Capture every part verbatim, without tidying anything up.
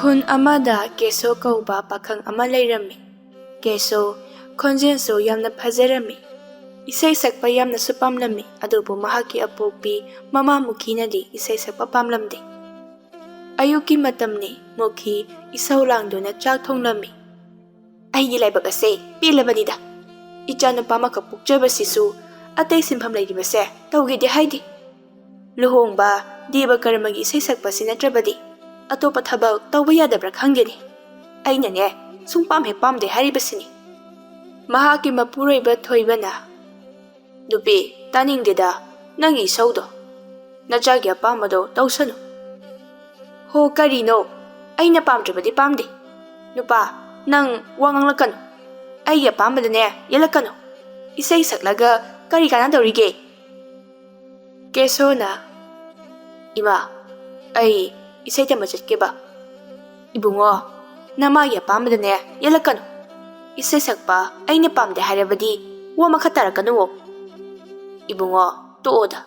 ꯈꯨꯟ ꯑꯃꯗ ꯀꯦꯁꯣ ꯀꯧꯕ ꯄꯥꯈꯪ ꯑꯃ ꯂꯩꯔꯝꯃꯤ꯫ ꯀꯦꯁꯣ ꯈꯣꯟꯖꯦꯜꯁꯨ ꯌꯥꯝꯅ ꯐꯖꯔꯝꯃꯤ꯫ ꯏꯁꯩ ꯁꯛꯄ ꯌꯥꯝꯅꯁꯨ ꯄꯥꯝꯂꯝꯃꯤ, ꯑꯗꯨꯕꯨ ꯃꯍꯥꯛꯀꯤ ꯑꯄꯣꯛꯄꯤ ꯃꯃꯥ ꯃꯨꯈꯤꯅꯗꯤ ꯏꯁꯩ ꯁꯛꯄ ꯄꯥꯝꯂꯝꯗꯦ꯫ ꯑꯌꯨꯛꯀꯤ ꯃꯇꯝꯅꯤ, ꯃꯨꯈꯤ ꯏꯁꯧ ꯂꯥꯡꯗꯨꯅ ꯆꯥꯛ ꯊꯣꯡꯂꯝꯃꯤ꯫ "ꯑꯩꯒꯤ ꯂꯥꯏꯕꯛ ꯑꯁꯦ ꯄꯦꯜꯂꯕꯅꯤꯗ꯫ ꯏꯆꯥꯅꯨꯄꯥ ꯑꯃꯈꯛ ꯄꯣꯛꯆꯕꯁꯤꯁꯨ ꯑꯇꯩ ꯁꯤꯟꯐꯝ ꯂꯩꯔꯤꯕꯁꯦ ꯇꯧꯒꯦꯗꯤ ꯍꯥꯏꯗꯦ꯫ ꯂꯨꯍꯣꯡꯕ, ꯗꯦꯕ ꯀꯔꯃꯒꯤ ꯏꯁꯩ ꯁꯛꯄꯁꯤ ꯅꯠꯇ꯭ꯔꯕꯗꯤ ꯑꯇꯣꯞꯄ ꯊꯕꯛ ꯇꯧꯕ ꯌꯥꯗꯕ꯭ꯔꯥ ꯈꯪꯗꯦꯅꯦ꯫ ꯑꯩꯅꯅꯦ, ꯁꯨꯡꯄꯥꯝ ꯍꯦꯛ ꯄꯥꯝꯗꯦ ꯍꯥꯏꯔꯤꯕꯁꯤꯅꯤ꯫" ꯃꯍꯥꯛꯀꯤ ꯃꯄꯨꯔꯣꯏꯕ ꯊꯣꯏꯕꯅ, "ꯅꯨꯄꯤ, ꯇꯥꯅꯤꯡꯗꯦꯗ ꯅꯪꯒꯤ ꯏꯁꯧꯗꯣ꯫ ꯅꯆꯥꯒꯤ ꯑꯄꯥꯝꯕꯗꯣ ꯇꯧꯁꯅꯨ꯫" "ꯍꯣ, ꯀꯔꯤꯅꯣ? ꯑꯩꯅ ꯄꯥꯝꯗ꯭ꯔꯕꯗꯤ ꯄꯥꯝꯗꯦ꯫ ꯅꯨꯄꯥ, ꯅꯪ ꯋꯥ ꯉꯥꯡꯂꯛꯀꯅꯨ꯫ ꯑꯩꯒꯤ ꯑꯄꯥꯝꯕꯗꯅꯦ ꯌꯦꯜꯂꯛꯀꯅꯨ꯫ ꯏꯁꯩ ꯁꯛꯂꯒ ꯀꯔꯤ ꯀꯥꯟꯅꯗꯧꯔꯤꯒꯦ?" ꯀꯦꯁꯣꯅ, "ꯏꯃꯥ, ꯑꯩ ꯏꯁꯩ ꯇꯝꯕ ꯆꯠꯀꯦꯕ꯫" "ꯏꯕꯨꯡꯉꯣ, ꯅꯃꯥꯒꯤ ꯑꯄꯥꯝꯕꯗꯅꯦ ꯌꯦꯜꯂꯛꯀꯅꯨ꯫ ꯏꯁꯩ ꯁꯛꯄ ꯑꯩꯅ ꯄꯥꯝꯗꯦ ꯍꯥꯏꯔꯕꯗꯤ ꯋꯥ ꯃꯈꯥ ꯇꯥꯔꯛꯀꯅꯨꯋꯣ꯫" "ꯏꯕꯨꯡꯉꯣ, ꯇꯣꯛꯑꯣꯗ꯫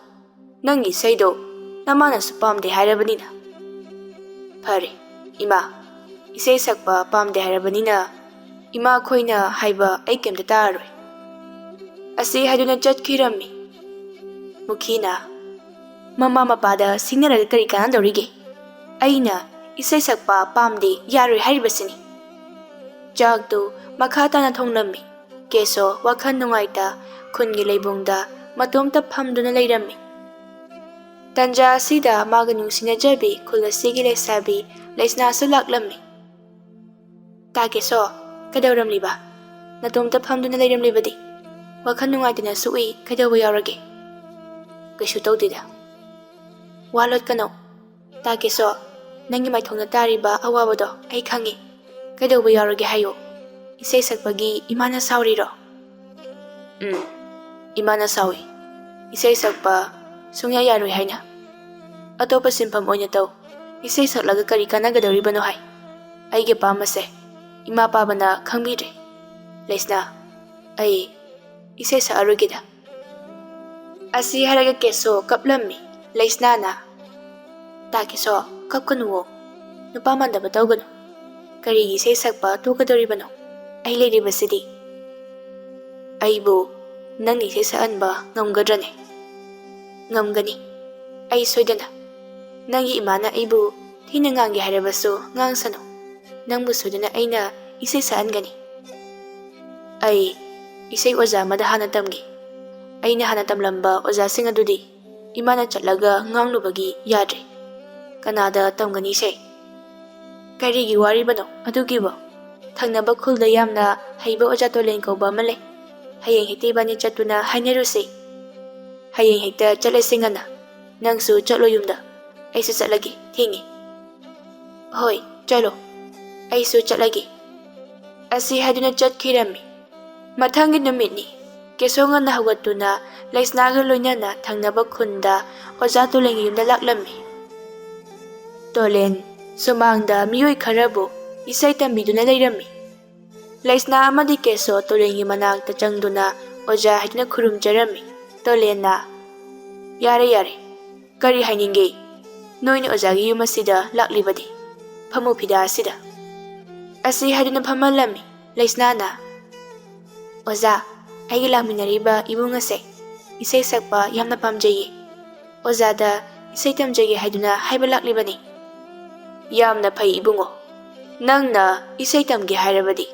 ꯅꯪꯒꯤ ꯏꯁꯩꯗꯣ ꯅꯃꯥꯅꯁꯨ ꯄꯥꯝꯗꯦ ꯍꯥꯏꯔꯕꯅꯤꯅ꯫" "ꯐꯔꯦ, ꯏꯃꯥ, ꯏꯁꯩ ꯁꯛꯄ ꯄꯥꯝꯗꯦ ꯍꯥꯏꯔꯕꯅꯤꯅ ꯏꯃꯥꯈꯣꯏꯅ ꯍꯥꯏꯕ ꯑꯩ ꯀꯩꯝꯇ ꯇꯥꯔꯔꯣꯏ꯫" ꯑꯁꯤ ꯍꯥꯏꯗꯨꯅ ꯆꯠꯈꯤꯔꯝꯃꯤ꯫ ꯃꯨꯈꯤꯅ, "ꯃꯃꯥ ꯃꯄꯥꯗ ꯁꯤꯡꯅꯔꯒ ꯀꯔꯤ ꯀꯥꯟꯅꯗꯧꯔꯤꯒꯦ? ꯑꯩꯅ ꯏꯁꯩ ꯁꯛꯄ ꯄꯥꯝꯗꯦ ꯌꯥꯔꯣꯏ ꯍꯥꯏꯔꯤꯕꯁꯤꯅꯤ꯫" ꯆꯥꯛꯇꯨ ꯃꯈꯥ ꯇꯥꯅ ꯊꯣꯡꯂꯝꯃꯤ꯫ ꯀꯦꯁꯣ ꯋꯥꯈꯜ ꯅꯨꯡꯉꯥꯏꯇ ꯈꯨꯟꯒꯤ ꯂꯩꯕꯨꯡꯗ ꯃꯇꯣꯝꯇ ꯐꯝꯗꯨꯅ ꯂꯩꯔꯝꯃꯤ꯫ ꯇꯟꯖꯥ ꯑꯁꯤꯗ ꯃꯥꯒ ꯅꯨꯡꯁꯤꯅꯖꯕꯤ ꯈꯨꯜ ꯑꯁꯤꯒꯤ ꯂꯩꯁꯥꯕꯤ ꯂꯩꯁꯅꯥꯁꯨ ꯂꯥꯛꯂꯝꯃꯤ꯫ "ꯇꯥ ꯀꯦꯁꯣ, ꯀꯩꯗꯧꯔꯝꯂꯤꯕ? ꯅꯇꯣꯝꯇ ꯐꯝꯗꯨꯅ ꯂꯩꯔꯝꯂꯤꯕꯗꯤ? ꯋꯥꯈꯜ ꯅꯨꯡꯉꯥꯏꯇꯅꯁꯨ ꯎꯏ, ꯀꯩꯗꯧꯕ ꯌꯥꯎꯔꯒꯦ?" "ꯀꯩꯁꯨ ꯇꯧꯗꯦꯗ꯫" "ꯋꯥ ꯂꯣꯠꯀꯅꯣ꯫ ꯇꯥ ꯀꯦꯁꯣ, ꯅꯪꯒꯤ ꯃꯥꯏꯊꯣꯡꯗ ꯇꯥꯔꯤꯕ ꯑꯋꯥꯕꯗꯣ ꯑꯩ ꯈꯪꯉꯤ꯫ ꯀꯩꯗꯧꯕ ꯌꯥꯎꯔꯒꯦ ꯍꯥꯏꯌꯨ꯫ ꯏꯁꯩ ꯁꯛꯄꯒꯤ ꯏꯃꯥꯅ ꯁꯥꯎꯔꯤꯔꯣ?" "ꯎꯝ, ꯏꯃꯥꯅ ꯁꯥꯎꯏ꯫ ꯏꯁꯩ ꯁꯛꯄ ꯁꯨꯡꯌꯥ ꯌꯥꯔꯣꯏ ꯍꯥꯏꯅ꯫ ꯑꯇꯣꯞꯄ ꯁꯤꯟꯐꯝ ꯑꯣꯏꯅ ꯇꯧ꯫ ꯏꯁꯩ ꯁꯛꯂꯒ ꯀꯔꯤ ꯀꯥꯟꯅꯒꯗꯧꯔꯤꯕꯅꯣ ꯍꯥꯏ꯫ ꯑꯩꯒꯤ ꯑꯄꯥꯝꯕꯁꯦ ꯏꯃꯥ ꯄꯥꯕꯅ ꯈꯪꯕꯤꯗ꯭ꯔꯦ꯫ ꯂꯩꯁꯅꯥ, ꯑꯩ ꯏꯁꯩ ꯁꯛꯑꯔꯣꯏꯒꯦꯗ꯫" ꯑꯁꯤ ꯍꯥꯏꯔꯒ ꯀꯦꯁꯣ ꯀꯞꯂꯝꯃꯤ꯫ ꯂꯩꯁꯅꯥꯅ, "ꯇꯥ ꯀꯦꯁꯣ, ꯀꯞꯀꯅꯨꯋꯣ꯫ ꯅꯨꯄꯥ ꯃꯥꯟꯗꯕ ꯇꯧꯒꯅꯨ꯫ ꯀꯔꯤꯒꯤ ꯏꯁꯩ ꯁꯛꯄ ꯇꯣꯛꯀꯗꯧꯔꯤꯕꯅꯣ? ꯑꯩ ꯂꯩꯔꯤꯕꯁꯤꯗꯤ꯫ ꯑꯩꯕꯨ ꯅꯪꯅ ꯏꯁꯩ ꯁꯛꯍꯟꯕ ꯉꯝꯒꯗ꯭ꯔꯅꯦ? ꯉꯝꯒꯅꯤ꯫ ꯑꯩ ꯁꯣꯏꯗꯅ꯫ ꯅꯪꯒꯤ ꯏꯃꯥꯅ ꯑꯩꯕꯨ ꯊꯤꯅ ꯉꯥꯡꯒꯦ ꯍꯥꯏꯔꯕꯁꯨ ꯉꯥꯡꯁꯅꯨ꯫ ꯅꯪꯕꯨ ꯁꯣꯏꯗꯅ ꯑꯩꯅ ꯏꯁꯩ ꯁꯛꯍꯟꯒꯅꯤ꯫ ꯑꯩ ꯏꯁꯩ ꯑꯣꯖꯥ ꯑꯃꯗ ꯍꯥꯟꯅ ꯇꯝꯒꯦ꯫ ꯑꯩꯅ ꯍꯥꯟꯅ ꯇꯝꯂꯝꯕ ꯑꯣꯖꯥꯁꯤꯡ ꯑꯗꯨꯗꯤ ꯏꯃꯥꯅ ꯆꯠꯂꯒ ꯉꯥꯡꯂꯨꯕꯒꯤ ꯌꯥꯗ꯭ꯔꯦ꯫ ꯀꯅꯥꯗ ꯇꯝꯒꯅꯤ ꯏꯁꯩ? ꯀꯔꯤꯒꯤ ꯋꯥꯔꯤꯕꯅꯣ ꯑꯗꯨꯒꯤꯕꯣ? ꯊꯪꯅꯕ ꯈꯨꯜꯗ ꯌꯥꯝꯅ ꯍꯩꯕ ꯑꯣꯖꯥ ꯇꯣꯂꯦꯟ ꯀꯧꯕ ꯑꯃ ꯂꯩ꯫ ꯍꯌꯦꯡ ꯍꯦꯛꯇ ꯏꯕꯥꯅꯤ ꯆꯠꯇꯨꯅ ꯍꯥꯏꯅꯔꯨꯁꯤ꯫ ꯍꯌꯦꯡ ꯍꯦꯛꯇ ꯆꯠꯂꯁꯤ ꯉꯟꯅ꯫ ꯅꯪꯁꯨ ꯆꯠꯂꯣ ꯌꯨꯝꯗ꯫ ꯑꯩꯁꯨ ꯆꯠꯂꯒꯦ, ꯊꯦꯡꯉꯦ꯫ ꯍꯣꯏ, ꯆꯠꯂꯣ꯫ ꯑꯩꯁꯨ ꯆꯠꯂꯒꯦ꯫ ꯑꯁꯤ ꯍꯥꯏꯗꯨꯅ ꯆꯠꯈꯤꯔꯝꯃꯤ꯫ ꯃꯊꯪꯒꯤ ꯅꯨꯃꯤꯠꯅꯤ꯫ ꯀꯦꯁꯣ ꯉꯟꯅ ꯍꯧꯒꯠꯇꯨꯅ ꯂꯩꯁꯅꯥꯒ ꯂꯣꯏꯅꯅ ꯊꯪꯅꯕ ꯈꯨꯟꯗ ꯑꯣꯖꯥ ꯇꯣꯂꯦꯟꯒꯤ ꯌꯨꯝꯗ ꯂꯥꯛꯂꯝꯃꯤ꯫ ꯇꯣꯂꯦꯟ ꯁꯨꯃꯥꯡꯗ ꯃꯤꯑꯣꯏ ꯈꯔꯕꯨ ꯏꯁꯩ ꯇꯝꯕꯤꯗꯨꯅ ꯂꯩꯔꯝꯃꯤ꯫ ꯂꯩꯁꯅꯥ ꯑꯃꯗꯤ ꯀꯦꯁꯣ ꯇꯣꯂꯦꯟꯒꯤ ꯃꯅꯥꯛꯇ ꯆꯪꯗꯨꯅ ꯑꯣꯖꯥ ꯍꯥꯏꯗꯨꯅ ꯈꯨꯔꯨꯝꯖꯔꯝꯃꯤ꯫ ꯇꯣꯂꯦꯟꯅ, "ꯌꯥꯔꯦ, ꯌꯥꯔꯦ꯫ ꯀꯔꯤ ꯍꯥꯏꯅꯤꯡꯒꯦ? ꯅꯣꯏꯅ ꯑꯣꯖꯥꯒꯤ ꯌꯨꯝ ꯑꯁꯤꯗ ꯂꯥꯛꯂꯤꯕꯗꯤ? ꯐꯝꯃꯨ ꯐꯤꯗꯥ ꯑꯁꯤꯗ꯫" ꯑꯁꯤ ꯍꯥꯏꯗꯨꯅ ꯐꯝꯍꯜꯂꯝꯃꯤ꯫ ꯂꯩꯁꯅꯥꯅ, "ꯑꯣꯖꯥ, ꯑꯩꯒ ꯂꯥꯛꯃꯤꯟꯅꯔꯤꯕ ꯏꯕꯨꯡ ꯑꯁꯦ ꯏꯁꯩ ꯁꯛꯄ ꯌꯥꯝꯅ ꯄꯥꯝꯖꯩꯌꯦ꯫ ꯑꯣꯖꯥꯗ ꯏꯁꯩ ꯇꯝꯖꯒꯦ ꯍꯥꯏꯗꯨꯅ ꯍꯥꯏꯕ ꯂꯥꯛꯂꯤꯕꯅꯤ꯫" "ꯌꯥꯝꯅ ꯐꯩ ꯏꯕꯨꯡꯉꯣ꯫ ꯅꯪꯅ ꯏꯁꯩ ꯇꯝꯒꯦ ꯍꯥꯏꯔꯕꯗꯤ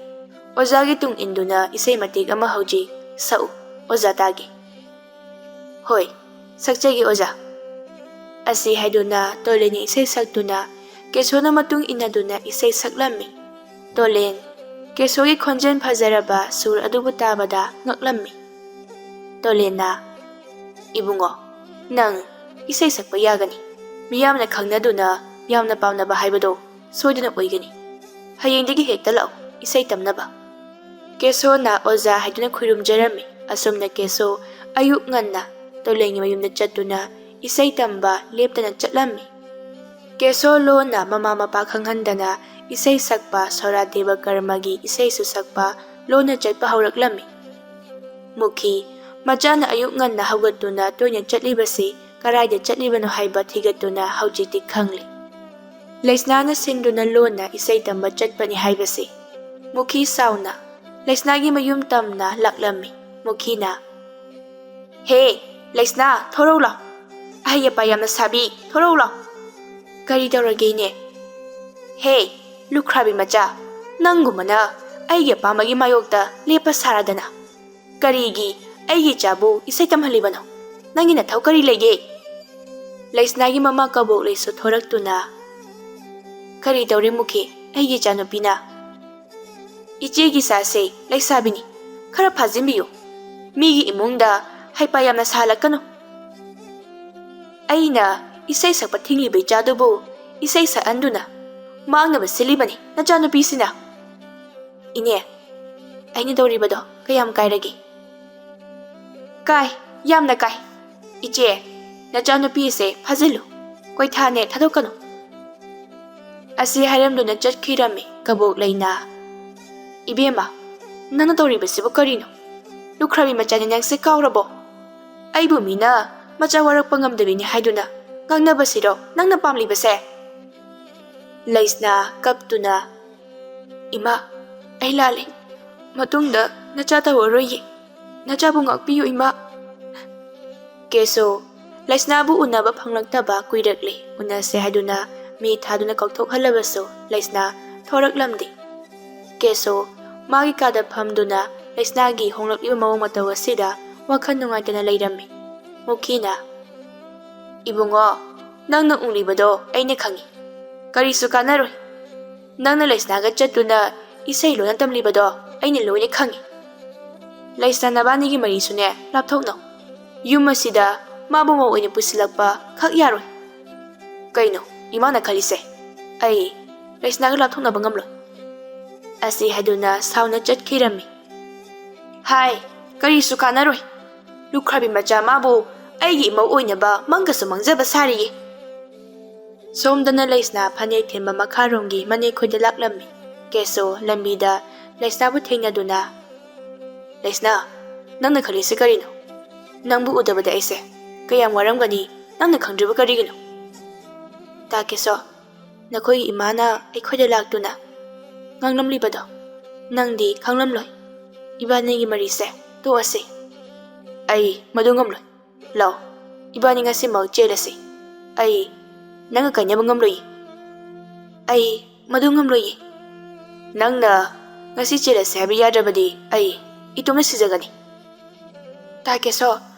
ꯑꯣꯖꯥꯒꯤ ꯇꯨꯡ ꯏꯟꯗꯨꯅ ꯏꯁꯩ ꯃꯇꯦꯛ ꯑꯃ ꯍꯧꯖꯤꯛ ꯁꯛꯎ, ꯑꯣꯖꯥ ꯇꯥꯒꯦ꯫" "ꯍꯣꯏ, ꯁꯛꯆꯒꯦ ꯑꯣꯖꯥ꯫" ꯑꯁꯤ ꯍꯥꯏꯗꯨꯅ ꯇꯣꯂꯦꯟꯅ ꯏꯁꯩ ꯁꯛꯇꯨꯅ ꯀꯦꯁꯣꯅ ꯃꯇꯨꯡ ꯏꯟꯅꯗꯨꯅ ꯏꯁꯩ ꯁꯛꯂꯝꯃꯤ꯫ ꯇꯣꯂꯦꯟ, ꯀꯦꯁꯣꯒꯤ ꯈꯣꯟꯖꯦꯜ ꯐꯖꯔꯕ ꯁꯨꯔ ꯑꯗꯨꯕꯨ ꯇꯥꯕꯗ ꯉꯛꯂꯝꯃꯤ꯫ ꯇꯣꯂꯦꯟꯅ, "ꯏꯕꯨꯡꯉꯣ, ꯅꯪ ꯏꯁꯩ ꯁꯛꯄ ꯌꯥꯒꯅꯤ꯫ ꯃꯤꯌꯥꯝꯅ ꯈꯪꯅꯗꯨꯅ ꯌꯥꯝꯅ ꯄꯥꯝꯅꯕ ꯍꯥꯏꯕꯗꯣ ꯁꯣꯏꯗꯅ ꯑꯣꯏꯒꯅꯤ꯫ ꯍꯌꯦꯡꯗꯒꯤ ꯍꯦꯛꯇ ꯂꯥꯛꯎ ꯏꯁꯩ ꯇꯝꯅꯕ꯫" ꯀꯦꯁꯣꯅ ꯑꯣꯖꯥ ꯍꯥꯏꯗꯨꯅ ꯈꯨꯔꯨꯝꯖꯔꯝꯃꯤ꯫ ꯑꯁꯨꯝꯅ ꯀꯦꯁꯣ ꯑꯌꯨꯛ ꯉꯟꯅ ꯇꯣꯂꯦꯟꯒꯤ ꯃꯌꯨꯝꯗ ꯆꯠꯇꯨꯅ ꯏꯁꯩ ꯇꯝꯕ ꯂꯦꯞꯇꯅ ꯆꯠꯂꯝꯃꯤ꯫ ꯀꯦꯁꯣ ꯂꯣꯟꯅ ꯃꯃꯥ ꯃꯄꯥ ꯈꯪꯍꯟꯗꯅ ꯏꯁꯩ ꯁꯛꯄ ꯁꯣꯔꯥ ꯗꯦꯕ ꯀꯔꯃꯒꯤ ꯏꯁꯩꯁꯨ ꯁꯛꯄ ꯂꯣꯟꯅ ꯆꯠꯄ ꯍꯧꯔꯛꯂꯝꯃꯤ꯫ ꯃꯨꯈꯤ ꯃꯆꯥꯅ ꯑꯌꯨꯛ ꯉꯟꯅ ꯍꯧꯒꯠꯇꯨꯅ ꯇꯣꯏꯅ ꯆꯠꯂꯤꯕꯁꯤ ꯀꯔꯥꯏꯗ ꯆꯠꯂꯤꯕꯅꯣ ꯍꯥꯏꯕ ꯊꯤꯒꯠꯇꯨꯅ ꯍꯧꯖꯤꯛꯇꯤ ꯈꯪꯂꯦ꯫ ꯂꯩꯁꯅꯥꯅ ꯁꯤꯟꯗꯨꯅ ꯂꯣꯟꯅ ꯏꯁꯩ ꯇꯝꯕ ꯆꯠꯄꯅꯤ ꯍꯥꯏꯕꯁꯤ ꯃꯨꯈꯤ ꯁꯥꯎꯅ ꯂꯩꯁꯅꯥꯒꯤ ꯃꯌꯨꯝ ꯇꯝꯅ ꯂꯥꯛꯂꯝꯃꯤ꯫ ꯃꯨꯈꯤꯅ, "ꯍꯦ, ꯂꯩꯁꯅꯥ, ꯊꯣꯔꯧ ꯂꯥꯎ꯫ ꯑꯍꯩ ꯑꯄꯥ ꯌꯥꯝꯅ ꯁꯥꯕꯤ, ꯊꯣꯔꯧ ꯂꯥꯎ꯫" "ꯀꯔꯤ ꯇꯧꯔꯒꯦ, ꯏꯅꯦ?" "ꯍꯦ, ꯂꯨꯈ꯭ꯔꯥꯕꯤ ꯃꯆꯥ, ꯅꯪꯒꯨꯝꯕꯅ ꯑꯩꯒꯤ ꯑꯄꯥꯝꯕꯒꯤ ꯃꯥꯌꯣꯛꯇ ꯂꯦꯞꯄ ꯁꯥꯔꯗꯅ ꯀꯔꯤꯒꯤ ꯑꯩꯒꯤ ꯏꯆꯥꯕꯨ ꯏꯁꯩ ꯇꯝꯍꯜꯂꯤꯕꯅꯣ? ꯅꯪꯒꯤ ꯅꯊꯧ ꯀꯔꯤ ꯂꯩꯒꯦ?" ꯂꯩꯁꯅꯥꯒꯤ ꯃꯃꯥ ꯀꯕꯣꯛꯂꯩꯁꯨ ꯊꯣꯔꯛꯇꯨꯅ, "ꯀꯔꯤ ꯇꯧꯔꯦ ꯃꯨꯈꯤ? ꯑꯩꯒꯤ ꯏꯆꯥꯅꯨꯄꯤꯅ?" "ꯏꯆꯦꯒꯤ ꯏꯆꯥꯁꯦ ꯂꯩꯁꯥꯕꯤꯅꯤ, ꯈꯔ ꯐꯥꯖꯤꯟꯕꯤꯌꯨ꯫ ꯃꯤꯒꯤ ꯏꯃꯨꯡꯗ ꯍꯩꯄꯥ ꯌꯥꯝꯅ ꯁꯥꯍꯜꯂꯛꯀꯅꯨ꯫ ꯑꯩꯅ ꯏꯁꯩ ꯁꯛꯄ ꯊꯤꯡꯂꯤꯕ ꯏꯆꯥꯗꯨꯕꯨ ꯏꯁꯩ ꯁꯛꯍꯟꯗꯨꯅ ꯃꯥꯡꯅꯕ ꯁꯤꯜꯂꯤꯕꯅꯤ ꯅꯆꯥꯅꯨꯄꯤꯁꯤꯅ꯫" "ꯏꯅꯦ, ꯑꯩꯅ ꯇꯧꯔꯤꯕꯗꯣ ꯀꯌꯥꯝ ꯀꯥꯏꯔꯒꯦ?" "ꯀꯥꯏ, ꯌꯥꯝꯅ ꯀꯥꯏ꯫ ꯏꯆꯦ, ꯅꯆꯥꯅꯨꯄꯤꯁꯦ ꯐꯥꯖꯤꯜꯂꯨ, ꯀꯣꯏꯊꯥꯅꯦ ꯊꯥꯗꯣꯛꯀꯅꯨ꯫" ꯑꯁꯤ ꯍꯥꯏꯔꯝꯗꯨꯅ ꯆꯠꯈꯤꯔꯝꯃꯤ ꯀꯕꯣꯛꯂꯩꯅ꯫ "ꯏꯕꯦꯝꯃ, ꯅꯪꯅ ꯇꯧꯔꯤꯕꯁꯤꯕꯨ ꯀꯔꯤꯅꯣ? ꯂꯨꯈ꯭ꯔꯥꯕꯤ ꯃꯆꯥꯅꯤ ꯅꯪꯁꯦ ꯀꯥꯎꯔꯕꯣ? ꯑꯩꯕꯨ ꯃꯤꯅ ꯃꯆꯥ ꯋꯥꯔꯛꯄ ꯉꯝꯗꯕꯤꯅꯤ ꯍꯥꯏꯗꯨꯅ ꯉꯥꯡꯅꯕꯁꯤꯔꯣ ꯅꯪꯅ ꯄꯥꯝꯂꯤꯕꯁꯦ?" ꯂꯩꯁꯅꯥ ꯀꯞꯇꯨꯅ, "ꯏꯃꯥ, ꯑꯩ ꯂꯥꯜꯂꯦ꯫ ꯃꯇꯨꯡꯗ ꯅꯆꯥ ꯇꯧꯔꯔꯣꯏꯌꯦ꯫ ꯅꯆꯥꯕꯨ ꯉꯥꯛꯄꯤꯌꯨ, ꯏꯃꯥ꯫" ꯀꯦꯁꯣ, ꯂꯩꯁꯅꯥꯕꯨ ꯎꯅꯕ ꯐꯪꯂꯛꯇꯕ ꯀꯨꯏꯔꯛꯂꯦ꯫ ꯎꯅꯁꯦ ꯍꯥꯏꯗꯨꯅ ꯃꯤ ꯊꯥꯗꯨꯅ ꯀꯧꯊꯣꯛꯍꯜꯂꯕꯁꯨ ꯂꯩꯁꯅꯥ ꯊꯣꯔꯛꯂꯝꯗꯦ꯫ ꯀꯦꯁꯣ ꯃꯥꯒꯤ ꯀꯥꯗ ꯐꯝꯗꯨꯅ ꯂꯩꯁꯅꯥꯒꯤ ꯍꯣꯡꯂꯛꯂꯤꯕ ꯃꯑꯣꯡ ꯃꯇꯧ ꯑꯁꯤꯗ ꯋꯥꯈꯜ ꯅꯨꯡꯉꯥꯏꯇꯅ ꯂꯩꯔꯝꯃꯤ꯫ ꯃꯨꯈꯤꯅ, "ꯏꯕꯨꯡꯉꯣ, ꯅꯪꯅ ꯎꯠꯂꯤꯕꯗꯣ ꯑꯩꯅ ꯈꯪꯏ꯫ ꯀꯔꯤꯁꯨ ꯀꯥꯟꯅꯔꯣꯏ꯫ ꯅꯪꯅ ꯂꯩꯁꯅꯥꯒ ꯆꯠꯇꯨꯅ ꯏꯁꯩ ꯂꯣꯏꯅ ꯇꯝꯂꯤꯕꯗꯣ ꯑꯩꯅ ꯂꯣꯏꯅ ꯈꯪꯏ꯫ ꯂꯩꯁꯅꯥ, ꯅꯕꯥꯅꯤꯒꯤ ꯃꯔꯤꯁꯨꯅꯦ ꯂꯥꯞꯊꯣꯛꯅꯧ꯫ ꯌꯨꯝ ꯑꯁꯤꯗ ꯃꯥꯕꯨ ꯃꯧ ꯑꯣꯏꯅ ꯄꯨꯁꯤꯜꯂꯛꯄ ꯈꯛ ꯌꯥꯔꯣꯏ꯫" "ꯀꯩꯅꯣ ꯏꯃꯥꯅ ꯈꯜꯂꯤꯁꯦ? ꯑꯩ ꯂꯩꯁꯅꯥꯒ ꯂꯥꯞꯊꯣꯛꯅꯕ ꯉꯝꯂꯣꯏ꯫" ꯑꯁꯤ ꯍꯥꯏꯗꯨꯅ ꯁꯥꯎꯅ ꯆꯠꯈꯤꯔꯝꯃꯤ꯫ "ꯍꯥꯏ, ꯀꯔꯤꯁꯨ ꯀꯥꯟꯅꯔꯣꯏ꯫ ꯂꯨꯈ꯭ꯔꯥꯕꯤ ꯃꯆꯥ ꯃꯥꯕꯨ ꯑꯩꯒꯤ ꯏꯃꯧ ꯑꯣꯏꯅꯕ ꯃꯪꯒꯁꯨ ꯃꯪꯖꯕ ꯁꯥꯔꯤꯌꯦ꯫" ꯁꯣꯝꯗꯅ ꯂꯩꯁꯅꯥ ꯐꯅꯦꯛ ꯊꯤꯟꯕ ꯃꯈꯥꯔꯣꯝꯒꯤ ꯃꯅꯦꯛ ꯈꯣꯏꯗ ꯂꯥꯛꯂꯝꯃꯤ꯫ ꯀꯦꯁꯣ ꯂꯝꯕꯤꯗ ꯂꯩꯁꯅꯥꯕꯨ ꯊꯦꯡꯅꯗꯨꯅ, "ꯂꯩꯁꯅꯥ, ꯅꯪꯅ ꯈꯜꯂꯤꯁꯦ ꯀꯔꯤꯅꯣ? ꯅꯪꯕꯨ ꯎꯗꯕꯗ ꯑꯩꯁꯦ ꯀꯌꯥꯝ ꯋꯥꯔꯝꯒꯅꯤ ꯅꯪꯅ ꯈꯪꯗ꯭ꯔꯤꯕ ꯀꯔꯤꯒꯤꯅꯣ?" "ꯇꯥ ꯀꯦꯁꯣ, ꯅꯈꯣꯏꯒꯤ ꯏꯃꯥꯅ ꯑꯩꯈꯣꯏꯗ ꯂꯥꯛꯇꯨꯅ ꯉꯥꯡꯂꯝꯂꯤꯕꯗꯣ ꯅꯪꯗꯤ ꯈꯪꯂꯝꯂꯣꯏ꯫ ꯏꯕꯥꯅꯤꯒꯤ ꯃꯔꯤꯁꯦ ꯇꯣꯛꯑꯁꯤ꯫ ꯑꯩ ꯃꯗꯨ ꯉꯝꯂꯣꯏ꯫ ꯂꯥꯎ, ꯏꯕꯥꯅꯤ ꯉꯁꯤꯃꯛ ꯆꯦꯜꯂꯁꯤ꯫ ꯑꯩ ꯅꯪꯒ ꯀꯥꯏꯅꯕ ꯉꯝꯂꯣꯏꯌꯦ꯫ ꯑꯩ ꯃꯗꯨ ꯉꯝꯂꯣꯏꯌꯦ꯫ ꯅꯪꯅ ꯉꯁꯤ ꯆꯦꯜꯂꯁꯤ ꯍꯥꯏꯕ ꯌꯥꯗ꯭ꯔꯕꯗꯤ ꯑꯩ ꯏꯇꯣꯝꯇ ꯁꯤꯖꯒꯅꯤ꯫ ꯇꯥ ꯀꯦꯁꯣ,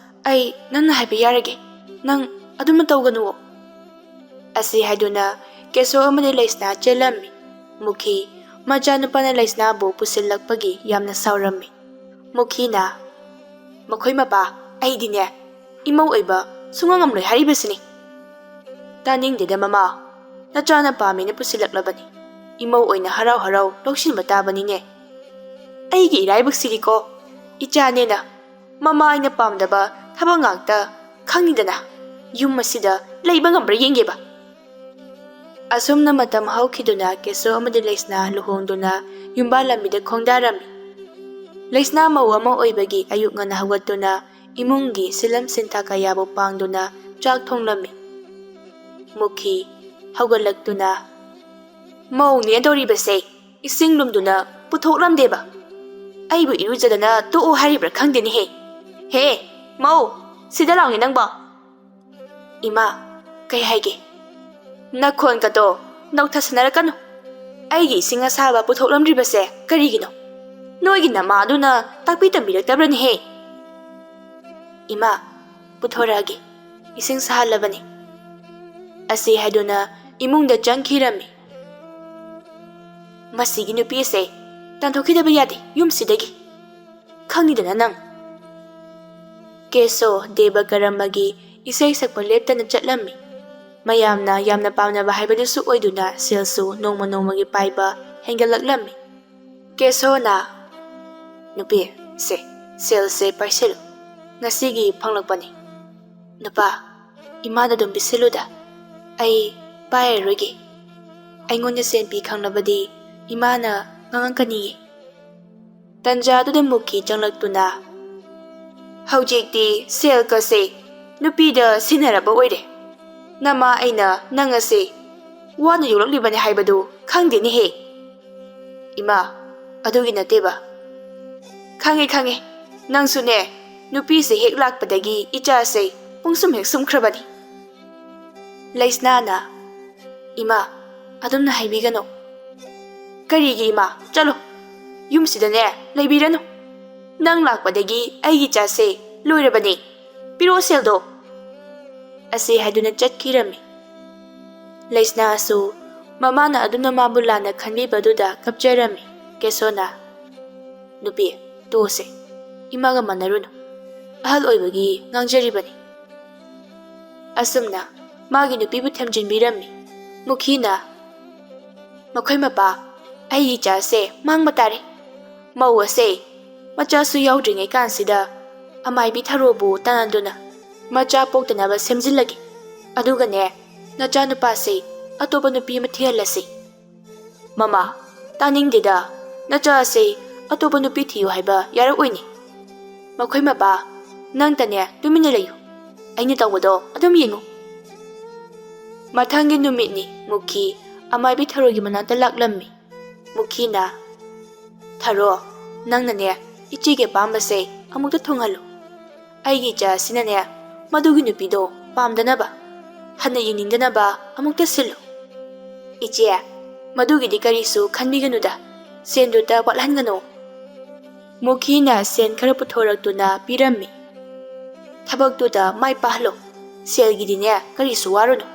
ꯑꯩ ꯅꯪꯅ ꯍꯥꯏꯕ ꯌꯥꯔꯒꯦ꯫ ꯅꯪ ꯑꯗꯨꯃ ꯇꯧꯒꯅꯨꯋꯣ꯫ ꯑꯁꯤ ꯍꯥꯏꯗꯨꯅ ꯀꯦꯁꯣ ꯑꯃꯗꯤ ꯂꯩꯁꯅꯥ ꯆꯦꯜꯂꯝꯃꯤ꯫ ꯃꯨꯈꯤ ꯃꯆꯥꯅꯨꯄꯥꯅ ꯂꯩꯁꯅꯥꯕꯨ ꯄꯨꯁꯤꯜꯂꯛꯄꯒꯤ ꯌꯥꯝꯅ ꯁꯥꯎꯔꯝꯃꯤ꯫ ꯃꯨꯈꯤꯅ, "ꯃꯈꯣꯏ ꯃꯄꯥ, ꯑꯩꯗꯤꯅꯦ, ꯏꯃꯧ ꯑꯣꯏꯕ ꯁꯨꯡꯉꯝ ꯉꯝꯂꯣꯏ ꯍꯥꯏꯔꯤꯕꯁꯤꯅꯤ꯫" "ꯇꯥꯅꯤꯡꯗꯦꯗ ꯃꯃꯥ, ꯅꯆꯥꯅ ꯄꯥꯝꯃꯦꯅ ꯄꯨꯁꯤꯜꯂꯛꯂꯕꯅꯤ꯫ ꯏꯃꯧ ꯑꯣꯏꯅ ꯍꯔꯥꯎ ꯍꯔꯥꯎ ꯂꯧꯁꯤꯟꯕ ꯇꯥꯕꯅꯤꯅꯦ꯫ ꯑꯩꯒꯤ ꯏꯔꯥꯏꯕꯛꯁꯤꯗꯤꯀꯣ, ꯏꯆꯥꯅꯦꯅ ꯃꯃꯥ ꯑꯩꯅ ꯄꯥꯝꯗꯕ ꯊꯕꯛ ꯉꯥꯛꯇ ꯈꯪꯉꯤꯗꯅ꯫ ꯌꯨꯝ ꯑꯁꯤꯗ ꯂꯩꯕ ꯉꯝꯕ꯭ꯔꯥ ꯌꯦꯡꯒꯦꯕ꯫" ꯑꯁꯨꯝꯅ ꯃꯇꯝ ꯍꯧꯈꯤꯗꯨꯅ ꯀꯦꯁꯣ ꯑꯃꯗꯤ ꯂꯩꯁꯅꯥ ꯂꯨꯍꯣꯡꯗꯨꯅ ꯌꯨꯝꯕꯥꯜ ꯂꯝꯕꯤꯗ ꯈꯣꯡꯗꯥꯔꯝꯃꯤ꯫ ꯂꯩꯁꯅꯥ ꯃꯧ ꯑꯃ ꯑꯣꯏꯕꯒꯤ ꯑꯌꯨꯛ ꯉꯟꯅ ꯍꯧꯒꯠꯇꯨꯅ ꯏꯃꯨꯡꯒꯤ ꯁꯤꯜꯂꯝ ꯁꯤꯟꯊꯥ ꯀꯌꯥꯕꯨ ꯄꯥꯡꯗꯨꯅ ꯆꯥꯛ ꯊꯣꯡꯂꯝꯃꯤ꯫ ꯃꯨꯈꯤ ꯍꯧꯒꯠꯂꯛꯇꯨꯅ, "ꯃꯧꯅꯦ ꯇꯧꯔꯤꯕꯁꯦ ꯏꯁꯤꯡ ꯂꯨꯝꯗꯨꯅ ꯄꯨꯊꯣꯛꯂꯝꯗꯦꯕ꯫ ꯑꯩꯕꯨ ꯏꯔꯨꯖꯗꯅ ꯇꯣꯛꯎ ꯍꯥꯏꯔꯤꯕ꯭ꯔꯥ ꯈꯪꯗꯦꯅꯦꯍꯦ꯫ ꯍꯦ, ꯃꯧ, ꯁꯤꯗ ꯂꯥꯎꯅꯦ ꯅꯪꯕꯣ꯫" "ꯏꯃꯥ, ꯀꯩ ꯍꯥꯏꯒꯦ?" "ꯅꯈꯣꯟꯒꯗꯣ ꯅꯧꯊꯁꯟꯅꯔꯛꯀꯅꯨ꯫ ꯑꯩꯒꯤ ꯏꯁꯤꯡ ꯑꯁꯥꯕ ꯄꯨꯊꯣꯛꯂꯝꯗ꯭ꯔꯤꯕꯁꯦ ꯀꯔꯤꯒꯤꯅꯣ? ꯅꯣꯏꯒꯤ ꯅꯃꯥꯗꯨꯅ ꯇꯥꯛꯄꯤ ꯇꯝꯕꯤꯔꯛꯇꯕ꯭ꯔꯅꯦꯍꯦ?" "ꯏꯃꯥ, ꯄꯨꯊꯣꯔꯛꯑꯒꯦ, ꯏꯁꯤꯡ ꯁꯥꯍꯜꯂꯕꯅꯤ꯫" ꯑꯁꯤ ꯍꯥꯏꯗꯨꯅ ꯏꯃꯨꯡꯗ ꯆꯪꯈꯤꯔꯝꯃꯤ꯫ "ꯃꯁꯤꯒꯤ ꯅꯨꯄꯤ ꯑꯁꯦ ꯇꯥꯟꯊꯣꯛꯈꯤꯗꯕ ꯌꯥꯗꯦ ꯌꯨꯝꯁꯤꯗꯒꯤ꯫ ꯈꯪꯉꯤꯗꯅ ꯅꯪ꯫" ꯀꯦꯁꯣ ꯗꯦꯕ ꯀꯔꯝꯕꯒꯤ ꯏꯁꯩ ꯁꯛꯄ ꯂꯦꯞꯇꯅ ꯆꯠꯂꯝꯃꯤ꯫ ꯃꯌꯥꯝꯅ ꯌꯥꯝꯅ ꯄꯥꯝꯅꯕ ꯍꯥꯏꯕꯗꯨꯁꯨ ꯑꯣꯏꯗꯨꯅ ꯁꯦꯜꯁꯨ ꯅꯣꯡꯃ ꯅꯣꯡꯃꯒꯤ ꯄꯥꯏꯕ ꯍꯦꯟꯒꯠꯂꯛꯂꯝꯃꯤ꯫ ꯀꯦꯁꯣꯅ, "ꯅꯨꯄꯤ, ꯁꯦ, ꯁꯦꯜꯁꯦ ꯄꯥꯏꯁꯤꯜꯂꯨ꯫ ꯉꯁꯤꯒꯤ ꯐꯪꯂꯛꯄꯅꯤ꯫ ꯅꯨꯄꯥ, ꯏꯃꯥꯗ ꯑꯗꯨꯝ ꯄꯤꯁꯤꯜꯂꯨꯗ꯫ ꯑꯩ ꯄꯥꯏꯔꯔꯣꯏꯒꯦ꯫ ꯑꯩꯉꯣꯟꯗ ꯁꯦꯟ ꯄꯤ ꯈꯪꯂꯕꯗꯤ ꯏꯃꯥꯅ ꯉꯥꯡꯉꯛꯀꯅꯤꯌꯦ꯫" ꯇꯟꯖꯥꯗꯨꯗ ꯃꯨꯀꯤ ꯆꯪꯂꯛꯇꯨꯅ, "ꯍꯧꯖꯤꯛꯇꯤ ꯁꯦꯜꯒꯁꯦ ꯅꯨꯄꯤꯗ ꯁꯤꯟꯅꯔꯕ ꯑꯣꯏꯔꯦ꯫ ꯅꯃꯥ ꯑꯩꯅ ꯅꯪ ꯑꯁꯦ ꯋꯥꯅ ꯌꯣꯛꯂꯛꯂꯤꯕꯅꯤ ꯍꯥꯏꯕꯗꯨ ꯈꯪꯗꯦꯅꯦꯍꯦ꯫ ꯏꯃꯥ, ꯑꯗꯨꯒꯤ ꯅꯠꯇꯦꯕ꯫ ꯈꯪꯉꯦ, ꯈꯪꯉꯦ꯫ ꯅꯪꯁꯨꯅꯦ, ꯅꯨꯄꯤꯁꯦ ꯍꯦꯛ ꯂꯥꯛꯄꯗꯒꯤ ꯏꯆꯥꯁꯦ ꯄꯨꯡꯁꯨꯝ ꯍꯦꯛ ꯁꯨꯝꯈ꯭ꯔꯕꯅꯤ꯫ ꯂꯩꯁꯅꯥꯅ, "ꯏꯃꯥ, ꯑꯗꯨꯝꯅ ꯍꯥꯏꯕꯤꯒꯅꯨ꯫" "ꯀꯔꯤꯒꯤ ꯏꯃꯥ? ꯆꯠꯂꯣ꯫ ꯌꯨꯝꯁꯤꯗꯅꯦ ꯂꯩꯕꯤꯔꯅꯨ꯫ ꯅꯪ ꯂꯥꯛꯄꯗꯒꯤ ꯑꯩꯒꯤ ꯏꯆꯥꯁꯦ ꯂꯣꯏꯔꯕꯅꯤ꯫ ꯄꯤꯔꯛꯑꯣ ꯁꯦꯜꯗꯣ꯫" ꯑꯁꯤ ꯍꯥꯏꯗꯨꯅ ꯆꯠꯈꯤꯔꯝꯃꯤ꯫ ꯂꯩꯁꯅꯥꯁꯨ ꯃꯃꯥꯅ ꯑꯗꯨꯝꯅ ꯃꯥꯕꯨ ꯂꯥꯟꯅ ꯈꯟꯕꯤꯕꯗꯨꯗ ꯀꯞꯆꯔꯝꯃꯤ꯫ ꯀꯦꯁꯣꯅ, "ꯅꯨꯄꯤ, ꯇꯣꯛꯑꯁꯦ꯫ ꯏꯃꯥꯒ ꯃꯥꯟꯅꯔꯨꯅꯨ꯫ ꯑꯍꯜ ꯑꯣꯏꯕꯒꯤ ꯉꯥꯡꯖꯔꯤꯕꯅꯤ꯫" ꯑꯁꯨꯝꯅ ꯃꯥꯒꯤ ꯅꯨꯄꯤꯕꯨ ꯊꯦꯝꯖꯤꯟꯕꯤꯔꯝꯃꯤ꯫ ꯃꯨꯈꯤꯅ, "ꯃꯈꯣꯏ ꯃꯄꯥ, ꯑꯩꯒꯤ ꯏꯆꯥꯁꯦ ꯃꯥꯡꯕ ꯇꯥꯔꯦ꯫ ꯃꯧ ꯑꯁꯦ ꯃꯆꯥꯁꯨ ꯌꯥꯎꯗ꯭ꯔꯤꯉꯩ ꯀꯥꯟꯁꯤꯗ ꯑꯃꯥꯏꯕꯤ ꯊꯔꯣꯕꯨ ꯇꯥꯟꯅꯗꯨꯅ ꯃꯆꯥ ꯄꯣꯛꯇꯅꯕ ꯁꯦꯝꯖꯤꯜꯂꯒꯦ꯫ ꯑꯗꯨꯒꯅꯦ, ꯅꯆꯥꯅꯨꯄꯥꯁꯦ ꯑꯇꯣꯞꯄ ꯅꯨꯄꯤ ꯑꯃ ꯊꯤꯍꯜꯂꯁꯤ꯫" "ꯃꯃꯥ, ꯇꯥꯅꯤꯡꯗꯦꯗ꯫ ꯅꯆꯥꯁꯦ ꯑꯇꯣꯞꯄ ꯅꯨꯄꯤ ꯊꯤꯌꯨ ꯍꯥꯏꯕ ꯌꯥꯔꯛꯑꯣꯏꯅꯦ꯫ ꯃꯈꯣꯏ ꯃꯄꯥ, ꯅꯪꯇꯅꯦ ꯇꯨꯃꯤꯟꯅ ꯂꯩꯌꯨ꯫ ꯑꯩꯅ ꯇꯧꯕꯗꯣ ꯑꯗꯨꯝ ꯌꯦꯡꯉꯨ꯫" ꯃꯊꯪꯒꯤ ꯅꯨꯃꯤꯠꯅꯤ꯫ ꯃꯨꯈꯤ ꯑꯃꯥꯏꯕꯤ ꯊꯔꯣꯒꯤ ꯃꯅꯥꯛꯇ ꯂꯥꯛꯂꯝꯃꯤ꯫ ꯃꯨꯈꯤꯅ, "ꯊꯔꯣ, ꯅꯪꯅꯅꯦ ꯏꯆꯦꯒꯤ ꯑꯄꯥꯝꯕꯁꯦ ꯑꯃꯨꯛꯇ ꯊꯨꯡꯍꯜꯂꯨ꯫ ꯑꯩꯒꯤ ꯏꯆꯥ ꯑꯁꯤꯅꯅꯦ ꯃꯗꯨꯒꯤ ꯅꯨꯄꯤꯗꯣ ꯄꯥꯝꯗꯅꯕ, ꯍꯟꯅ ꯌꯦꯡꯅꯤꯡꯗꯅꯕ ꯑꯃꯨꯛꯇ ꯁꯤꯜꯂꯨ꯫ ꯏꯆꯦ, ꯃꯗꯨꯒꯤꯗꯤ ꯀꯔꯤꯁꯨ ꯈꯟꯕꯤꯒꯅꯨꯗ, ꯁꯦꯟꯗꯨꯇ ꯋꯥꯠꯍꯟꯒꯅꯨ꯫" ꯃꯨꯈꯤꯅ ꯁꯦꯟ ꯈꯔ ꯄꯨꯊꯣꯔꯛꯇꯨꯅ ꯄꯤꯔꯝꯃꯤ꯫ "ꯊꯕꯛꯇꯨꯗ ꯃꯥꯏ ꯄꯥꯛꯍꯜꯂꯣ꯫ ꯁꯦꯜꯒꯤꯗꯤꯅꯦ ꯀꯔꯤꯁꯨ ꯋꯥꯔꯨꯅꯨ꯫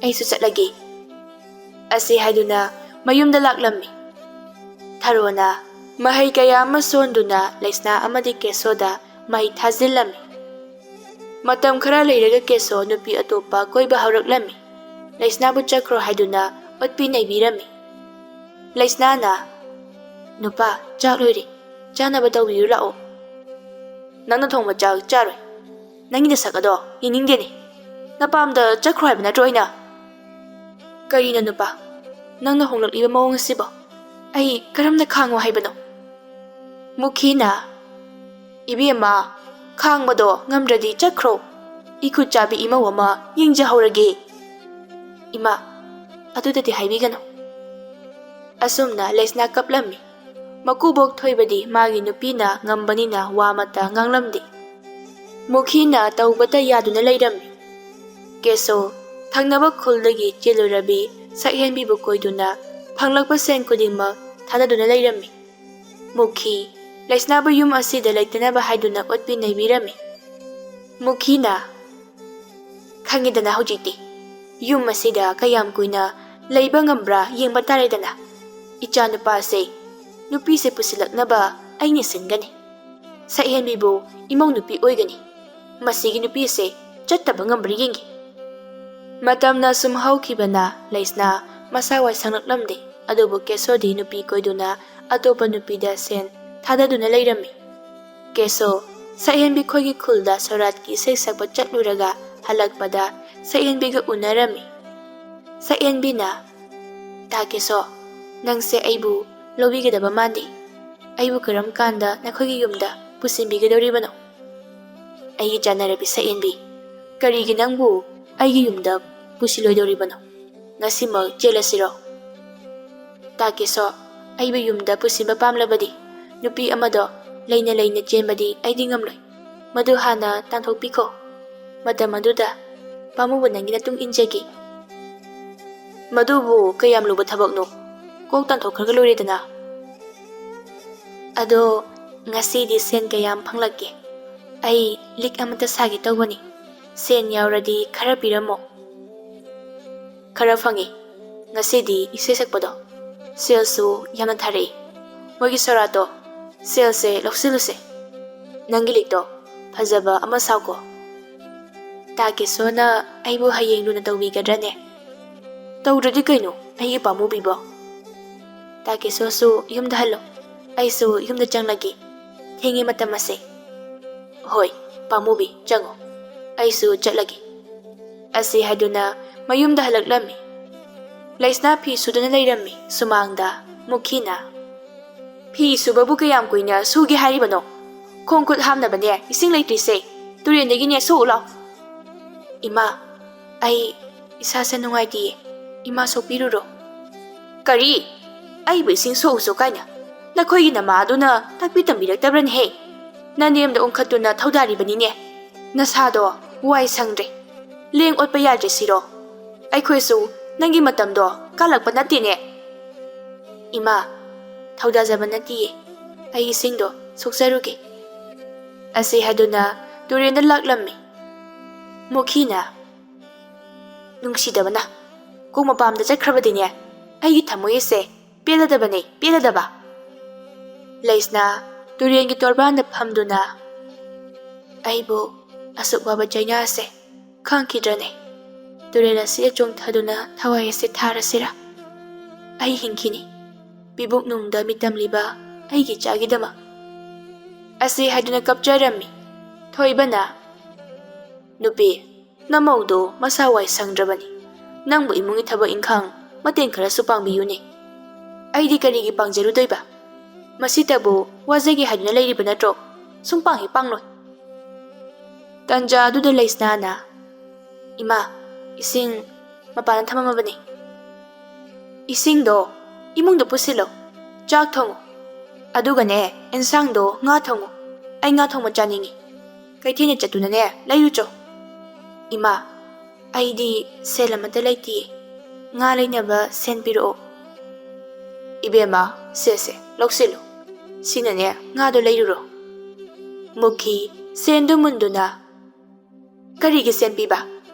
ꯑꯩꯁꯨ ꯆꯠꯂꯒꯦ꯫" ꯑꯁꯤ ꯍꯥꯏꯗꯨꯅ ꯃꯌꯨꯝꯗ ꯂꯥꯛꯂꯝꯃꯤ꯫ ꯊꯔꯣꯅ ꯃꯍꯩ ꯀꯌꯥ ꯑꯃ ꯁꯣꯟꯗꯨꯅ ꯂꯩꯁꯅꯥ ꯑꯃꯗꯤ ꯀꯦꯁꯣꯗ ꯃꯍꯩ ꯊꯥꯖꯤꯜꯂꯝꯃꯤ꯫ ꯃꯇꯝ ꯈꯔ ꯂꯩꯔꯒ ꯀꯦꯁꯣ ꯅꯨꯄꯤ ꯑꯇꯣꯞꯄ ꯀꯣꯏꯕ ꯍꯧꯔꯛꯂꯝꯃꯤ꯫ ꯂꯩꯁꯅꯥꯕꯨ ꯆꯠꯈ꯭ꯔꯣ ꯍꯥꯏꯗꯨꯅ ꯑꯣꯠꯄꯤ ꯅꯩꯕꯤꯔꯝꯃꯤ꯫ ꯂꯩꯁꯅꯥꯅ, "ꯅꯨꯄꯥ, ꯆꯥꯛ ꯂꯣꯏꯔꯦ, ꯆꯥꯅꯕ ꯇꯧꯕꯤꯌꯨ ꯂꯥꯛꯑꯣ꯫" "ꯅꯪꯅ ꯊꯣꯡꯕ ꯆꯥꯛ ꯆꯥꯔꯣꯏ꯫ ꯅꯪꯒꯤ ꯅꯁꯛ ꯑꯗꯣ ꯌꯦꯡꯅꯤꯡꯗꯦꯅꯦ꯫ ꯅꯄꯥꯝꯗ ꯆꯠꯈ꯭ꯔꯣ ꯍꯥꯏꯕ ꯅꯠꯇ꯭ꯔꯣ ꯑꯩꯅ?" "ꯀꯔꯤꯅꯣ ꯅꯨꯄꯥ, ꯅꯪꯅ ꯍꯣꯡꯂꯛꯂꯤꯕ ꯃꯑꯣꯡ ꯑꯁꯤꯕꯣ? ꯑꯩ ꯀꯔꯝꯅ ꯈꯥꯡꯉꯣ ꯍꯥꯏꯕꯅꯣ?" ꯃꯨꯈꯤꯅ, "ꯏꯕꯦꯝꯃ, ꯈꯥꯡꯕꯗꯣ ꯉꯝꯗ꯭ꯔꯗꯤ ꯆꯠꯈ꯭ꯔꯣ꯫ ꯏꯈꯨꯠ ꯆꯥꯕꯤ ꯏꯃꯧ ꯑꯃ ꯌꯦꯡꯖꯍꯧꯔꯒꯦ꯫" "ꯏꯃꯥ, ꯑꯗꯨꯗꯗꯤ ꯍꯥꯏꯕꯤꯒꯅꯨ꯫ ꯑꯁꯨꯝꯅ ꯂꯩꯁꯅꯥ ꯀꯞꯂꯝꯃꯤ꯫ ꯃꯀꯨꯕꯣꯛ ꯊꯣꯏꯕꯗꯤ ꯃꯥꯒꯤ ꯅꯨꯄꯤꯅ ꯉꯝꯕꯅꯤꯅ ꯋꯥ ꯑꯃꯠꯇ ꯉꯥꯡꯂꯝꯗꯦ꯫ ꯃꯨꯈꯤꯅ ꯇꯧꯕꯇ ꯌꯥꯗꯨꯅ ꯂꯩꯔꯝꯃꯤ꯫ ꯀꯦꯁꯣ ꯊꯪꯅꯕ ꯈꯨꯜꯗꯒꯤ ꯆꯦꯜꯂꯨꯔꯕꯤ ꯁꯛꯍꯦꯟꯕꯤꯕꯨ ꯀꯣꯏꯗꯨꯅ ꯐꯪꯂꯛꯄ ꯁꯦꯟ ꯈꯨꯗꯤꯡꯃꯛ ꯊꯥꯗꯗꯨꯅ ꯂꯩꯔꯝꯃꯤ꯫ ꯃꯨꯈꯤ ꯂꯩꯁꯅꯥꯕꯨ ꯌꯨꯝ ꯑꯁꯤꯗ ꯂꯩꯇꯅꯕ ꯍꯥꯏꯗꯨꯅ ꯑꯣꯠꯄꯤ ꯅꯩꯕꯤꯔꯝꯃꯤ꯫ ꯃꯨꯈꯤꯅ, "ꯈꯪꯉꯦꯗꯅ ꯍꯧꯖꯤꯛꯇꯤ꯫ ꯌꯨꯝ ꯑꯁꯤꯗ ꯀꯌꯥꯝ ꯀꯨꯏꯅ ꯂꯩꯕ ꯉꯝꯕ꯭ꯔꯥ ꯌꯦꯡꯕ ꯇꯥꯔꯦꯗꯅ꯫ ꯏꯆꯥ ꯅꯨꯄꯥꯁꯦ, ꯅꯨꯄꯤꯁꯦ ꯄꯨꯁꯤꯜꯂꯛꯅꯕ ꯑꯩꯅ ꯁꯤꯟꯒꯅꯤ꯫ ꯁꯛꯍꯦꯟꯕꯤꯕꯨ ꯏꯃꯧ ꯅꯨꯄꯤ ꯑꯣꯏꯒꯅꯤ꯫ ꯃꯁꯤꯒꯤ ꯅꯨꯄꯤꯁꯦ ꯆꯠꯇꯕ ꯉꯝꯕ꯭ꯔꯥ ꯌꯦꯡꯒꯦ꯫" ꯃꯇꯝꯅ ꯁꯨꯝ ꯍꯧꯈꯤꯕꯅ ꯂꯩꯁꯅꯥ ꯃꯁꯥ ꯋꯥꯏ ꯁꯪꯂꯛꯂꯝꯗꯦ꯫ ꯑꯗꯨꯕꯨ ꯀꯦꯁꯣꯗꯤ ꯅꯨꯄꯤ ꯀꯣꯏꯗꯨꯅ ꯑꯇꯣꯞꯄ ꯅꯨꯄꯤꯗ ꯁꯦꯟ ꯊꯥꯗꯗꯨꯅ ꯂꯩꯔꯝꯃꯤ꯫ ꯀꯦꯁꯣ ꯁꯛꯍꯦꯟꯕꯤ ꯈꯣꯏꯒꯤ ꯈꯨꯜꯗ ꯁꯣꯔꯥꯠꯀꯤ ꯏꯁꯩ ꯁꯛꯄ ꯆꯠꯂꯨꯔꯒ ꯍꯜꯂꯛꯄꯗ ꯁꯛꯍꯦꯟꯕꯤꯒ ꯎꯅꯔꯝꯃꯤ꯫ ꯁꯛꯍꯦꯟꯕꯤꯅ, "ꯇꯥ ꯀꯦꯁꯣ, ꯅꯪꯁꯦ ꯑꯩꯕꯨ ꯂꯧꯕꯤꯒꯗꯕ ꯃꯥꯟꯗꯦ꯫ ꯑꯩꯕꯨ ꯀꯔꯝ ꯀꯥꯟꯗ ꯅꯈꯣꯏꯒꯤ ꯌꯨꯝꯗ ꯄꯨꯁꯤꯟꯕꯤꯒꯗꯧꯔꯤꯕꯅꯣ? ꯑꯩꯒꯤ ꯆꯥꯟꯅꯔꯕꯤ ꯁꯛꯍꯦꯟꯕꯤ, ꯀꯔꯤꯒꯤ ꯅꯪꯕꯨ ꯑꯩꯒꯤ ꯌꯨꯝꯗ ꯄꯨꯁꯤꯜꯂꯣꯏꯗꯧꯔꯤꯕꯅꯣ? ꯉꯁꯤꯃꯛ ꯆꯦꯜꯂꯁꯤꯔꯣ?" "ꯇꯥ ꯀꯦꯁꯣ, ꯑꯩꯕꯨ ꯌꯨꯝꯗ ꯄꯨꯁꯤꯟꯕ ꯄꯥꯝꯂꯕꯗꯤ ꯅꯨꯄꯤ ꯑꯃꯗꯣ ꯂꯩꯅ ꯂꯩꯅ ꯆꯦꯟꯕꯗꯤ ꯑꯩꯗꯤ ꯉꯝꯂꯣꯏ꯫ ꯃꯗꯨ ꯍꯥꯟꯅ ꯇꯥꯟꯊꯣꯛꯄꯤꯈꯣ꯫ ꯃꯇꯝ ꯑꯗꯨꯗ ꯄꯥꯝꯃꯨꯕ ꯅꯪꯒꯤ ꯅꯇꯨꯡ ꯏꯟꯖꯒꯦ꯫" "ꯃꯗꯨꯕꯨ ꯀꯌꯥꯝ ꯂꯨꯕ ꯊꯕꯛꯅꯣ? ꯀꯣꯛ ꯇꯥꯟꯊꯣꯛꯈ꯭ꯔꯒ ꯂꯣꯏꯔꯦꯗꯅ꯫" "ꯑꯗꯣ ꯉꯁꯤꯗꯤ ꯁꯦꯟ ꯀꯌꯥꯝ ꯐꯪꯂꯛꯀꯦ? ꯑꯩ ꯂꯤꯛ ꯑꯃꯇ ꯁꯥꯒꯦ ꯇꯧꯕꯅꯤ꯫ ꯁꯦꯟ ꯌꯥꯎꯔꯗꯤ ꯈꯔ ꯄꯤꯔꯝꯃꯣ꯫" "ꯈꯔ ꯐꯪꯉꯤ꯫ ꯉꯁꯤꯗꯤ ꯏꯁꯩ ꯁꯛꯄꯗꯣ ꯁꯦꯜꯁꯨ ꯌꯥꯝꯅ ꯊꯥꯔꯛꯏ꯫ ꯃꯣꯏꯒꯤ ꯁꯣꯔꯥꯠꯇꯣ ꯁꯦꯜꯁꯦ ꯂꯧꯁꯤꯜꯂꯨꯁꯦ꯫ ꯅꯪꯒꯤ ꯂꯤꯛꯇꯣ ꯐꯖꯕ ꯑꯃ ꯁꯥꯎꯀꯣ꯫" "ꯇꯥ ꯀꯦꯁꯣꯅ ꯑꯩꯕꯨ ꯍꯌꯦꯡ ꯂꯨꯅ ꯇꯧꯕꯤꯒꯗ꯭ꯔꯅꯦ?" "ꯇꯧꯗ꯭ꯔꯗꯤ ꯀꯩꯅꯣ, ꯑꯩꯒꯤ ꯄꯥꯝꯃꯨꯕꯤꯕꯣ?" "ꯇꯥ ꯀꯦꯁꯣꯁꯨ ꯌꯨꯝꯗ ꯍꯜꯂꯣ, ꯑꯩꯁꯨ ꯌꯨꯝꯗ ꯆꯪꯂꯒꯦ꯫ ꯊꯦꯡꯉꯦ ꯃꯇꯝ ꯑꯁꯦ꯫" "ꯍꯣꯏ, ꯄꯥꯝꯃꯨꯕꯤ, ꯆꯪꯉꯣ, ꯑꯩꯁꯨ ꯆꯠꯂꯒꯦ꯫" ꯑꯁꯤ ꯍꯥꯏꯗꯨꯅ ꯃꯌꯨꯝꯗ ꯍꯜꯂꯛꯂꯝꯃꯤ꯫ ꯂꯩꯁꯅꯥ ꯐꯤ ꯁꯨꯗꯨꯅ ꯂꯩꯔꯝꯃꯤ꯫ ꯁꯨꯃꯥꯡꯗ ꯃꯨꯈꯤꯅ, "ꯐꯤ ꯁꯨꯕꯕꯨ ꯀꯌꯥꯝ ꯀꯨꯏꯅ ꯁꯨꯒꯦ ꯍꯥꯏꯔꯤꯕꯅꯣ? ꯈꯣꯡ ꯈꯨꯠ ꯍꯥꯝꯅꯕꯅꯦ ꯏꯁꯤꯡ ꯂꯩꯇ꯭ꯔꯤꯁꯦ꯫ ꯇꯨꯔꯦꯟꯗꯒꯤꯅꯦ ꯁꯣꯛꯎ ꯂꯥꯎ꯫" "ꯏꯃꯥ, ꯑꯩ ꯏꯁꯥꯁꯦ ꯅꯨꯡꯉꯥꯏꯇꯤꯌꯦ꯫ "ꯏꯃꯥ, ꯁꯣꯛꯄꯤꯔꯨꯔꯣ꯫" "ꯀꯔꯤ? ꯑꯩꯕꯨ ꯏꯁꯤꯡ ꯁꯣꯛꯎꯁꯨ ꯀꯥꯏꯅ? ꯅꯈꯣꯏꯒꯤ ꯅꯃꯥ ꯑꯗꯨꯅ ꯇꯥꯛꯄꯤ ꯇꯝꯕꯤꯔꯛꯇꯕ꯭ꯔꯅꯦꯍꯦ? ꯅꯅꯦꯝꯗ ꯎꯪꯈꯠꯇꯨꯅ ꯊꯧꯗꯥꯔꯤꯕꯅꯤꯅꯦ꯫ ꯅꯁꯥꯗꯣ ꯋꯥꯏ ꯁꯪꯗ꯭ꯔꯦ꯫ ꯂꯦꯡ ꯑꯣꯠꯄ ꯌꯥꯗ꯭ꯔꯦ ꯁꯤꯔꯣ? ꯑꯩꯈꯣꯏꯁꯨ ꯅꯪꯒꯤ ꯃꯇꯝꯗꯣ ꯀꯥꯜꯂꯛꯄ ꯅꯠꯇꯦꯅꯦ꯫" "ꯏꯃꯥ, ꯊꯧꯗꯥꯖꯕ ꯅꯠꯇꯤꯌꯦ꯫ ꯑꯩ ꯏꯁꯤꯡꯗꯣ ꯁꯣꯛꯆꯔꯨꯒꯦ꯫" ꯑꯁꯤ ꯍꯥꯏꯗꯨꯅ ꯇꯨꯔꯦꯟꯗ ꯂꯥꯛꯂꯝꯃꯤ꯫ ꯃꯨꯈꯤꯅ, "ꯅꯨꯡꯁꯤꯗꯕꯅ ꯀꯣꯛ ꯃꯄꯥꯝꯗ ꯆꯠꯈ꯭ꯔꯕꯗꯤꯅꯦ, ꯑꯩꯒꯤ ꯊꯃꯣꯏ ꯑꯁꯦ ꯄꯦꯜꯂꯗꯕꯅꯦ, ꯄꯦꯜꯂꯗꯕ꯫" ꯂꯩꯁꯅꯥ ꯇꯨꯔꯦꯟꯒꯤ ꯇꯣꯔꯕꯥꯟꯗ ꯐꯝꯗꯨꯅ, "ꯑꯩꯕꯨ ꯑꯁꯨꯛ ꯋꯥꯕ ꯆꯩꯅꯥ ꯑꯁꯦ ꯈꯥꯡꯈꯤꯗ꯭ꯔꯅꯦ? ꯇꯨꯔꯦꯜ ꯑꯁꯤꯗ ꯆꯣꯡꯊꯗꯨꯅ ꯊꯋꯥꯏ ꯑꯁꯦ ꯊꯥꯔꯁꯤꯔꯥ? ꯑꯩ ꯍꯤꯡꯈꯤꯅꯤ, ꯄꯤꯕꯨꯛ ꯅꯨꯡꯗ ꯃꯤꯇꯝꯂꯤꯕ ꯑꯩꯒꯤ ꯏꯆꯥꯒꯤꯗꯃꯛ꯫" ꯑꯁꯤ ꯍꯥꯏꯗꯨꯅ ꯀꯞꯆꯔꯝꯃꯤ꯫ ꯊꯣꯏꯕꯅ, "ꯅꯨꯄꯤ, ꯅꯃꯧꯗꯣ ꯃꯁꯥ ꯋꯥꯏ ꯁꯪꯗ꯭ꯔꯕꯅꯤ꯫ ꯅꯪꯕꯨ ꯏꯃꯨꯡꯒꯤ ꯊꯕꯛ ꯏꯪꯈꯥꯡ ꯃꯇꯦꯡ ꯈꯔꯁꯨ ꯄꯥꯡꯕꯤꯌꯨꯅꯦ꯫ ꯑꯩꯗꯤ ꯀꯔꯤꯒꯤ ꯄꯥꯡꯖꯔꯨꯗꯣꯏꯕ? ꯃꯁꯤꯇꯕꯨ ꯋꯥꯖꯒꯦ ꯍꯥꯏꯗꯨꯅ ꯂꯩꯔꯤꯕ ꯅꯠꯇ꯭ꯔꯣ? ꯁꯨꯝ ꯄꯥꯡ ꯍꯦꯛ ꯄꯥꯡꯂꯣꯏ꯫" ꯇꯟꯖꯥ ꯑꯗꯨꯗ ꯂꯩꯁꯅꯥꯅ, "ꯏꯃꯥ, ꯏꯁꯤꯡ ꯃꯄꯥꯟꯗ ꯊꯝꯃꯝꯃꯕꯅꯤ꯫ ꯏꯁꯤꯡꯗꯣ ꯏꯃꯨꯡꯗ ꯄꯨꯁꯤꯜꯂꯣ, ꯆꯥꯛ ꯊꯣꯡꯉꯨ꯫ ꯑꯗꯨꯒꯅꯦ, ꯑꯦꯟꯁꯥꯡꯗꯣ ꯉꯥ ꯊꯣꯡꯉꯨ꯫ ꯑꯩ ꯉꯥ ꯊꯣꯡꯕ ꯆꯥꯅꯤꯡꯉꯤ꯫ ꯀꯩꯊꯦꯜꯗ ꯆꯠꯇꯨꯅꯅꯦ ꯂꯩꯔꯨꯆꯣ꯫" "ꯏꯃꯥ, ꯑꯩꯗꯤ ꯁꯦꯜ ꯑꯃꯠꯇ ꯂꯩꯇꯤꯌꯦ꯫ ꯉꯥ ꯂꯩꯅꯕ ꯁꯦꯟ ꯄꯤꯔꯛꯑꯣ꯫" "ꯏꯕꯦꯝꯃ, ꯁꯦꯁꯦ, ꯂꯧꯁꯤꯜꯂꯨ꯫ ꯁꯤꯅꯅꯦ, ꯉꯥꯗꯣ ꯂꯩꯔꯨꯔꯣ꯫" ꯃꯨꯈꯤ ꯁꯦꯟꯗꯨ ꯃꯨꯟꯗꯨꯅ, "ꯀꯔꯤꯒꯤ ꯁꯦꯟ ꯄꯤꯕ?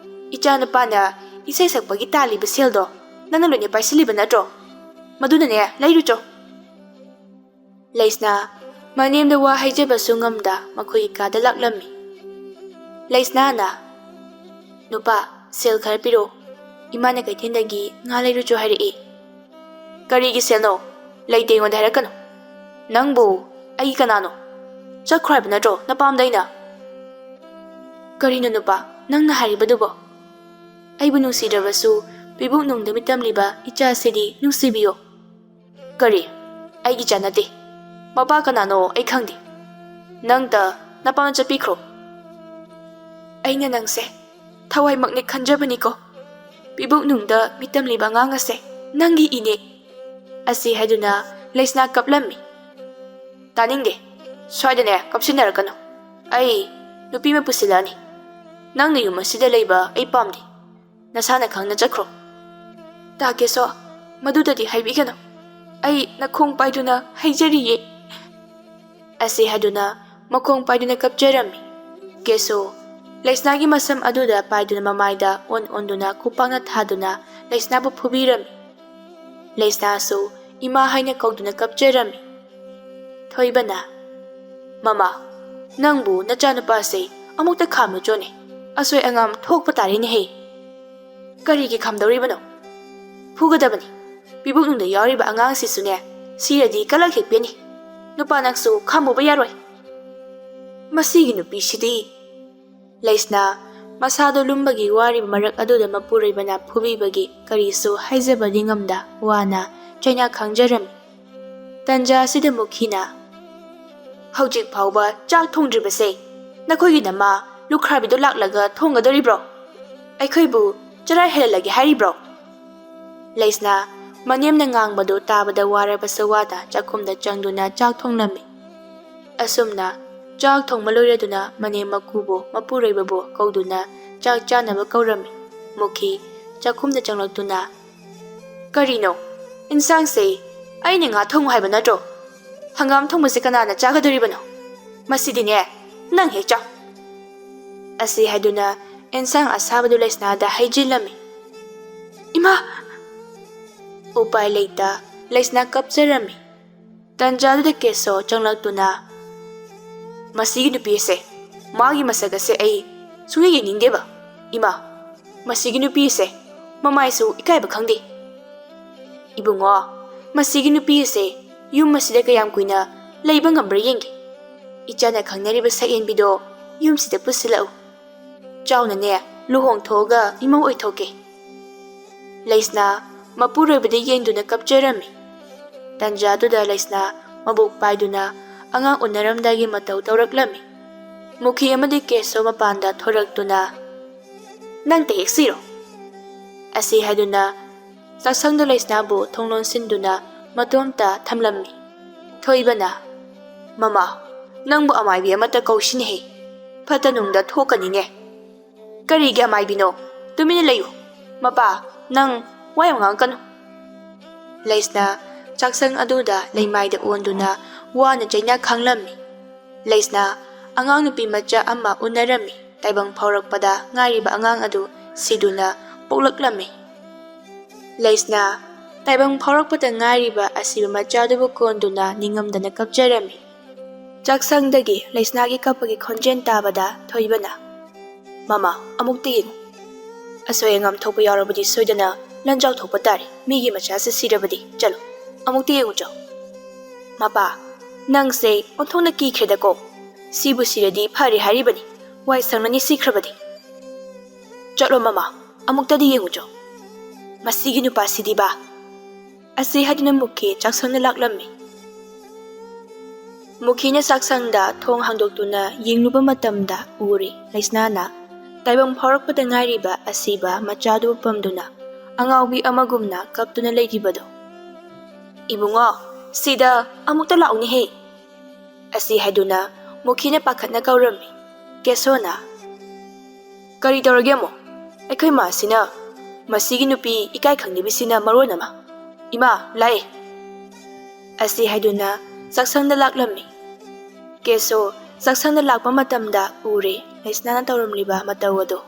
ꯏꯆꯥ ꯅꯨꯄꯥꯅ ꯏꯁꯩ ꯁꯛꯄꯒꯤ ꯇꯥꯜꯂꯤꯕ ꯁꯦꯜꯗꯣ ꯅꯪꯅ ꯂꯣꯏꯅ ꯄꯥꯏꯁꯤꯜꯂꯤꯕ ꯅꯠꯇ꯭ꯔꯣ? ꯃꯗꯨꯅꯅꯦ, ꯂꯩꯔꯨꯆꯣ꯫" ꯂꯩꯁꯅꯥ ꯃꯅꯦꯝꯗ ꯋꯥ ꯍꯥꯏꯖꯕꯁꯨ ꯉꯝꯗ ꯃꯈꯣꯏꯒꯤ ꯀꯥꯗ ꯂꯥꯛꯂꯝꯃꯤ꯫ ꯂꯩꯁꯅꯥꯅ, "ꯅꯨꯄꯥ, ꯁꯦꯜ ꯈꯔ ꯄꯤꯔꯛꯑꯣ꯫ ꯏꯃꯥꯅ ꯀꯩꯊꯦꯜꯗꯒꯤ ꯉꯥ ꯂꯩꯔꯨꯆꯣ ꯍꯥꯏꯔꯛꯏ꯫" "ꯀꯔꯤꯒꯤ ꯁꯦꯜꯅꯣ? ꯂꯩꯇꯦ, ꯑꯩꯉꯣꯟꯗ ꯍꯥꯏꯔꯛꯀꯅꯨ꯫ ꯅꯪꯕꯨ ꯑꯩꯒꯤ ꯀꯅꯥꯅꯣ? ꯆꯠꯈ꯭ꯔꯣ ꯍꯥꯏꯕ ꯅꯠꯇ꯭ꯔꯣ ꯅꯄꯥꯝꯗ ꯑꯩꯅ?" "ꯀꯔꯤꯅꯣ ꯅꯨꯄꯥ, ꯅꯪꯅ ꯍꯥꯏꯔꯤꯕꯗꯨꯕꯣ? ꯑꯩꯕꯨ ꯅꯨꯡꯁꯤꯗ꯭ꯔꯕꯁꯨ ꯄꯤꯕꯨꯛ ꯅꯨꯡꯗ ꯃꯤꯇꯝꯂꯤꯕ ꯏꯆꯥꯁꯤꯗꯤ ꯅꯨꯡꯁꯤꯕꯤꯌꯣ꯫" "ꯀꯔꯤ? ꯑꯩꯒꯤ ꯏꯆꯥ ꯅꯠꯇꯦ꯫ ꯃꯄꯥ ꯀꯅꯥꯅꯣ ꯑꯩ ꯈꯪꯗꯦ꯫ ꯅꯪꯇ ꯅꯄꯥꯝꯗ ꯆꯠꯄꯤꯈ꯭ꯔꯣ꯫" "ꯑꯩꯅ ꯅꯪꯁꯦ ꯊꯋꯥꯏꯃꯛꯅꯦ ꯈꯟꯖꯕꯅꯤꯀꯣ꯫ ꯄꯤꯕꯨꯛꯅꯨꯡꯗ ꯃꯤꯇꯝ ꯂꯩꯕ ꯑꯉꯥꯡ ꯑꯁꯦ ꯅꯪꯒꯤ ꯏꯅꯦ ꯑꯁꯤ ꯍꯥꯏꯗꯨꯅ ꯂꯩꯁꯅꯥ ꯀꯞꯂꯝꯃꯤ꯫ ꯇꯥꯅꯤꯡꯗꯦ꯫ ꯁ꯭ꯋꯥꯏꯗꯅꯦ ꯀꯞꯁꯤꯟꯅꯔꯛꯀꯅꯨ꯫ ꯑꯩ ꯅꯨꯄꯤ ꯑꯃ ꯄꯨꯁꯤꯜꯂꯛꯑꯅꯤ꯫ ꯅꯪꯅ ꯌꯨꯝ ꯑꯁꯤꯗ ꯂꯩꯕ ꯑꯩ ꯄꯥꯝꯗꯦ꯫ ꯅꯁꯥꯅ ꯈꯪꯅ ꯆꯠꯈ꯭ꯔꯣ꯫ ꯇꯥꯀꯦꯁꯣ, ꯃꯗꯨꯗꯗꯤ ꯍꯥꯏꯕꯤꯒꯅꯨ꯫ ꯑꯩ ꯅꯈꯣꯡ ꯄꯥꯏꯗꯨꯅ ꯍꯥꯏꯖꯔꯤꯌꯦ ꯑꯁꯤ ꯍꯥꯏꯗꯨꯅ ꯃꯈꯣꯡ ꯄꯥꯏꯗꯨꯅ ꯀꯞꯆꯔꯝꯃꯤ꯫ ꯀꯦꯁꯣ ꯂꯩꯁꯅꯥꯒꯤ ꯃꯁꯝ ꯑꯗꯨꯗ ꯄꯥꯏꯗꯨꯅ ꯃꯃꯥꯏꯗ ꯑꯣꯟ ꯑꯣꯟꯗꯨꯅ ꯈꯨꯄꯥꯛꯅ ꯊꯥꯗꯨꯅ ꯂꯩꯁꯅꯥꯕꯨ ꯐꯨꯕꯤꯔꯝꯃꯤ꯫ ꯂꯩꯁꯅꯥꯁꯨ ꯏꯃꯥ ꯍꯥꯏꯅ ꯀꯧꯗꯨꯅ ꯀꯞꯆꯔꯝꯃꯤ꯫ ꯊꯣꯏꯕꯅ, "ꯃꯃꯥ, ꯅꯪꯕꯨ ꯅꯆꯥꯅꯨꯄꯥꯁꯦ ꯑꯃꯨꯛꯇ ꯈꯥꯝꯂꯨꯆꯣꯅꯦ꯫ ꯑꯁꯣꯏ ꯑꯉꯥꯝ ꯊꯣꯛꯄ ꯇꯥꯔꯦꯅꯦꯍꯦ꯫ ꯀꯔꯤꯒꯤ ꯈꯥꯝꯗꯧꯔꯤꯕꯅꯣ? ꯐꯨꯒꯗꯕꯅꯤ꯫ ꯄꯤꯕꯨꯛꯅꯨꯡꯗ ꯌꯥꯎꯔꯤꯕ ꯑꯉꯥꯡꯁꯤꯁꯨꯅꯦ, ꯁꯤꯔꯗꯤ ꯀꯂꯛ ꯍꯦꯛ ꯄꯦꯟꯅꯤ꯫ ꯅꯨꯄꯥ ꯅꯪꯁꯨ ꯈꯥꯝꯃꯨꯕ ꯌꯥꯔꯣꯏ꯫ ꯃꯁꯤꯒꯤ ꯅꯨꯄꯤꯁꯤꯗꯤ"꯫ ꯂꯩꯁꯅꯥ ꯃꯁꯥꯗꯣ ꯂꯨꯝꯕꯒꯤ ꯋꯥꯔꯤꯕ ꯃꯔꯛ ꯑꯗꯨꯗ ꯃꯄꯨꯔꯣꯏꯕꯅ ꯐꯨꯕꯤꯕꯒꯤ ꯀꯔꯤꯁꯨ ꯍꯥꯏꯖꯕꯗꯤ ꯉꯝꯗ ꯋꯥꯅ ꯆꯩꯅꯥ ꯈꯥꯡꯖꯔꯝꯃꯤ꯫ ꯇꯟꯖꯥ ꯑꯁꯤꯗ ꯃꯨꯈꯤꯅ, "ꯍꯧꯖꯤꯛ ꯐꯥꯎꯕ ꯆꯥꯛ ꯊꯣꯡꯗ꯭ꯔꯤꯕꯁꯦ ꯅꯈꯣꯏꯒꯤ ꯅꯃꯥ ꯂꯨꯈ꯭ꯔꯥꯕꯤꯗꯣ ꯂꯥꯛꯂꯒ ꯊꯣꯡꯒꯗꯧꯔꯤꯕ꯭ꯔꯣ? ꯑꯩꯈꯣꯏꯕꯨ ꯆꯔꯥ ꯍꯦꯜꯍꯜꯂꯒꯦ ꯍꯥꯏꯔꯤꯕ꯭ꯔꯣ?" ꯂꯩꯁꯅꯥ ꯃꯅꯦꯝꯅ ꯉꯥꯡꯕꯗꯨ ꯇꯥꯕꯗ ꯋꯥꯔꯕꯁꯨ ꯋꯥꯗ ꯆꯥꯛꯈꯨꯝꯗ ꯆꯪꯗꯨꯅ ꯆꯥꯛ ꯊꯣꯡꯂꯝꯃꯤ꯫ ꯑꯁꯨꯝꯅ ꯆꯥꯛ ꯊꯣꯡꯕ ꯂꯣꯏꯔꯗꯨꯅ ꯃꯅꯦꯝ ꯃꯀꯨꯕꯨ ꯃꯄꯨꯔꯣꯏꯕꯕꯨ ꯀꯧꯗꯨꯅ ꯆꯥꯛ ꯆꯥꯅꯕ ꯀꯧꯔꯝꯃꯤ꯫ ꯃꯨꯈꯤ ꯆꯥꯛꯈꯨꯝꯗ ꯆꯪꯂꯛꯇꯨꯅ, "ꯀꯔꯤꯅꯣ? ꯏꯟꯁꯥꯡꯁꯦ ꯑꯩꯅ ꯉꯥ ꯊꯣꯡꯉꯨ ꯍꯥꯏꯕ ꯅꯠꯇ꯭ꯔꯣ? ꯍꯪꯒꯥꯝ ꯊꯣꯡꯕꯁꯦ ꯀꯅꯥꯅ ꯆꯥꯒꯗꯣꯔꯤꯕꯅꯣ? ꯃꯁꯤꯗꯤꯅꯦ, ꯅꯪ ꯍꯦꯛ ꯆꯥꯎ" ꯑꯁꯤ ꯍꯥꯏꯗꯨꯅ ꯏꯟꯁꯥꯡ ꯑꯁꯥꯕꯗꯨ ꯂꯩꯁꯅꯥꯗ ꯍꯩꯖꯤꯜꯂꯝꯃꯤ꯫ ꯏꯃꯥ! ꯎꯄꯥꯏ ꯂꯩꯇ ꯂꯩꯁꯅꯥ ꯀꯞꯆꯔꯝꯃꯤ꯫ ꯇꯟꯖꯥꯗꯨꯗ ꯀꯦꯁꯣ ꯆꯪꯂꯛꯇꯨꯅ, "ꯃꯁꯤꯒꯤ ꯅꯨꯄꯤ ꯑꯁꯦ, ꯃꯥꯒꯤ ꯃꯁꯛ ꯑꯁꯦ ꯑꯩ ꯁꯨꯡꯌꯦꯡ ꯌꯦꯡꯅꯤꯡꯗꯦꯕ꯫ ꯏꯃꯥ, ꯃꯁꯤꯒꯤ ꯅꯨꯄꯤ ꯑꯁꯦ ꯃꯃꯥꯏꯁꯨ ꯏꯀꯥꯏꯕ ꯈꯪꯗꯦ꯫ ꯏꯕꯨꯡꯉꯣ, ꯃꯁꯤꯒꯤ ꯅꯨꯄꯤ ꯑꯁꯦ ꯌꯨꯝ ꯑꯁꯤꯗ ꯀꯌꯥꯝ ꯀꯨꯏꯅ ꯂꯩꯕ ꯉꯝꯕ꯭ꯔꯥ ꯌꯦꯡꯒꯦ꯫ ꯏꯆꯥꯅ ꯈꯪꯅꯔꯤꯕ ꯁꯛꯍꯦꯟꯕꯤꯗꯣ ꯌꯨꯝꯁꯤꯗ ꯄꯨꯁꯤꯜꯂꯛꯎ꯫ ꯆꯥꯎꯅꯅꯦ ꯂꯨꯍꯣꯡꯊꯣꯛꯑꯒ ꯏꯃꯧ ꯑꯣꯏꯊꯣꯛꯀꯦ"꯫ ꯂꯩꯁꯅꯥ ꯃꯄꯨꯔꯣꯏꯕꯗ ꯌꯦꯡꯗꯨꯅ ꯀꯞꯆꯔꯝꯃꯤ꯫ ꯇꯟꯖꯥꯗꯨꯗ ꯂꯩꯁꯅꯥ ꯃꯕꯨꯛ ꯄꯥꯏꯗꯨꯅ ꯑꯉꯥꯡ ꯎꯅꯔꯝꯗꯥꯏꯒꯤ ꯃꯇꯧ ꯇꯧꯔꯛꯂꯝꯃꯤ꯫ ꯃꯨꯈꯤ ꯑꯃꯗꯤ ꯀꯦꯁꯣ ꯃꯄꯥꯟꯗ ꯊꯣꯔꯛꯇꯨꯅ, "ꯅꯪ ꯇ ꯍꯦꯛ ꯁꯤꯔꯣ"꯫ ꯑꯁꯤ ꯍꯥꯏꯗꯨꯅ ꯆꯥꯛꯁꯪꯗ ꯂꯩꯁꯅꯥꯕꯨ ꯊꯣꯡ ꯂꯣꯟꯁꯤꯟꯗꯨꯅ ꯃꯇꯣꯝꯇ ꯊꯝꯂꯝꯃꯤ꯫ ꯊꯣꯏꯕꯅ, "ꯃꯃꯥ, ꯅꯪꯕꯨ ꯑꯃꯥꯏꯕꯤ ꯑꯃꯠꯇ ꯀꯧꯁꯤꯅꯦꯍꯦ꯫ ꯐꯠꯇ ꯅꯨꯡꯗ ꯊꯣꯛꯀꯅꯤꯅꯦ꯫" "ꯀꯔꯤꯒꯤ ꯑꯃꯥꯏꯕꯤꯅꯣ? ꯇꯨꯃꯤꯟꯅ ꯂꯩꯌꯨ꯫ ꯃꯄꯥ, ꯅꯪ ꯋꯥ ꯌꯥꯝ ꯉꯥꯡꯉꯛꯀꯅꯨ꯫" ꯂꯩꯁꯅꯥ ꯆꯥꯛꯁꯪ ꯑꯗꯨꯗ ꯂꯩꯃꯥꯏꯗ ꯑꯣꯟꯗꯨꯅ ꯋꯥꯅ ꯆꯩꯅꯥ ꯈꯥꯡꯂꯝꯃꯤ꯫ ꯂꯩꯁꯅꯥ ꯑꯉꯥꯡ ꯅꯨꯄꯤ ꯃꯆꯥ ꯑꯃ ꯎꯅꯔꯝꯃꯤ꯫ ꯇꯥꯏꯕꯪ ꯐꯥꯎꯔꯛꯄꯗ ꯉꯥꯏꯔꯤꯕ ꯑꯉꯥꯡ ꯑꯗꯨ ꯁꯤꯗꯨꯅ ꯄꯣꯛꯂꯛꯂꯝꯃꯤ꯫ ꯂꯩꯁꯅꯥ ꯇꯥꯏꯕꯪ ꯐꯥꯎꯔꯛꯄꯗ ꯉꯥꯏꯔꯤꯕ ꯑꯁꯤꯕ ꯃꯆꯥꯗꯨꯕꯨ ꯀꯣꯟꯗꯨꯅ ꯅꯤꯡꯉꯝꯗꯅ ꯀꯞꯆꯔꯝꯃꯤ꯫ ꯆꯥꯛꯁꯪꯗꯒꯤ ꯂꯩꯁꯅꯥꯒꯤ ꯀꯞꯄꯒꯤ ꯈꯣꯟꯖꯦꯜ ꯇꯥꯕꯗ ꯊꯣꯏꯕꯅ, "ꯃꯃꯥ, ꯑꯃꯨꯛꯇ ꯌꯦꯡꯉꯨ꯫ ꯑꯁꯣꯏ ꯑꯉꯥꯝ ꯊꯣꯛꯄ ꯌꯥꯎꯔꯕꯗꯤ ꯁꯣꯏꯗꯅ ꯂꯟꯖꯥꯎ ꯊꯣꯛꯄ ꯇꯥꯔꯦ꯫ ꯃꯤꯒꯤ ꯃꯆꯥꯁꯦ ꯁꯤꯔꯕꯗꯤ꯫ ꯆꯠꯂꯣ, ꯑꯃꯨꯛꯇ ꯌꯦꯡꯉꯨ ꯆꯣ꯫" "ꯃꯄꯥ, ꯅꯪꯁꯦ ꯑꯣꯟꯊꯣꯛꯅ ꯀꯤꯈ꯭ꯔꯦꯗꯀꯣ꯫ ꯁꯤꯕꯨ ꯁꯤꯔꯗꯤ ꯐꯔꯦ ꯍꯥꯏꯔꯤꯕꯅꯤ꯫ ꯋꯥꯏ ꯁꯪꯅꯅꯤ ꯁꯤꯈ꯭ꯔꯕꯗꯤ꯫ ꯆꯠꯂꯣ ꯃꯃꯥ, ꯑꯃꯨꯛꯇꯗꯤ ꯌꯦꯡꯉꯨ ꯆꯣ꯫ ꯃꯁꯤꯒꯤ ꯅꯨꯄꯥꯁꯤꯗꯤꯕ꯫" ꯑꯁꯤ ꯍꯥꯏꯗꯨꯅ ꯃꯨꯈꯤ ꯆꯥꯛꯁꯪꯗ ꯂꯥꯛꯂꯝꯃꯤ꯫ ꯃꯨꯈꯤꯅ ꯆꯥꯛꯁꯪꯗ ꯊꯣꯡ ꯍꯥꯡꯗꯣꯛꯇꯨꯅ ꯌꯦꯡꯂꯨꯕ ꯃꯇꯝꯗ ꯎꯔꯦ ꯂꯩꯁꯅꯥꯅ ꯇꯥꯏꯕꯪ ꯐꯥꯎꯔꯛꯄꯗ ꯉꯥꯏꯔꯤꯕ ꯑꯁꯤꯕ ꯃꯆꯥꯗꯨ ꯄꯝꯗꯨꯅ ꯑꯉꯥꯎꯕꯤ ꯑꯃꯒꯨꯝꯅ ꯀꯞꯇꯨꯅ ꯂꯩꯔꯤꯕꯗꯣ꯫ "ꯏꯕꯨꯡꯉꯣ, ꯁꯤꯗ ꯑꯃꯨꯛꯇ ꯂꯥꯛꯎꯅꯦꯍꯦ꯫" ꯑꯁꯤ ꯍꯥꯏꯗꯨꯅ ꯃꯨꯈꯤꯅ ꯄꯥꯈꯠꯅ ꯀꯧꯔꯝꯃꯤ꯫ ꯀꯦꯁꯣꯅ, "ꯀꯔꯤ ꯇꯧꯔꯒꯦ ꯑꯃꯨꯛ? ꯑꯩꯈꯣꯏ ꯃꯥꯁꯤꯅ ꯃꯁꯤꯒꯤ ꯅꯨꯄꯤ ꯏꯀꯥꯏ ꯈꯪꯗꯕꯤꯁꯤꯅ ꯃꯔꯣꯟ ꯑꯃ꯫ ꯏꯃꯥ, ꯂꯥꯛꯑꯦ꯫" ꯑꯁꯤ ꯍꯥꯏꯗꯨꯅ ꯆꯥꯛꯁꯪꯗ ꯂꯥꯛꯂꯝꯃꯤ꯫ ꯀꯦꯁꯣ ꯆꯥꯛꯁꯪꯗ ꯂꯥꯛꯄ ꯃꯇꯝꯗ ꯎꯔꯦ ꯂꯩꯁꯅꯥꯅ ꯇꯧꯔꯝꯂꯤꯕ ꯃꯇꯧ ꯑꯗꯣ꯫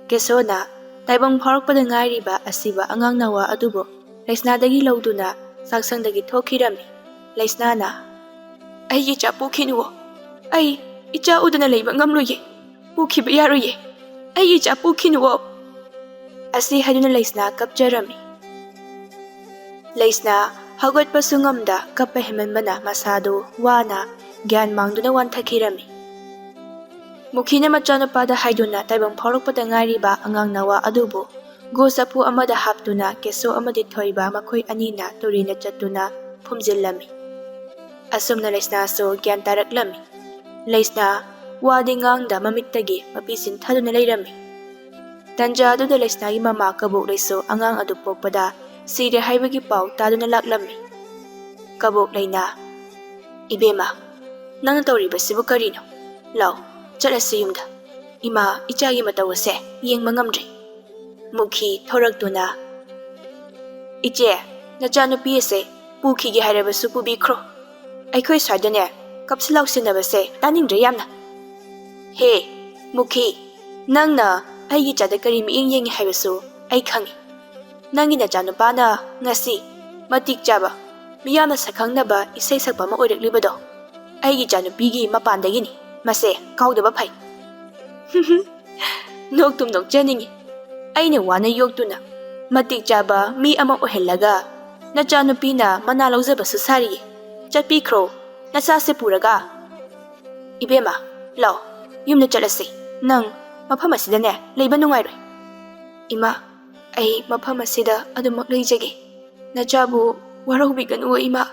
ꯀꯦꯁꯣꯅ ꯇꯥꯏꯕꯪ ꯐꯥꯎꯔꯛꯄꯗ ꯉꯥꯏꯔꯤꯕ ꯑꯁꯤꯕ ꯑꯉꯥꯡ ꯅꯋꯥ ꯑꯗꯨꯕꯨ ꯂꯩꯁꯅꯥꯗꯒꯤ ꯂꯧꯗꯨꯅ ꯆꯥꯛꯁꯪꯗꯒꯤ ꯊꯣꯛꯈꯤꯔꯝꯃꯤ꯫ ꯂꯩꯁꯅꯥꯅ, "ꯑꯩꯒꯤ ꯏꯆꯥ ꯄꯨꯈꯤꯅꯨꯋꯣ꯫ ꯑꯩ ꯏꯆꯥ ꯎꯗꯅ ꯂꯩꯕ ꯉꯝꯂꯣꯏꯌꯦ꯫ ꯄꯨꯈꯤꯕ ꯌꯥꯔꯣꯏꯌꯦ꯫ ꯑꯩꯒꯤ ꯏꯆꯥ ꯄꯨꯈꯤꯅꯨꯋꯣ꯫" ꯑꯁꯤ ꯍꯥꯏꯗꯨꯅ ꯂꯩꯁꯅꯥ ꯀꯞꯆꯔꯝꯃꯤ꯫ ꯂꯩꯁꯅꯥ ꯍꯧꯒꯠꯄꯁꯨ ꯉꯝꯗ ꯀꯞꯄ ꯍꯦꯟꯃꯟꯕꯅ ꯃꯁꯥꯗꯨ ꯋꯥꯅ ꯒ꯭ꯌꯥꯟ ꯃꯥꯡꯗꯨꯅ ꯋꯥꯟꯊꯈꯤꯔꯝꯃꯤ꯫ ꯃꯨꯈꯤꯅ ꯃꯆꯥꯅꯨꯄꯥꯗ ꯍꯥꯏꯗꯨꯅ ꯇꯥꯏꯕꯪ ꯐꯥꯎꯔꯛꯄꯗ ꯉꯥꯏꯔꯤꯕ ꯑꯉꯥꯡ ꯅꯋꯥ ꯑꯗꯨꯕꯨ ꯒꯣ ꯆꯐꯨ ꯑꯃꯗ ꯍꯥꯞꯇꯨꯅ ꯀꯦꯁꯣ ꯑꯃꯗꯤ ꯊꯣꯏꯕ ꯃꯈꯣꯏ ꯑꯅꯤꯅ ꯇꯨꯔꯦꯟꯗ ꯆꯠꯇꯨꯅ ꯐꯨꯝꯖꯤꯜꯂꯝꯃꯤ꯫ ꯑꯁꯨꯝꯅ ꯂꯩꯁꯅꯥꯁꯨ ꯒ꯭ꯌꯥꯟ ꯇꯥꯔꯛꯂꯝꯃꯤ꯫ ꯂꯩꯁꯅꯥ ꯋꯥꯗꯤ ꯉꯥꯡꯗ ꯃꯃꯤꯠꯇꯒꯤ ꯃꯄꯤ ꯆꯤꯟꯊꯗꯨꯅ ꯂꯩꯔꯝꯃꯤ꯫ ꯇꯟꯖꯥ ꯑꯗꯨꯗ ꯂꯩꯁꯅꯥꯒꯤ ꯃꯃꯥ ꯀꯕꯣꯛꯂꯩꯁꯨ ꯑꯉꯥꯡ ꯑꯗꯨ ꯄꯣꯛꯄꯗ ꯁꯤꯔꯦ ꯍꯥꯏꯕꯒꯤ ꯄꯥꯎ ꯇꯥꯗꯨꯅ ꯂꯥꯛꯂꯝꯃꯤ꯫ ꯀꯕꯣꯛꯂꯩꯅ, "ꯏꯕꯦꯝꯃ, ꯅꯪꯅ ꯇꯧꯔꯤꯕꯁꯤꯕꯨ ꯀꯔꯤꯅꯣ? ꯂꯥꯎ, ꯆꯠꯂꯁꯤ ꯌꯨꯝꯗ꯫ ꯏꯃꯥ, ꯏꯆꯥꯒꯤ ꯃꯇꯧ ꯑꯁꯦ ꯌꯦꯡꯕ ꯉꯝꯗ꯭ꯔꯦ꯫" ꯃꯨꯈꯤ ꯊꯣꯔꯛꯇꯨꯅ, "ꯏꯆꯦ, ꯅꯆꯥꯅꯨꯄꯤ ꯑꯁꯦ ꯄꯨꯈꯤꯒꯦ ꯍꯥꯏꯔꯕꯁꯨ ꯄꯨꯕꯤꯈ꯭ꯔꯣ꯫ ꯑꯩꯈꯣꯏ ꯁ꯭ꯋꯥꯏꯗꯅꯦ ꯀꯞꯁꯤ ꯂꯥꯎꯁꯤꯟꯅꯕꯁꯦ ꯇꯥꯅꯤꯡꯗ꯭ꯔꯦ ꯌꯥꯝꯅ꯫ ꯍꯦ, ꯃꯨꯈꯤ, ꯅꯪꯅ ꯑꯩꯒꯤ ꯏꯆꯥꯗ ꯀꯔꯤ ꯃꯤꯠꯌꯦꯡ ꯌꯦꯡꯉꯤ ꯍꯥꯏꯕꯁꯨ ꯑꯩ ꯈꯪꯉꯤ꯫ ꯅꯪꯒꯤ ꯅꯆꯥꯅꯨꯄꯥꯅ ꯉꯁꯤ ꯃꯇꯤꯛ ꯆꯥꯕ, ꯃꯤꯌꯥꯝꯅ ꯁꯛꯈꯪꯅꯕ ꯏꯁꯩ ꯁꯛꯄ ꯑꯃ ꯑꯣꯏꯔꯛꯂꯤꯕꯗꯣ ꯑꯩꯒꯤ ꯏꯆꯥꯅꯨꯄꯤꯒꯤ ꯃꯄꯥꯟꯗꯒꯤꯅꯤ꯫ ꯃꯁꯦ ꯀꯥꯎꯗꯕ ꯐꯩ꯫" "ꯅꯣꯛꯇꯨꯝ ꯅꯣꯛꯆꯅꯤꯡꯉꯤ꯫ ꯑꯩꯅ ꯋꯥꯅ ꯌꯣꯛꯇꯨꯅ ꯃꯇꯤꯛ ꯆꯥꯕ ꯃꯤ ꯑꯃ ꯑꯣꯏꯍꯜꯂꯒ ꯅꯆꯥꯅꯨꯄꯤꯅ ꯃꯅꯥ ꯂꯧꯖꯕꯁꯨ ꯁꯥꯔꯤꯌꯦ꯫ ꯆꯠꯄꯤꯈ꯭ꯔꯣ, ꯅꯆꯥꯁꯦ ꯄꯨꯔꯒ꯫ ꯏꯕꯦꯝꯃ, ꯂꯥꯎ, ꯌꯨꯝꯗ ꯆꯠꯂꯁꯤ꯫ ꯅꯪ ꯃꯐꯝ ꯑꯁꯤꯗꯅꯦ ꯂꯩꯕ ꯅꯨꯡꯉꯥꯏꯔꯣꯏ꯫" "ꯏꯃꯥ, ꯑꯩ ꯃꯐꯝ ꯑꯁꯤꯗ ꯑꯗꯨꯃꯛ ꯂꯩꯖꯒꯦ꯫ ꯅꯆꯥꯕꯨ ꯋꯥꯔꯧꯕꯤꯒꯅꯨ ꯏꯃꯥ꯫"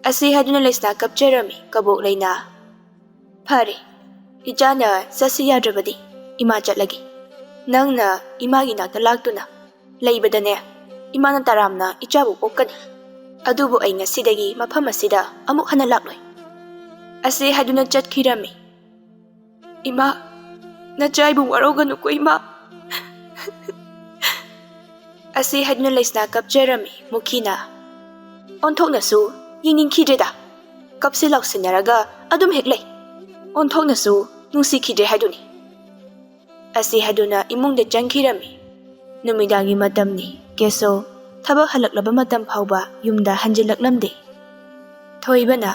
ꯑꯁꯤ ꯍꯥꯏꯗꯨꯅ ꯂꯩꯁꯅꯥ ꯀꯞꯆꯔꯝꯃꯤ꯫ ꯀꯕꯣꯛꯂꯩꯅ, "ꯐꯔꯦ, ꯏꯆꯥꯅ ꯆꯠꯁꯤ ꯌꯥꯗ꯭ꯔꯕꯗꯤ ꯏꯃꯥ ꯆꯠꯂꯒꯦ꯫ ꯅꯪꯅ ꯏꯃꯥꯒꯤ ꯅꯥꯛꯇ ꯂꯥꯛꯇꯨꯅ ꯂꯩꯕꯗꯅꯦ ꯏꯃꯥꯅ ꯇꯔꯥꯝꯅ ꯏꯆꯥꯕꯨ ꯑꯣꯛꯀꯅꯤ꯫ ꯑꯗꯨꯕꯨ ꯑꯩ ꯉꯁꯤꯗꯒꯤ ꯃꯐꯝ ꯑꯁꯤꯗ ꯑꯃꯨꯛ ꯍꯟꯅ ꯂꯥꯛꯂꯣꯏ꯫" ꯑꯁꯤ ꯍꯥꯏꯗꯨꯅ ꯆꯠꯈꯤꯔꯝꯃꯤ꯫ "ꯏꯃꯥ, ꯅꯆꯥ ꯑꯩꯕꯨ ꯋꯥꯔꯧꯒꯅꯨꯀꯣ ꯏꯃꯥ꯫" ꯑꯁꯤ ꯍꯥꯏꯗꯨꯅ ꯂꯩꯁꯅꯥ ꯀꯞꯆꯔꯝꯃꯤ꯫ ꯃꯨꯈꯤꯅ, "ꯑꯣꯟꯊꯣꯛꯅꯁꯨ ꯌꯦꯡꯅꯤꯡꯈꯤꯗ꯭ꯔꯦꯗ꯫ ꯀꯞꯁꯤ ꯂꯥꯎꯁꯤꯟꯅꯔꯒ ꯑꯗꯨꯝ ꯍꯦꯛ ꯂꯩ꯫ ꯑꯣꯟꯊꯣꯛꯅꯁꯨ ꯅꯨꯡꯁꯤꯈꯤꯗ꯭ꯔꯦ ꯍꯥꯏꯗꯨꯅꯤ꯫" ꯑꯁꯤ ꯍꯥꯏꯗꯨꯅ ꯏꯃꯨꯡꯗ ꯆꯪꯈꯤꯔꯝꯃꯤ꯫ ꯅꯨꯃꯤꯗꯥꯡꯒꯤ ꯃꯇꯝꯅꯤ꯫ ꯀꯦꯁꯣ ꯊꯕꯛ ꯍꯜꯂꯛꯂꯕ ꯃꯇꯝ ꯐꯥꯎꯕ ꯌꯨꯝꯗ ꯍꯟꯖꯤꯜꯂꯛꯂꯝꯗꯦ꯫ ꯊꯣꯏꯕꯅ,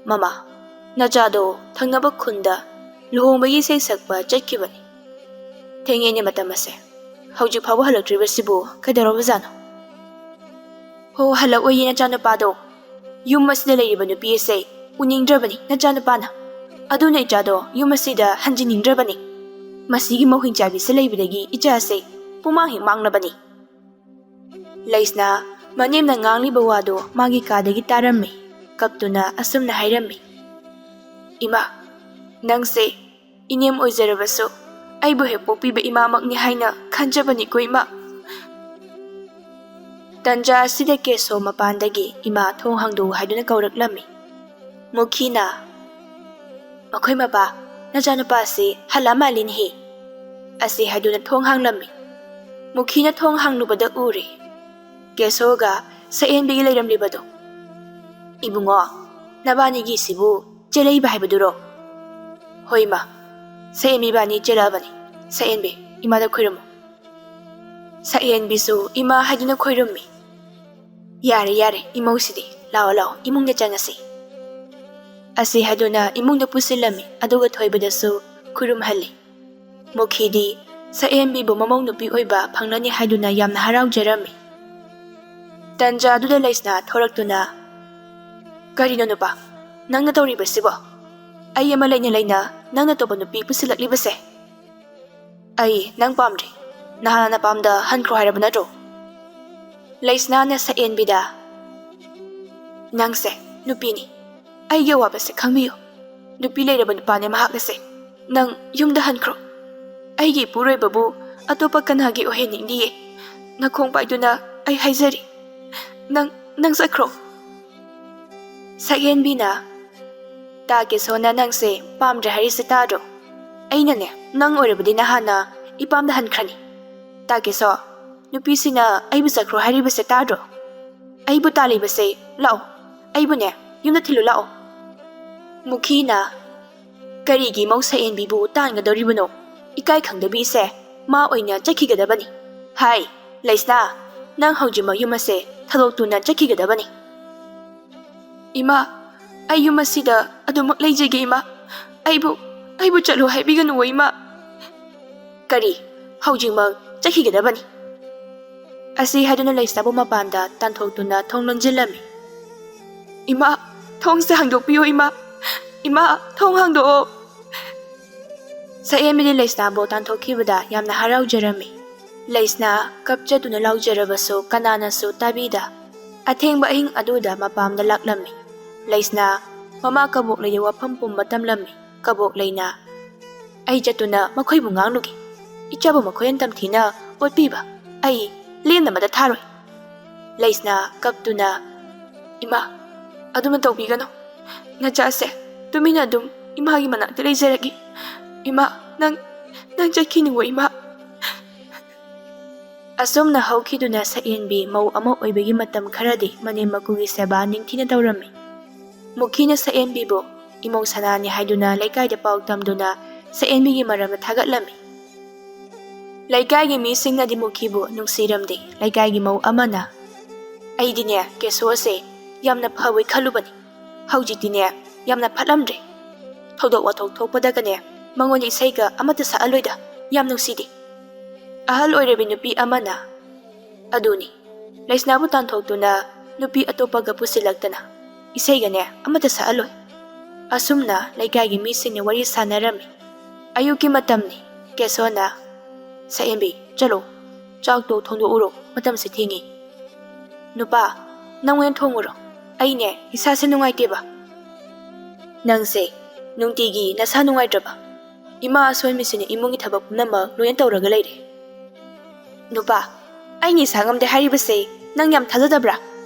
"ꯃꯃꯥ, ꯅꯆꯥꯗꯣ ꯊꯪꯅꯕ ꯈꯨꯟꯗ ꯂꯨꯍꯣꯡꯕꯒꯤ ꯏꯁꯩ ꯁꯛꯄ ꯆꯠꯈꯤꯕꯅꯤ꯫ ꯊꯦꯡꯉꯦꯅꯦ ꯃꯇꯝ ꯑꯁꯦ꯫ ꯍꯧꯖꯤꯛ ꯐꯥꯎꯕ ꯍꯜꯂꯛꯇ꯭ꯔꯤꯕꯁꯤꯕꯨ ꯀꯩꯗꯧꯔꯕꯖꯥꯠꯅꯣ?" "ꯍꯣ, ꯍꯜꯂꯛꯑꯣꯏꯌꯦ ꯅꯆꯥꯅꯨꯄꯥꯗꯣ꯫ ꯌꯨꯝ ꯑꯁꯤꯗ ꯂꯩꯔꯤꯕ ꯅꯨꯄꯤ ꯑꯁꯦ ꯎꯅꯤꯡꯗ꯭ꯔꯕꯅꯤ ꯅꯆꯥꯅꯨꯄꯥꯅ꯫ ꯑꯗꯨꯅ ꯏꯆꯥꯗꯣ ꯌꯨꯝ ꯑꯁꯤꯗ ꯍꯟꯖꯤꯟꯅꯤꯡꯗ꯭ꯔꯕꯅꯤ꯫ ꯃꯁꯤꯒꯤ ꯃꯍꯨꯠ ꯆꯥꯕꯤꯁꯦ ꯂꯩꯕꯗꯒꯤ ꯏꯆꯥꯁꯦ ꯄꯨꯃꯥꯡ ꯍꯦꯛ ꯃꯥꯡꯂꯕꯅꯤ꯫" ꯂꯩꯁꯅꯥ ꯃꯅꯦꯝꯅ ꯉꯥꯡꯂꯤꯕ ꯋꯥꯗꯣ ꯃꯥꯒꯤ ꯀꯥꯗꯒꯤ ꯇꯥꯔꯝꯃꯤ꯫ ꯀꯞꯇꯨꯅ ꯑꯁꯨꯝꯅ ꯍꯥꯏꯔꯝꯃꯤ, "ꯏꯃꯥ, ꯅꯪꯁꯦ ꯏꯅꯦꯝ ꯑꯣꯏꯖꯔꯕꯁꯨ ꯑꯩꯕꯨ ꯍꯦꯛ ꯄꯣꯛꯄꯤꯕ ꯏꯃꯥꯃꯛꯅꯤ ꯍꯥꯏꯅ ꯈꯟꯖꯕꯅꯤꯀꯣ ꯏꯃꯥ꯫ ꯇꯟꯖꯥ ꯑꯁꯤꯗ ꯀꯦꯁꯣ ꯃꯄꯥꯟꯗꯒꯤ "ꯏꯃꯥ, ꯊꯣꯡ ꯍꯥꯡꯗꯣꯛꯎ" ꯍꯥꯏꯗꯨꯅ ꯀꯧꯔꯛꯂꯝꯃꯤ꯫ ꯃꯨꯈꯤꯅ, "ꯃꯈꯣꯏ ꯃꯄꯥ, ꯅꯆꯥꯅꯨꯄꯥ ꯑꯁꯤ ꯍꯜꯂꯛꯑ ꯃꯥꯜꯂꯤꯅꯦꯍꯦ" ꯑꯁꯤ ꯍꯥꯏꯗꯨꯅ ꯊꯣꯡ ꯍꯥꯡꯂꯝꯃꯤ꯫ ꯃꯨꯈꯤꯅ ꯊꯣꯡ ꯍꯥꯡꯂꯨꯕꯗ ꯎꯔꯦ ꯀꯦꯁꯣꯒ ꯁꯛꯍꯦꯟꯕꯤꯒ ꯂꯩꯔꯝꯂꯤꯕꯗꯣ꯫ "ꯏꯕꯨꯡꯉꯣ, ꯅꯕꯥꯅꯤꯒꯤꯁꯤꯕꯨ ꯆꯦꯜꯂꯛꯏꯕ ꯍꯥꯏꯕꯗꯨꯔꯣ?" "ꯍꯣꯏ ꯏꯃꯥ, ꯁꯛꯍꯦꯟꯕꯤ ꯏꯕꯥꯅꯤ ꯆꯦꯜꯂꯛꯑꯕꯅꯤ꯫ ꯁꯛꯍꯦꯟꯕꯤ, ꯏꯃꯥꯗ ꯈꯣꯏꯔꯝꯃꯨ"꯫ ꯁꯛꯍꯦꯟꯕꯤꯁꯨ "ꯏꯃꯥ" ꯍꯥꯏꯗꯨꯅ ꯈꯣꯏꯔꯝꯃꯤ꯫ "ꯌꯥꯔꯦ ꯌꯥꯔꯦ, ꯏꯃꯧꯁꯤꯗꯤ, ꯂꯥꯛꯑꯣ ꯂꯥꯛꯑꯣ, ꯏꯃꯨꯡꯗ ꯆꯪꯉꯁꯤ" ꯑꯁꯤ ꯍꯥꯏꯗꯨꯅ ꯏꯃꯨꯡꯗ ꯄꯨꯁꯤꯜꯂꯝꯃꯤ꯫ ꯑꯗꯨꯒ ꯊꯣꯏꯕꯗꯁꯨ ꯈꯨꯔꯨꯝꯍꯜꯂꯤ꯫ ꯃꯨꯈꯤꯗꯤ ꯁꯛꯍꯦꯟꯕꯤꯕꯨ ꯃꯃꯧ ꯅꯨꯄꯤ ꯑꯣꯏꯕ ꯐꯪꯂꯅꯤ ꯍꯥꯏꯗꯨꯅ ꯌꯥꯝꯅ ꯍꯔꯥꯎꯖꯔꯝꯃꯤ꯫ ꯇꯟꯖꯥ ꯑꯗꯨꯗ ꯂꯩꯁꯅꯥ ꯊꯣꯔꯛꯇꯨꯅ, "ꯀꯔꯤꯅꯣ ꯅꯨꯄꯥ, ꯅꯪꯅ ꯇꯧꯔꯤꯕꯁꯤꯕꯣ? ꯑꯩ ꯑꯃ ꯂꯩꯅ ꯂꯩꯅ ꯅꯪꯅ ꯑꯇꯣꯞꯄ ꯅꯨꯄꯤ ꯄꯨꯁꯤꯜꯂꯛꯂꯤꯕꯁꯦ?" "ꯑꯩ ꯅꯪ ꯄꯥꯝꯗ꯭ꯔꯦ꯫ ꯅꯍꯥꯟ ꯅꯄꯥꯝꯗ ꯍꯟꯈ꯭ꯔꯣ ꯍꯥꯏꯔꯕ ꯅꯠꯇ꯭ꯔꯣ?" ꯂꯩꯁꯅꯥꯅ ꯁꯛꯍꯦꯟꯕꯤꯗ, "ꯅꯪꯁꯦ ꯅꯨꯄꯤꯅꯤ, ꯑꯩꯒꯤ ꯑꯋꯥꯕꯁꯦ ꯈꯪꯕꯤꯌꯨ꯫ ꯅꯨꯄꯤ ꯂꯩꯔꯕ ꯅꯨꯄꯥꯅꯦ ꯃꯍꯥꯛ ꯑꯁꯦ꯫ ꯅꯪ ꯌꯨꯝꯗ ꯍꯟꯈ꯭ꯔꯣ꯫ ꯑꯩꯒꯤ ꯏꯄꯨꯔꯣꯏꯕꯕꯨ ꯑꯇꯣꯞꯄ ꯀꯅꯥꯒꯤ ꯑꯣꯏꯍꯟꯅꯤꯡꯗꯤꯌꯦ꯫ ꯅꯈꯣꯡ ꯄꯥꯏꯗꯨꯅ ꯑꯩ ꯍꯥꯏꯖꯔꯤ꯫ ꯅꯪ, ꯅꯪ ꯆꯠꯈ꯭ꯔꯣ"꯫ ꯁꯛꯍꯦꯟꯕꯤꯅ, "ꯇꯥ ꯀꯦꯁꯣꯅ ꯅꯪꯁꯦ ꯄꯥꯝꯗ꯭ꯔꯦ ꯍꯥꯏꯔꯤꯁꯦ ꯇꯥꯗ꯭ꯔꯣ? ꯑꯩꯅꯅꯦ, ꯅꯪ ꯑꯣꯏꯔꯕꯗꯤ ꯅꯍꯥꯟꯅ ꯏꯄꯥꯝꯗ ꯍꯟꯈ꯭ꯔꯅꯤ꯫ ꯇꯥ ꯀꯦꯁꯣ, ꯅꯨꯄꯤꯁꯤꯅ ꯑꯩꯕꯨ ꯆꯠꯈ꯭ꯔꯣ ꯍꯥꯏꯔꯤꯕꯁꯦ ꯇꯥꯗ꯭ꯔꯣ? ꯑꯩꯕꯨ ꯇꯥꯜꯂꯤꯕꯁꯦ, ꯂꯥꯛꯑꯣ, ꯑꯩꯕꯨꯅꯦ, ꯌꯨꯝꯗ ꯊꯤꯜꯂꯨ ꯂꯥꯛꯑꯣ"꯫ ꯃꯨꯈꯤꯅ, "ꯀꯔꯤꯒꯤ ꯃꯧ ꯁꯛꯍꯦꯟꯕꯤꯕꯨ ꯇꯥꯟꯒꯗꯧꯔꯤꯕꯅꯣ? ꯏꯀꯥꯏ ꯈꯪꯗꯕꯤꯁꯦ, ꯃꯥ ꯑꯣꯏꯅ ꯆꯠꯈꯤꯒꯗꯕꯅꯤ꯫ ꯍꯥꯏ, ꯂꯩꯁꯅꯥ, ꯅꯪ ꯍꯧꯖꯤꯛꯃꯛ ꯌꯨꯝ ꯑꯁꯦ ꯊꯥꯗꯣꯛꯇꯨꯅ ꯆꯠꯈꯤꯒꯗꯕꯅꯤ"꯫ "ꯏꯃꯥ, ꯑꯩ ꯌꯨꯝ ꯑꯁꯤꯗ ꯑꯗꯨꯃꯛ ꯂꯩꯖꯒꯦ ꯏꯃꯥ꯫ ꯑꯩꯕꯨ, ꯑꯩꯕꯨ ꯆꯠꯂꯣ ꯍꯥꯏꯕꯤꯒꯅꯨ ꯏꯃꯥ"꯫ "ꯀꯔꯤ? ꯍꯧꯖꯤꯛꯃꯛ ꯆꯠꯈꯤꯒꯗꯕꯅꯤ"꯫ ꯑꯁꯤ ꯍꯥꯏꯗꯨꯅ ꯂꯩꯁꯅꯥꯕꯨ ꯃꯄꯥꯟꯗ ꯇꯥꯟꯊꯣꯛꯇꯨꯅ ꯊꯣꯡ ꯂꯣꯟꯁꯤꯜꯂꯝꯃꯤ꯫ "ꯏꯃꯥ, ꯊꯣꯡꯁꯦ ꯍꯥꯡꯗꯣꯛꯄꯤꯌꯣ ꯏꯃꯥ꯫ ꯏꯃꯥ, ꯊꯣꯡ ꯍꯥꯡꯗꯣꯛꯑꯣ"꯫ ꯁꯛꯍꯦꯟꯕꯤꯗꯤ ꯂꯩꯁꯅꯥꯕꯨ ꯇꯥꯟꯊꯣꯛꯈꯤꯕꯗ ꯌꯥꯝꯅ ꯍꯔꯥꯎꯖꯔꯝꯃꯤ꯫ ꯂꯩꯁꯅꯥ ꯀꯞꯆꯗꯨꯅ ꯂꯥꯎꯖꯔꯕꯁꯨ ꯀꯅꯥꯅꯁꯨ ꯇꯥꯕꯤꯗ ꯑꯊꯦꯡꯕ ꯑꯍꯤꯡ ꯑꯗꯨꯗ ꯃꯄꯥꯝꯗ ꯂꯥꯛꯂꯝꯃꯤ꯫ ꯂꯩꯁꯅꯥ ꯃꯃꯥ ꯀꯕꯣꯛꯂꯩꯗ ꯋꯥꯐꯝ ꯄꯨꯝꯕ ꯇꯝꯂꯝꯃꯤ꯫ ꯀꯕꯣꯛꯂꯩꯅ, ꯑꯩ ꯆꯠꯇꯨꯅ ꯃꯈꯣꯏꯕꯨ ꯉꯥꯡꯂꯨꯒꯦ꯫ ꯏꯆꯥꯕꯨ ꯃꯈꯣꯏꯅ ꯇꯝꯊꯤꯅ ꯑꯣꯠꯄꯤꯕ ꯑꯩ ꯂꯦꯝꯅ ꯑꯃꯠꯇ ꯊꯥꯔꯣꯏ꯫ ꯂꯩꯁꯅꯥ ꯀꯞꯇꯨꯅ, "ꯏꯃꯥ, ꯑꯗꯨꯃ ꯇꯧꯕꯤꯒꯅꯨ꯫ ꯅꯆꯥꯁꯦ ꯇꯨꯃꯤꯟꯅ ꯑꯗꯨꯝ ꯏꯃꯥꯒꯤ ꯃꯅꯥꯛꯇ ꯂꯩꯖꯔꯒꯦ꯫ ꯏꯃꯥ, ꯅꯪ, ꯅꯪ ꯆꯠꯈꯤꯅꯨꯋꯣ ꯏꯃꯥ꯫" ꯑꯁꯨꯝꯅ ꯍꯧꯈꯤꯗꯨꯅ ꯁꯛꯍꯦꯟꯕꯤ ꯃꯧ ꯑꯃ ꯑꯣꯏꯕꯒꯤ ꯃꯇꯝ ꯈꯔꯗꯤ ꯃꯅꯦꯝ ꯃꯀꯨꯒꯤ ꯁꯦꯕꯥ ꯅꯤꯡꯊꯤꯅ ꯇꯧꯔꯝꯃꯤ꯫ ꯃꯨꯈꯤꯅ ꯁꯛꯍꯦꯟꯕꯤꯕꯨ ꯏꯃꯧ ꯁꯅꯥꯅꯤ ꯍꯥꯏꯗꯨꯅ ꯂꯩꯀꯥꯏꯗ ꯄꯥꯎ ꯇꯝꯗꯨꯅ ꯁꯛꯍꯦꯟꯕꯤꯒꯤ ꯃꯔꯝꯗ ꯊꯥꯒꯠꯂꯝꯃꯤ꯫ ꯂꯩꯀꯥꯏꯒꯤ ꯃꯤꯁꯤꯡꯅꯗꯤ ꯃꯨꯈꯤꯕꯨ ꯅꯨꯡꯁꯤꯔꯝꯗꯦ꯫ ꯂꯩꯀꯥꯏꯒꯤ ꯃꯧ ꯑꯃꯅ, "ꯑꯩꯗꯤꯅꯦ ꯀꯦꯁꯣꯁꯦ ꯌꯥꯝꯅ ꯐꯕꯣꯏ ꯈꯜꯂꯨꯕꯅꯤ꯫ ꯍꯧꯖꯤꯛꯇꯤꯅꯦ ꯌꯥꯝꯅ ꯐꯠꯂꯝꯗ꯭ꯔꯦ꯫ ꯊꯧꯗꯣꯛ ꯋꯥꯊꯣꯛ ꯊꯣꯛꯄꯗꯒꯅꯦ ꯃꯉꯣꯟꯗ ꯏꯁꯩꯒ ꯑꯃꯠꯇ ꯁꯛꯍꯜꯂꯣꯏꯗ꯫ ꯌꯥꯝ ꯅꯨꯡꯁꯤꯗꯦ꯫" ꯑꯍꯜ ꯑꯣꯏꯔꯕꯤ ꯅꯨꯄꯤ ꯑꯃꯅ, "ꯑꯗꯨꯅꯤ, ꯂꯩꯁꯅꯥꯕꯨ ꯇꯥꯟꯊꯣꯛꯇꯨꯅ ꯅꯨꯄꯤ ꯑꯇꯣꯞꯄꯒ ꯄꯨꯁꯤꯜꯂꯛꯇꯅ ꯏꯁꯩꯒꯅꯦ ꯑꯃꯠꯇ ꯁꯛꯍꯜꯂꯣꯏ꯫" ꯑꯁꯨꯝꯅ ꯂꯩꯀꯥꯏꯒꯤ ꯃꯤꯁꯤꯡꯅ ꯋꯥꯔꯤ ꯁꯥꯟꯅꯔꯝꯃꯤ꯫ ꯑꯌꯨꯛꯀꯤ ꯃꯇꯝꯅꯤ꯫ ꯀꯦꯁꯣꯅ, "ꯁꯛꯍꯦꯟꯕꯤ, ꯆꯠꯂꯣ, ꯆꯥꯛꯇꯣ ꯊꯣꯡꯗꯣꯛꯎꯔꯣ, ꯃꯇꯝꯁꯦ ꯊꯦꯡꯉꯤ꯫" "ꯅꯨꯄꯥ, ꯅꯪ ꯑꯣꯏꯅ ꯊꯣꯡꯉꯨꯔꯣ, ꯑꯩꯅꯦ ꯏꯁꯥꯁꯦ ꯅꯨꯡꯉꯥꯏꯇꯦꯕ꯫" "ꯅꯪꯁꯦ ꯅꯨꯡꯇꯤꯒꯤ ꯅꯁꯥ ꯅꯨꯡꯉꯥꯏꯇ꯭ꯔꯕ? ꯏꯃꯥ ꯑꯁꯣꯟꯕꯤꯁꯤꯅ ꯏꯃꯨꯡꯒꯤ ꯊꯕꯛ ꯄꯨꯝꯅꯃꯛ ꯂꯣꯏꯅ ꯇꯧꯔꯒ ꯂꯩꯔꯦ꯫" "ꯅꯨꯄꯥ, ꯑꯩꯅ ꯏꯁꯥ ꯉꯝꯗꯦ ꯍꯥꯏꯔꯤꯕꯁꯦ ꯅꯪ ꯌꯥꯝ ꯊꯥꯖꯗꯕ꯭ꯔꯥ?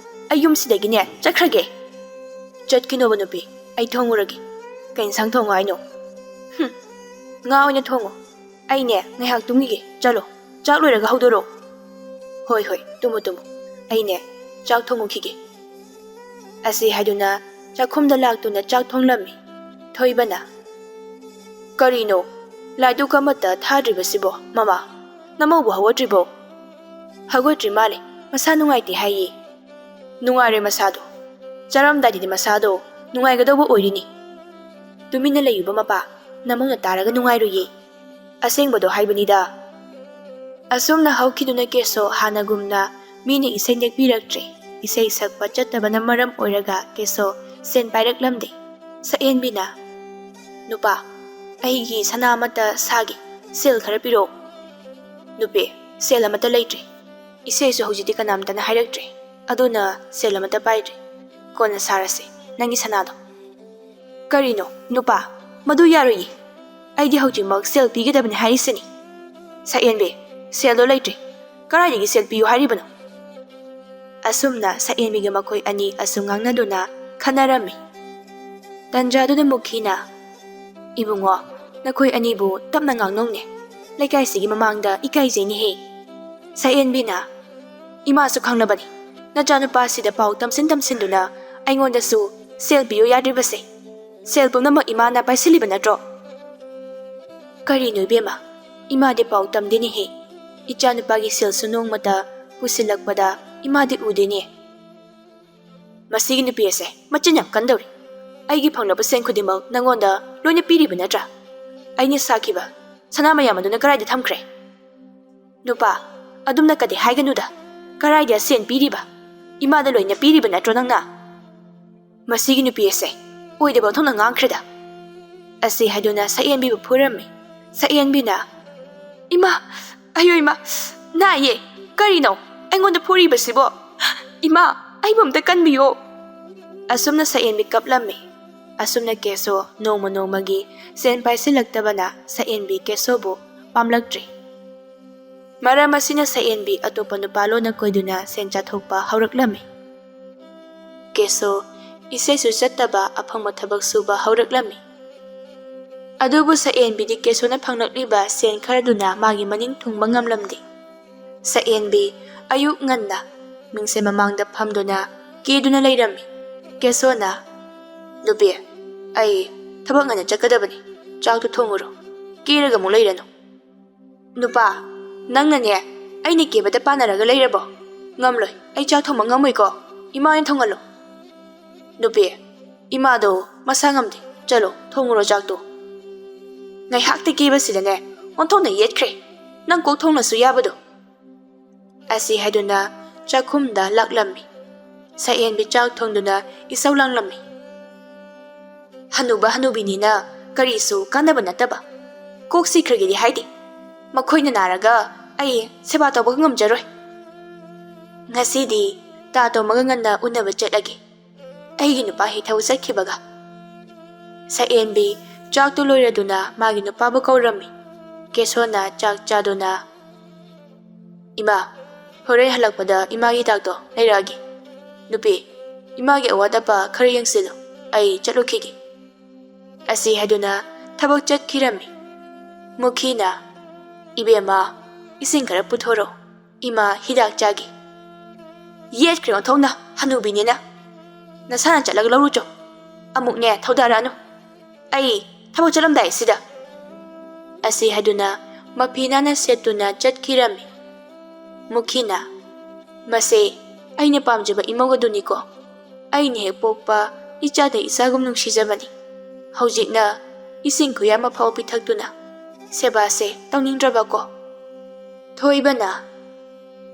ꯑꯩ ꯌꯨꯝꯁꯤꯗꯒꯤꯅꯦ ꯆꯠꯈ꯭ꯔꯒꯦ꯫" "ꯆꯠꯈꯤꯅꯣꯕ ꯅꯨꯄꯤ, ꯑꯩ ꯊꯣꯡꯉꯨꯔꯒꯦ꯫ ꯀꯩ ꯏꯟꯁꯥꯡ ꯊꯣꯡꯉꯣ ꯍꯥꯏꯅꯣ?" "ꯍꯨꯝ, ꯉꯥ ꯑꯣꯏꯅ ꯊꯣꯡꯉꯣ꯫ ꯑꯩꯅꯦ ꯉꯥꯏꯍꯥꯛ ꯇꯨꯝꯈꯤꯒꯦ꯫ ꯆꯠꯂꯣ, ꯆꯥꯛ ꯂꯣꯏꯔꯒ ꯍꯧꯗꯣꯔꯛꯑꯣ꯫" "ꯍꯣꯏ, ꯍꯣꯏ, ꯇꯨꯝꯃꯨ, ꯇꯨꯝꯃꯨ꯫ ꯑꯩꯅꯦ ꯆꯥꯛ ꯊꯣꯡꯉꯨꯈꯤꯒꯦ꯫" ꯑꯁꯤ ꯍꯥꯏꯗꯨꯅ ꯆꯥꯛꯈꯨꯝꯗ ꯂꯥꯛꯇꯨꯅ ꯆꯥꯛ ꯊꯣꯡꯂꯝꯃꯤ꯫ ꯊꯣꯏꯕꯅ, "ꯀꯔꯤꯅꯣ, ꯂꯥꯏꯗꯨꯛ ꯑꯃꯠꯇ ꯊꯥꯗ꯭ꯔꯤꯕꯁꯤꯕꯣ, ꯃꯃꯥ? ꯅꯃꯧꯕꯨ ꯍꯧꯒꯠꯇ꯭ꯔꯤꯕꯣ?" "ꯍꯧꯒꯠꯇ꯭ꯔꯤ ꯃꯥꯜꯂꯦ, ꯃꯁꯥ ꯅꯨꯡꯉꯥꯏꯇꯦ ꯍꯥꯏꯌꯦ꯫" "ꯅꯨꯡꯉꯥꯏꯔꯣꯏ ꯃꯁꯥꯗꯣ꯫ ꯆꯥꯔꯝꯗꯥꯏꯗꯗꯤ ꯃꯁꯥꯗꯣ ꯅꯨꯡꯉꯥꯏꯒꯗꯧꯕ ꯑꯣꯏꯔꯤꯅꯤ꯫ ꯇꯨꯃꯤꯟꯅ ꯂꯩꯌꯨꯕ ꯃꯄꯥ, ꯅꯃꯧꯅ ꯇꯥꯔꯒ ꯅꯨꯡꯉꯥꯏꯔꯣꯏꯌꯦ꯫ ꯑꯁꯦꯡꯕꯗꯣ ꯍꯥꯏꯕꯅꯤꯗ꯫" ꯑꯁꯨꯝꯅ ꯍꯧꯈꯤꯗꯨꯅ ꯀꯦꯁꯣ ꯍꯥꯟꯅꯒꯨꯝꯅ ꯃꯤꯅ ꯏꯁꯩ ꯅꯦꯛꯄꯤꯔꯛꯇ꯭ꯔꯦ꯫ ꯏꯁꯩ ꯁꯛꯄ ꯆꯠꯇꯕꯅ ꯃꯔꯝ ꯑꯣꯏꯔꯒ ꯀꯦꯁꯣ ꯁꯦꯟ ꯄꯥꯏꯔꯛꯂꯝꯗꯦ꯫ ꯁꯛꯍꯦꯟꯕꯤꯅ, "ꯅꯨꯄꯥ, ꯑꯩꯒꯤ ꯁꯅꯥ ꯑꯃꯠꯇ ꯁꯥꯒꯦ, ꯁꯦꯜ ꯈꯔ ꯄꯤꯔꯛꯑꯣ꯫" "ꯅꯨꯄꯤ, ꯁꯦꯜ ꯑꯃꯠꯇ ꯂꯩꯇ꯭ꯔꯦ꯫ ꯏꯁꯩꯁꯨ ꯍꯧꯖꯤꯛꯇꯤ ꯀꯅꯥꯝꯇꯅ ꯍꯥꯏꯔꯛꯇ꯭ꯔꯦ꯫ ꯑꯗꯨꯅ ꯁꯦꯜ ꯑꯃꯠꯇ ꯄꯥꯏꯗ꯭ꯔꯦ꯫ ꯀꯣꯟꯅ ꯁꯥꯔꯁꯦ, ꯅꯪꯒꯤ ꯁꯅꯥꯗꯣ꯫" "ꯀꯔꯤꯅꯣ, ꯅꯨꯄꯥ? ꯃꯗꯨ ꯌꯥꯔꯣꯏꯌꯦ꯫ ꯑꯩꯗꯤ ꯍꯧꯖꯤꯛꯃꯛ ꯁꯦꯜ ꯄꯤꯒꯗꯕꯅꯤ ꯍꯥꯏꯔꯤꯁꯤꯅꯤ꯫ ꯁꯛꯍꯦꯟꯕꯤ, ꯁꯦꯜꯗꯣ ꯂꯩꯇ꯭ꯔꯦ꯫ ꯀꯗꯥꯏꯗꯒꯤ ꯁꯦꯜ ꯄꯤꯌꯨ ꯍꯥꯏꯔꯤꯕꯅꯣ? ꯑꯁꯨꯝꯅ ꯁꯛꯍꯦꯟꯕꯤꯒ ꯃꯈꯣꯏ ꯑꯅꯤ ꯑꯁꯨꯝ ꯉꯥꯡꯅꯗꯨꯅ ꯈꯟꯅꯔꯝꯃꯤ꯫ ꯇꯟꯖꯥꯗꯨꯗ ꯃꯨꯈꯤꯅ, "ꯏꯕꯨꯡꯉꯣ, ꯅꯈꯣꯏ ꯑꯅꯤꯕꯨ ꯇꯞꯅ ꯉꯥꯡꯅꯧꯅꯦ꯫ ꯂꯩꯀꯥꯏꯁꯤꯒꯤ ꯃꯃꯥꯡꯗ ꯏꯀꯥꯏꯖꯩꯅꯦꯍꯦ꯫" ꯁꯛꯍꯦꯟꯕꯤꯅ, "ꯏꯃꯥꯁꯨ ꯈꯪꯂꯕꯅꯤ, ꯅꯆꯥꯅꯨꯄꯥꯁꯤꯗ ꯄꯥꯎ ꯇꯝꯁꯤꯟ ꯇꯝꯁꯤꯟꯗꯨꯅ ꯑꯩꯉꯣꯟꯗꯁꯨ ꯁꯦꯜ ꯄꯤꯌꯨ ꯌꯥꯗ꯭ꯔꯤꯕꯁꯦ꯫ ꯁꯦꯜ ꯄꯨꯝꯅꯃꯛ ꯏꯃꯥꯅ ꯄꯥꯏꯁꯤꯜꯂꯤꯕ ꯅꯠꯇ꯭ꯔꯣ?" "ꯀꯔꯤꯅꯣ ꯏꯕꯦꯝꯃ, ꯏꯃꯥꯗꯤ ꯄꯥꯎ ꯇꯝꯗꯦꯅꯦꯍꯦ꯫ ꯏꯆꯥꯅꯨꯄꯥꯒꯤ ꯁꯦꯜꯁꯨ ꯅꯣꯡꯃꯇ ꯄꯨꯁꯤꯜꯂꯛꯄꯗ ꯏꯃꯥꯗꯤ ꯎꯗꯦꯅꯦ꯫" "ꯃꯁꯤꯒꯤ ꯅꯨꯄꯤ ꯑꯁꯦ ꯃꯆꯤꯟ ꯌꯥꯝ ꯀꯟꯗꯧꯔꯤ꯫ ꯑꯩꯒꯤ ꯐꯪꯂꯕ ꯁꯦꯟ ꯈꯨꯗꯤꯡꯃꯛ ꯅꯪꯉꯣꯟꯗ ꯂꯣꯏꯅ ꯄꯤꯔꯤꯕ ꯅꯠꯇ꯭ꯔꯥ? ꯑꯩꯅ ꯁꯥꯈꯤꯕ ꯁꯅꯥ ꯃꯌꯥꯝ ꯑꯗꯨꯅ ꯀꯗꯥꯏꯗ ꯊꯝꯈ꯭ꯔꯦ?" "ꯅꯨꯄꯥ, ꯑꯗꯨꯝꯅ ꯀꯗꯤ ꯍꯥꯏꯒꯅꯨꯗ꯫ ꯀꯗꯥꯏꯗ ꯁꯦꯟ ꯄꯤꯔꯤꯕ? ꯏꯃꯥꯗ ꯂꯣꯏꯅ ꯄꯤꯔꯤꯕ ꯅꯠꯇ꯭ꯔꯣ ꯅꯪꯅ?" "ꯃꯁꯤꯒꯤ ꯅꯨꯄꯤ ꯑꯁꯦ ꯑꯣꯏꯗꯕ ꯊꯣꯛꯅ ꯉꯥꯡꯈ꯭ꯔꯦꯗ꯫" ꯑꯁꯤ ꯍꯥꯏꯗꯨꯅ ꯁꯛꯍꯦꯟꯕꯤꯕꯨ ꯐꯨꯔꯝꯃꯤ꯫ ꯁꯛꯍꯦꯟꯕꯤꯅ, "ꯏꯃꯥ, ꯑꯌꯣ ꯏꯃꯥ, ꯅꯥꯏꯌꯦ꯫ ꯀꯔꯤꯅꯣ ꯑꯩꯉꯣꯟꯗ ꯐꯨꯔꯤꯕꯁꯤꯕꯣ? ꯏꯃꯥ, ꯑꯩꯕꯨ ꯑꯝꯇ ꯀꯟꯕꯤꯌꯣ꯫" ꯑꯁꯨꯝꯅ ꯁꯛꯍꯦꯟꯕꯤ ꯀꯞꯂꯝꯃꯤ꯫ ꯑꯁꯨꯝꯅ ꯀꯦꯁꯣ ꯅꯣꯡꯃ ꯅꯣꯡꯃꯒꯤ ꯁꯦꯟ ꯄꯥꯏꯁꯤꯜꯂꯛꯇꯕꯅ ꯁꯛꯍꯦꯟꯕꯤ ꯀꯦꯁꯣꯕꯨ ꯄꯥꯝꯂꯛꯇ꯭ꯔꯤ꯫ ꯃꯔꯝ ꯑꯁꯤꯅ ꯁꯛꯍꯦꯟꯕꯤ ꯑꯇꯣꯞꯄ ꯅꯨꯄꯥ ꯂꯣꯟꯅ ꯀꯣꯏꯗꯨꯅ ꯁꯦꯟ ꯆꯥꯊꯣꯛꯄ ꯍꯧꯔꯛꯂꯝꯃꯤ꯫ ꯀꯦꯁꯣ ꯏꯁꯩꯁꯨ ꯆꯠꯇꯕ ꯑꯐꯪꯕ ꯊꯕꯛ ꯁꯨꯕ ꯍꯧꯔꯛꯂꯝꯃꯤ꯫ ꯑꯗꯨꯕꯨ ꯁꯛꯍꯦꯟꯕꯤꯗꯤ ꯀꯦꯁꯣꯅ ꯐꯪꯂꯛꯂꯤꯕ ꯁꯦꯟ ꯈꯔꯗꯨꯅ ꯃꯥꯒꯤ ꯃꯅꯤꯡ ꯊꯨꯡꯕ ꯉꯝꯂꯝꯗꯦ꯫ ꯁꯛꯍꯦꯟꯕꯤ ꯑꯌꯨꯛ ꯉꯟꯅ ꯃꯤꯡꯁꯦꯜ ꯃꯃꯥꯡꯗ ꯐꯝꯗꯨꯅ ꯀꯦꯗꯨꯅ ꯂꯩꯔꯝꯃꯤ꯫ ꯀꯦꯁꯣꯅ, "ꯅꯨꯄꯤ, ꯑꯩ ꯊꯕꯛ ꯉꯟꯅ ꯆꯠꯀꯗꯕꯅꯤ꯫ ꯆꯥꯛꯇꯨ ꯊꯣꯡꯉꯨꯔꯣ꯫ ꯀꯦꯔꯒ ꯑꯃꯨꯛ ꯂꯩꯔꯅꯨ꯫" "ꯅꯨꯄꯥ, ꯅꯪꯅꯅꯦ ꯑꯩꯅ ꯀꯦꯕꯗ ꯄꯥꯟꯅꯔꯒ ꯂꯩꯔꯕꯣ? ꯉꯝꯂꯣꯏ, ꯑꯩ ꯆꯥꯛ ꯊꯣꯡꯕ ꯉꯝꯃꯣꯏꯀꯣ꯫ ꯏꯃꯥ ꯑꯣꯏꯅ ꯊꯣꯡꯍꯜꯂꯣ꯫" "ꯅꯨꯄꯤ, ꯏꯃꯥꯗꯣ ꯃꯁꯥ ꯉꯝꯗꯦ꯫ ꯆꯠꯂꯣ, ꯊꯣꯡꯉꯨꯔꯣ ꯆꯥꯛꯇꯣ꯫ ꯉꯥꯏꯍꯥꯛꯇ ꯀꯦꯕꯁꯤꯗꯅꯦ ꯑꯣꯟꯊꯣꯛꯅ ꯌꯦꯠꯈ꯭ꯔꯦ꯫ ꯅꯪ ꯀꯣꯛ ꯊꯣꯡꯂꯁꯨ ꯌꯥꯕꯗꯣ꯫" ꯑꯁꯤ ꯍꯥꯏꯗꯨꯅ ꯆꯥꯛꯈꯨꯝꯗ ꯂꯥꯛꯂꯝꯃꯤ꯫ ꯁꯛꯍꯦꯟꯕꯤ ꯆꯥꯛ ꯊꯣꯡꯗꯨꯅ ꯏꯁꯧ ꯂꯥꯡꯂꯝꯃꯤ꯫ "ꯍꯅꯨꯕ ꯍꯅꯨꯕꯤꯅꯤꯅ ꯀꯔꯤꯁꯨ ꯀꯥꯟꯅꯕ ꯅꯠꯇꯕ꯫ ꯀꯣꯛ ꯁꯤꯈ꯭ꯔꯒꯦꯗꯤ ꯍꯥꯏꯗꯦ꯫ ꯃꯈꯣꯏꯅ ꯅꯥꯔꯒ ꯑꯩ ꯁꯦꯕꯥ ꯇꯧꯕ ꯉꯝꯖꯔꯣꯏ꯫ ꯉꯁꯤꯗꯤ ꯇꯥ ꯇꯣꯝꯕꯒ ꯉꯟꯅ ꯎꯅꯕ ꯆꯠꯂꯒꯦ, ꯑꯩꯒꯤ ꯅꯨꯄꯥ ꯍꯦꯛ ꯊꯕꯛ ꯆꯠꯈꯤꯕꯒ꯫" ꯁꯛꯍꯦꯟꯕꯤ ꯆꯥꯛꯇꯨ ꯂꯣꯏꯔꯗꯨꯅ ꯃꯥꯒꯤ ꯅꯨꯄꯥꯕꯨ ꯀꯧꯔꯝꯃꯤ꯫ ꯀꯦꯁꯣꯅ ꯆꯥꯛ ꯆꯥꯗꯨꯅ, "ꯏꯃꯥ, ꯍꯣꯔꯦꯟ ꯍꯜꯂꯛꯄꯗ ꯏꯃꯥꯒꯤ ꯍꯤꯗꯥꯛꯇꯣ ꯂꯩꯔꯛꯑꯒꯦ꯫ ꯅꯨꯄꯤ, ꯏꯃꯥꯒꯤ ꯑꯋꯥꯠ ꯑꯄꯥ ꯈꯔ ꯌꯦꯡꯁꯤꯜꯂꯨ, ꯑꯩ ꯆꯠꯂꯨꯈꯤꯒꯦ" ꯑꯁꯤ ꯍꯥꯏꯗꯨꯅ ꯊꯕꯛ ꯆꯠꯈꯤꯔꯝꯃꯤ꯫ ꯃꯨꯈꯤꯅ, "ꯏꯕꯦꯝꯃ, ꯏꯁꯤꯡ ꯈꯔ ꯄꯨꯊꯣꯔꯛꯑꯣ, ꯏꯃꯥ ꯍꯤꯗꯥꯛ ꯆꯥꯒꯦ"꯫ "ꯌꯦꯠꯈ꯭ꯔꯦ ꯑꯣꯟꯊꯣꯛꯅ, ꯍꯅꯨꯕꯤꯅꯦꯅ꯫ ꯅꯁꯥꯅ ꯆꯠꯂꯒ ꯂꯧꯔꯨꯆꯣ꯫ ꯑꯃꯨꯛꯅꯦ ꯊꯧꯗꯥꯔꯛꯑꯅꯨ꯫ ꯑꯩ ꯊꯕꯛ ꯆꯠꯂꯝꯗꯥꯏꯁꯤꯗ" ꯑꯁꯤ ꯍꯥꯏꯗꯨꯅ ꯃꯐꯤ ꯅꯥꯟꯅ ꯁꯦꯠꯇꯨꯅ ꯆꯠꯈꯤꯔꯝꯃꯤ꯫ ꯃꯨꯈꯤꯅ, "ꯃꯁꯦ ꯑꯩꯅ ꯄꯥꯝꯖꯕ ꯏꯃꯧ ꯑꯗꯨꯅꯤꯀꯣ꯫ ꯑꯩꯅ ꯍꯦꯛ ꯄꯣꯛꯄ ꯏꯆꯥꯗ ꯏꯆꯥꯒꯨꯝ ꯅꯨꯡꯁꯤꯖꯕꯅꯤ꯫ ꯍꯧꯖꯤꯛꯅ ꯏꯁꯤꯡ ꯈꯨꯌꯥ ꯑꯃ ꯐꯥꯎ ꯄꯤꯊꯛꯇꯨꯅ ꯁꯦꯕꯥꯁꯦ ꯇꯧꯅꯤꯡꯗ꯭ꯔꯕꯀꯣ?" ꯊꯣꯏꯕꯅ,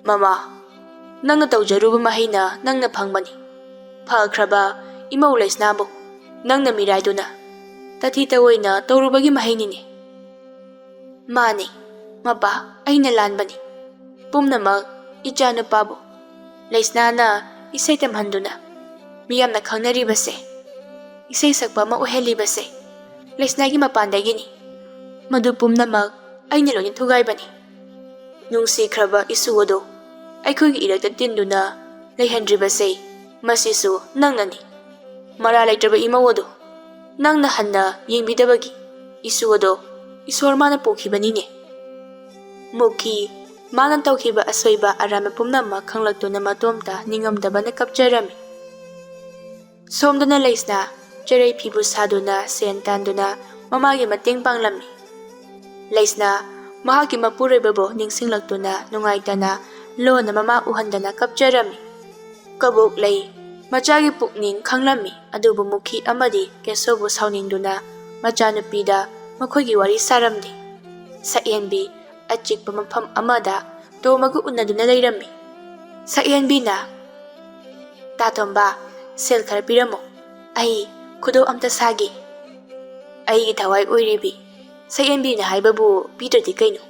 "ꯃꯃꯥ, ꯅꯪꯅ ꯇꯧꯖꯔꯨꯕ ꯃꯍꯩꯅ ꯅꯪꯅ ꯐꯪꯕꯅꯤ꯫ ꯐꯈ꯭ꯔꯕ ꯏꯃꯧ ꯂꯩꯁꯅꯥꯕꯨ ꯅꯪꯅ ꯃꯤꯔꯥꯏꯗꯨꯅ ꯇꯥꯊꯤ ꯇꯑꯣꯏꯅ ꯇꯧꯔꯨꯕꯒꯤ ꯃꯍꯩꯅꯤꯅꯦ"꯫ "ꯃꯥꯅꯤ, ꯃꯄꯥ, ꯑꯩꯅ ꯂꯥꯟꯕꯅꯤ꯫ ꯄꯨꯝꯅꯃꯛ ꯏꯆꯥꯅꯨꯄꯥꯕꯨ ꯂꯩꯁꯅꯥꯅ ꯏꯁꯩ ꯇꯝꯍꯟꯗꯨꯅ ꯃꯤꯌꯥꯝꯅ ꯈꯪꯅꯔꯤꯕꯁꯦ, ꯏꯁꯩ ꯁꯛꯄ ꯑꯃ ꯑꯣꯏꯍꯜꯂꯤꯕꯁꯦ ꯂꯩꯁꯅꯥꯒꯤ ꯃꯄꯥꯟꯗꯒꯤꯅꯤ꯫ ꯃꯗꯨ ꯄꯨꯝꯅꯃꯛ ꯑꯩꯅ ꯂꯣꯏꯅ ꯊꯨꯒꯥꯏꯕꯅꯤ꯫ ꯅꯨꯡꯁꯤꯈ꯭ꯔꯕ ꯏꯁꯨ ꯑꯗꯨ ꯑꯩꯈꯣꯏꯒꯤ ꯏꯔꯛꯇ ꯇꯤꯟꯗꯨꯅ ꯂꯩꯍꯟꯗ꯭ꯔꯤꯕꯁꯦ ꯃꯁꯤꯁꯨ ꯅꯪꯅꯅꯤ꯫ ꯃꯔꯥ ꯂꯩꯇ꯭ꯔꯕ ꯏꯃꯧ ꯑꯗꯨ ꯅꯪꯅ ꯍꯟꯅ ꯌꯦꯡꯕꯤꯗꯕꯒꯤ ꯏꯁꯨ ꯑꯗꯣ ꯏꯁꯣꯔ ꯃꯥꯅ ꯄꯨꯈꯤꯕꯅꯤꯅꯦ"꯫ ꯃꯨꯈꯤ ꯃꯥꯅ ꯇꯧꯈꯤꯕ ꯑꯁꯣꯏꯕ ꯑꯔꯥꯟꯕ ꯄꯨꯝꯅꯃꯛ ꯈꯪꯂꯛꯇꯨꯅ ꯃꯇꯣꯝꯇ ꯅꯤꯡꯉꯝꯗꯕꯅ ꯀꯞꯆꯔꯝꯃꯤ꯫ ꯁꯣꯝꯗꯅ ꯂꯩꯁꯅꯥ ꯆꯦꯔꯩ ꯐꯤꯕꯨ ꯁꯥꯗꯨꯅ ꯁꯦꯟ ꯇꯥꯟꯗꯨꯅ ꯃꯃꯥꯒꯤ ꯃꯇꯦꯡ ꯄꯥꯡꯂꯝꯃꯤ꯫ ꯂꯩꯁꯅꯥ ꯃꯍꯥꯛꯀꯤ ꯃꯄꯨꯔꯣꯏꯕꯕꯨ ꯅꯤꯡꯁꯤꯡꯂꯛꯇꯨꯅ ꯅꯨꯡꯉꯥꯏꯇꯅ ꯂꯣꯟꯅ ꯃꯃꯥ ꯎꯍꯟꯗꯅ ꯀꯞꯆꯔꯝꯃꯤ꯫ ꯀꯕꯣꯛ ꯂꯩ ꯃꯆꯥꯒꯤ ꯄꯨꯛꯅꯤꯡ ꯈꯪꯂꯝꯃꯤ, ꯑꯗꯨꯕꯨ ꯃꯨꯈꯤ ꯑꯃꯗꯤ ꯀꯦꯁꯣꯕꯨ ꯁꯥꯎꯅꯤꯡꯗꯨꯅ ꯃꯆꯥꯅꯨꯄꯤꯗ ꯃꯈꯣꯏꯒꯤ ꯋꯥꯔꯤ ꯁꯥꯔꯝꯗꯦ꯫ ꯁꯛꯍꯦꯟꯕꯤ ꯑꯆꯤꯛꯄ ꯃꯐꯝ ꯑꯃꯗ ꯇꯣꯝꯃꯒ ꯎꯅꯗꯨꯅ ꯂꯩꯔꯝꯃꯤ꯫ ꯁꯛꯍꯦꯟꯕꯤꯅ, "ꯇꯥꯇꯣꯝꯕ, ꯁꯦꯜ ꯈꯔ ꯄꯤꯔꯝꯃꯣ, ꯑꯩ ꯈꯨꯗꯣꯞ ꯑꯝꯇ ꯁꯥꯒꯦ"꯫ "ꯑꯩꯒꯤ ꯊꯋꯥꯏ ꯑꯣꯏꯔꯤꯕꯤ ꯁꯛꯍꯦꯟꯕꯤꯅ ꯍꯥꯏꯕꯕꯨ ꯄꯤꯗ꯭ꯔꯗꯤ ꯀꯩꯅꯣ?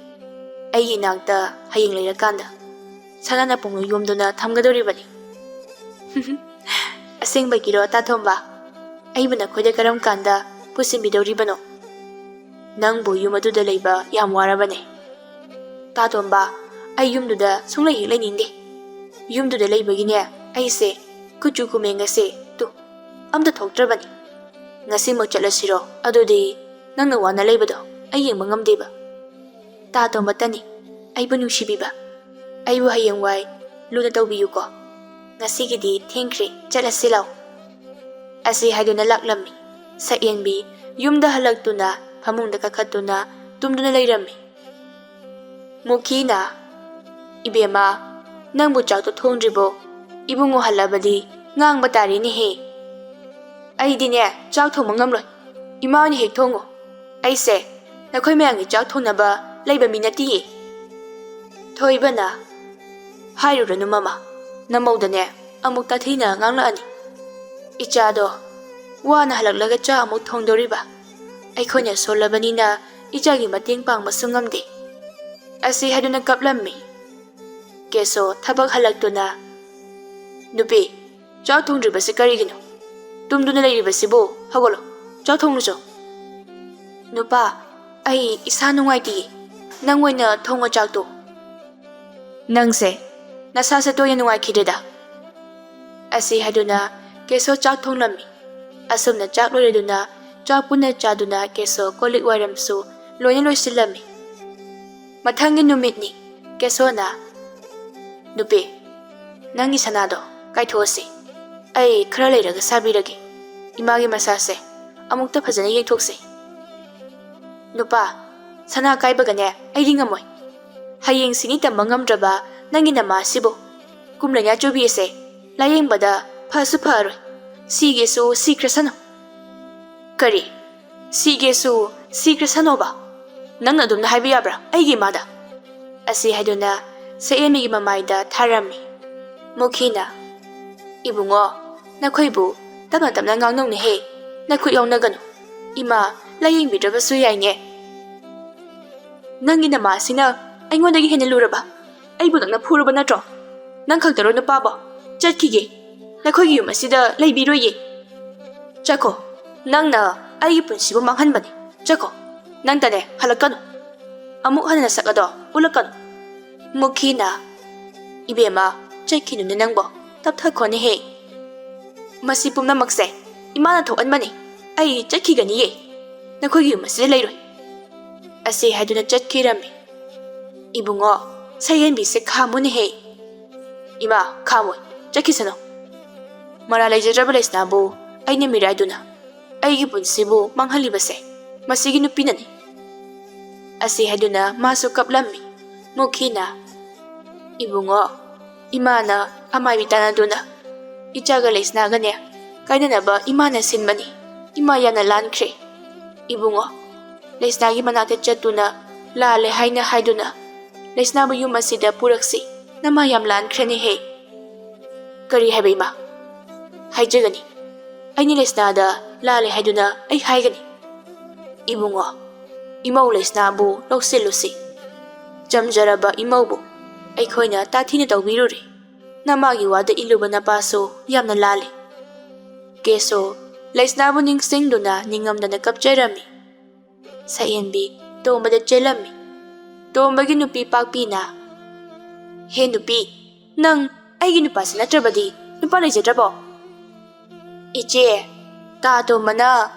ꯑꯩꯒꯤ ꯏꯅꯥꯛꯇ ꯍꯌꯦꯡ ꯂꯩꯔꯀꯥꯟꯗ ꯁꯅꯥꯅ ꯄꯨꯡꯂꯣꯏ ꯌꯣꯝꯗꯨꯅ ꯊꯝꯒꯗꯧꯔꯤꯕꯅꯤ"꯫ "ꯑꯁꯦꯡꯕꯒꯤꯔꯣ, ꯇꯥꯇꯣꯝꯕ? ꯑꯩꯕꯨ ꯅꯈꯣꯏꯗ ꯀꯔꯝ ꯀꯥꯟꯗ ꯄꯨꯁꯤꯟꯕꯤꯗꯧꯔꯤꯕꯅꯣ?" ꯅꯪꯕꯨ ꯌꯨꯝ ꯑꯗꯨꯗ ꯂꯩꯕ ꯌꯥꯝ ꯋꯥꯔꯕꯅꯦ꯫ ꯇꯥꯇꯣꯝꯕ, ꯑꯩ ꯌꯨꯝꯗꯨꯗ ꯁꯨꯡꯂꯩ ꯍꯦꯛ ꯂꯩꯅꯤꯡꯗꯦ꯫ ꯌꯨꯝꯗꯨꯗ ꯂꯩꯕꯒꯤꯅꯦ, ꯑꯩꯁꯦ ꯀꯨꯆꯨ ꯀꯨꯃꯦꯟ ꯑꯁꯦ ꯇꯨ ꯑꯝꯇ ꯊꯣꯛꯇ꯭ꯔꯕꯅꯤ꯫ ꯉꯁꯤꯃꯛ ꯆꯠꯂꯁꯤꯔꯣ? ꯑꯗꯨꯗꯤ ꯅꯪꯅ ꯋꯥꯅ ꯂꯩꯕꯗꯣ ꯑꯩ ꯌꯦꯡꯕ ꯉꯝꯗꯦꯕ꯫ ꯇꯥꯇꯣꯝꯕꯇꯅꯤ ꯑꯩꯕꯨ ꯅꯨꯡꯁꯤꯕꯤꯕ꯫ ꯑꯩꯕꯨ ꯍꯌꯦꯡꯋꯥꯏ ꯂꯨꯅ ꯇꯧꯕꯤꯌꯨꯀꯣ꯫ ꯉꯁꯤꯒꯤꯗꯤ ꯊꯦꯡꯈ꯭ꯔꯦ, ꯆꯠꯂꯁꯤ ꯂꯥꯎ꯫ ꯑꯁꯤ ꯍꯥꯏꯗꯨꯅ ꯂꯥꯛꯂꯝꯃꯤ꯫ ꯁꯛꯍꯦꯟꯕꯤ ꯌꯨꯝꯗ ꯍꯜꯂꯛꯇꯨꯅ ꯐꯃꯨꯡꯗ ꯀꯥꯈꯠꯇꯨꯅ ꯇꯨꯝꯗꯨꯅ ꯂꯩꯔꯝꯃꯤ꯫ ꯃꯨꯈꯤꯅ, "ꯏꯕꯦꯝꯃ, ꯅꯪꯕꯨ ꯆꯥꯛꯇꯣ ꯊꯣꯡꯗ꯭ꯔꯤꯕꯣ? ꯏꯕꯨꯡꯉꯣ ꯍꯜꯂꯕꯗꯤ ꯉꯥꯡꯕ ꯇꯥꯔꯦꯅꯦꯍꯦ꯫" "ꯑꯩꯗꯤꯅꯦ, ꯆꯥꯛ ꯊꯣꯡꯕ ꯉꯝꯂꯣꯏ꯫ ꯏꯃꯥ ꯑꯣꯏꯅ ꯍꯦꯛ ꯊꯣꯡꯉꯣ꯫ ꯑꯩꯁꯦ ꯅꯈꯣꯏ ꯃꯌꯥꯝꯒꯤ ꯆꯥꯛ ꯊꯣꯡꯅꯕ ꯂꯩꯕ ꯃꯤ ꯅꯠꯇꯤꯌꯦ꯫" ꯊꯣꯏꯕꯅ, "ꯍꯥꯏꯔꯨꯔꯅꯨ ꯃꯃꯥ, ꯅꯃꯧꯗꯅꯦ ꯑꯃꯨꯛ ꯇꯥꯊꯤꯅ ꯉꯥꯡꯂꯛꯑꯅꯤ꯫ ꯏꯆꯥꯗꯣ ꯋꯥꯅ ꯍꯜꯂꯛꯂꯒ ꯆꯥꯛ ꯑꯃꯨꯛ ꯊꯣꯡꯗꯣꯔꯤꯕ? ꯑꯩꯈꯣꯏꯅ ꯁꯣꯜꯂꯕꯅꯤꯅ ꯏꯆꯥꯒꯤ ꯃꯇꯦꯡ ꯄꯥꯡꯕꯁꯨ ꯉꯝꯗꯦ꯫" ꯑꯁꯤ ꯍꯥꯏꯗꯨꯅ ꯀꯞꯂꯝꯃꯤ꯫ ꯀꯦꯁꯣ ꯊꯕꯛ ꯍꯜꯂꯛꯇꯨꯅ, "ꯅꯨꯄꯤ, ꯆꯥꯛ ꯊꯣꯡꯗ꯭ꯔꯤꯕꯁꯤ ꯀꯔꯤꯒꯤꯅꯣ? ꯇꯨꯝꯗꯨꯅ ꯂꯩꯔꯤꯕꯁꯤꯕꯨ? ꯍꯧꯒꯠꯂꯣ, ꯆꯥꯛ ꯊꯣꯡꯂꯨꯆꯣ꯫" "ꯅꯨꯄꯥ, ꯑꯩ ꯏꯁꯥ ꯅꯨꯡꯉꯥꯏꯇꯤꯌꯦ꯫ ꯅꯪ ꯑꯣꯏꯅ ꯊꯣꯡꯉꯣ ꯆꯥꯛꯇꯣ꯫" "ꯅꯪꯁꯦ ꯅꯁꯥꯁꯦ ꯇꯣꯏꯅ ꯅꯨꯡꯉꯥꯏꯈꯤꯗ꯭ꯔꯦꯗ꯫" ꯑꯁꯤ ꯍꯥꯏꯗꯨꯅ ꯀꯦꯁꯣ ꯆꯥꯛ ꯊꯣꯡꯂꯝꯃꯤ꯫ ꯑꯁꯨꯝꯅ ꯆꯥꯛ ꯂꯣꯏꯔꯗꯨꯅ ꯆꯥꯛ ꯄꯨꯟꯅ ꯆꯥꯗꯨꯅ ꯀꯦꯁꯣ ꯀꯣꯜꯂꯤꯛ ꯋꯥꯏꯔꯝꯁꯨ ꯂꯣꯏꯅ ꯂꯣꯏꯁꯤꯜꯂꯝꯃꯤ꯫ ꯃꯊꯪꯒꯤ ꯅꯨꯃꯤꯠꯅꯤ꯫ ꯀꯦꯁꯣꯅ, "ꯅꯨꯄꯤ, ꯅꯪꯒꯤ ꯁꯅꯥꯗꯣ ꯀꯥꯏꯊꯣꯛꯑꯁꯤ꯫ ꯑꯩ ꯈꯔ ꯂꯩꯔꯒ ꯁꯥꯕꯤꯔꯒꯦ꯫ ꯏꯃꯥꯒꯤ ꯃꯁꯥꯁꯦ ꯑꯃꯨꯛꯇ ꯐꯖꯅ ꯌꯦꯡꯊꯣꯛꯁꯤ꯫" "ꯅꯨꯄꯥ, ꯁꯅꯥ ꯀꯥꯏꯕꯒꯅꯦ ꯑꯩꯗꯤ ꯉꯝꯃꯣꯏ꯫ ꯍꯌꯦꯡ ꯁꯤꯅꯤ ꯇꯝꯕ ꯉꯝꯗ꯭ꯔꯕ ꯅꯪꯒꯤ ꯅꯃꯥꯁꯤꯕꯨ ꯀꯨꯝꯂꯩꯅꯥ ꯆꯨꯕꯤ ꯑꯁꯦ ꯂꯥꯌꯦꯡꯕꯗ ꯐꯁꯨ ꯐꯔꯣꯏ꯫ ꯁꯤꯒꯦꯁꯨ ꯁꯤꯈ꯭ꯔꯁꯅꯨ꯫" "ꯀꯔꯤ? ꯁꯤꯒꯦꯁꯨ ꯁꯤꯈ꯭ꯔꯁꯅꯣꯕ? ꯅꯪꯅ ꯑꯗꯨꯝꯅ ꯍꯥꯏꯕ ꯌꯥꯕ꯭ꯔꯥ ꯑꯩꯒꯤ ꯏꯃꯥꯗ?" ꯑꯁꯤ ꯍꯥꯏꯗꯨꯅ ꯁꯛꯍꯦꯟꯕꯤꯒꯤ ꯃꯃꯥꯏꯗ ꯊꯥꯔꯝꯃꯤ꯫ ꯃꯨꯈꯤꯅ, "ꯏꯕꯨꯡꯉꯣ, ꯅꯈꯣꯏꯕꯨ ꯇꯞꯅ ꯇꯞꯅ ꯉꯥꯡꯅꯧꯅꯦꯍꯦ꯫ ꯅꯈꯨꯠ ꯌꯥꯎꯅꯒꯅꯨ꯫ ꯏꯃꯥ ꯂꯥꯌꯦꯡꯕꯤꯗ꯭ꯔꯕꯁꯨ ꯌꯥꯏꯅꯦ꯫" "ꯅꯪꯒꯤ ꯅꯃꯥꯁꯤꯅ ꯑꯩꯉꯣꯟꯗꯒꯤ ꯍꯦꯟꯅ ꯂꯨꯔꯕ? ꯑꯩꯕꯨ ꯅꯪꯅ ꯐꯨꯔꯕ ꯅꯠꯇ꯭ꯔꯣ? ꯅꯪ ꯈꯛꯇꯔꯣ ꯅꯨꯄꯥꯕꯣ? ꯆꯠꯈꯤꯒꯦ꯫ ꯅꯈꯣꯏꯒꯤ ꯌꯨꯝ ꯑꯁꯤꯗ ꯂꯩꯕꯤꯔꯣꯏꯌꯦ꯫ ꯆꯠꯈꯣ꯫ ꯅꯪꯅ ꯑꯩꯒꯤ ꯄꯨꯟꯁꯤꯕꯨ ꯃꯥꯡꯍꯟꯕꯅꯤ꯫ ꯆꯠꯈꯣ꯫" "ꯅꯪꯇꯅꯦ, ꯍꯜꯂꯛꯀꯅꯨ꯫ ꯑꯃꯨꯛ ꯍꯟꯅ ꯅꯁꯛ ꯑꯗꯣ ꯎꯠꯂꯛꯀꯅꯨ꯫" ꯃꯨꯈꯤꯅ, "ꯏꯕꯦꯝꯃ, ꯆꯠꯈꯤꯅꯨꯅꯦ ꯅꯪꯕꯣ, ꯇꯞꯊꯈꯣꯅꯦꯍꯦ꯫ ꯃꯁꯤ ꯄꯨꯝꯅꯃꯛꯁꯦ ꯏꯃꯥꯅ ꯊꯣꯛꯍꯟꯕꯅꯤ꯫ ꯑꯩ ꯆꯠꯈꯤꯒꯅꯤꯌꯦ, ꯅꯈꯣꯏꯒꯤ ꯌꯨꯝ ꯑꯁꯤꯗ ꯂꯩꯔꯣꯏ꯫" ꯑꯁꯤ ꯍꯥꯏꯗꯨꯅ ꯆꯠꯈꯤꯔꯝꯃꯤ꯫ "ꯏꯕꯨꯡꯉꯣ, ꯁꯛꯍꯦꯟꯕꯤꯁꯦ ꯈꯥꯝꯃꯨꯅꯦꯍꯦ꯫" "ꯏꯃꯥ, ꯈꯥꯝꯃꯣꯏ, ꯆꯠꯈꯤꯁꯅꯨ꯫ ꯃꯔꯥ ꯂꯩꯖꯗ꯭ꯔꯕ ꯂꯩꯁꯅꯥꯕꯨ ꯑꯩꯅ ꯃꯤꯔꯥꯏꯗꯨꯅ ꯑꯩꯒꯤ ꯄꯨꯟꯁꯤꯕꯨ ꯃꯥꯡꯍꯜꯂꯤꯕꯁꯦ ꯃꯁꯤꯒꯤ ꯅꯨꯄꯤꯅꯅꯤ꯫" ꯑꯁꯤ ꯍꯥꯏꯗꯨꯅ ꯃꯥꯁꯨ ꯀꯞꯂꯝꯃꯤ꯫ ꯃꯨꯈꯤꯅ, "ꯏꯕꯨꯡꯉꯣ, ꯏꯃꯥꯅ ꯑꯃꯥꯏꯕꯤ ꯇꯥꯟꯅꯗꯨꯅ ꯏꯆꯥꯒ ꯂꯩꯁꯅꯥꯒꯅꯦ ꯀꯥꯏꯅꯅꯕ ꯏꯃꯥꯅ ꯁꯤꯟꯕꯅꯤ꯫ ꯏꯃꯥ ꯌꯥꯝꯅ ꯂꯥꯟꯈ꯭ꯔꯦ꯫ ꯏꯕꯨꯡꯉꯣ, ꯂꯩꯁꯅꯥꯒꯤ ꯃꯅꯥꯛꯇ ꯆꯠꯇꯨꯅ ꯂꯥꯜꯂꯦ ꯍꯥꯏꯅ ꯍꯥꯏꯗꯨꯅ ꯂꯩꯁꯅꯥꯕꯨ ꯌꯨꯝ ꯑꯁꯤꯗ ꯄꯨꯔꯛꯁꯤ꯫ ꯅꯃꯥ ꯌꯥꯝ ꯂꯥꯟꯈ꯭ꯔꯦꯅꯦꯍꯦ꯫" "ꯀꯔꯤ ꯍꯥꯏꯕ ꯏꯃꯥ?" "ꯍꯥꯏꯖꯒꯅꯤ꯫ ꯑꯩꯅ ꯂꯩꯁꯅꯥꯗ ꯂꯥꯜꯂꯦ ꯍꯥꯏꯗꯨꯅ ꯑꯩ ꯍꯥꯏꯒꯅꯤ꯫" "ꯏꯕꯨꯡꯉꯣ, ꯏꯃꯧ ꯂꯩꯁꯅꯥꯕꯨ ꯂꯧꯁꯤꯜꯂꯨꯁꯤ꯫ ꯆꯝꯖꯔꯕ ꯏꯃꯧꯕꯨ ꯑꯩꯈꯣꯏꯅ ꯇꯥꯊꯤꯅ ꯇꯧꯕꯤꯔꯨꯔꯦ꯫ ꯅꯃꯥꯒꯤ ꯋꯥꯗ ꯏꯜꯂꯨꯕ ꯅꯄꯥꯁꯨ ꯌꯥꯝꯅ ꯂꯥꯜꯂꯤ꯫" ꯀꯦꯁꯣ ꯂꯩꯁꯅꯥꯕꯨ ꯅꯤꯡꯁꯤꯡꯗꯨꯅ ꯅꯤꯡꯉꯝꯗꯅ ꯀꯞꯆꯔꯝꯃꯤ꯫ ꯁꯛꯍꯦꯟꯕꯤ ꯇꯣꯝꯕꯗ ꯆꯦꯜꯂꯝꯃꯤ꯫ ꯇꯣꯝꯕꯒꯤ ꯅꯨꯄꯤ ꯄꯥꯛꯄꯤꯅ, "ꯍꯦ ꯅꯨꯄꯤ, ꯅꯪ ꯑꯩꯒꯤ ꯅꯨꯄꯥꯁꯤ ꯅꯠꯇ꯭ꯔꯕꯗꯤ ꯅꯨꯄꯥ ꯂꯩꯖꯗ꯭ꯔꯕꯣ?" "ꯏꯆꯦ, ꯇꯥ ꯇꯣꯝꯕꯅ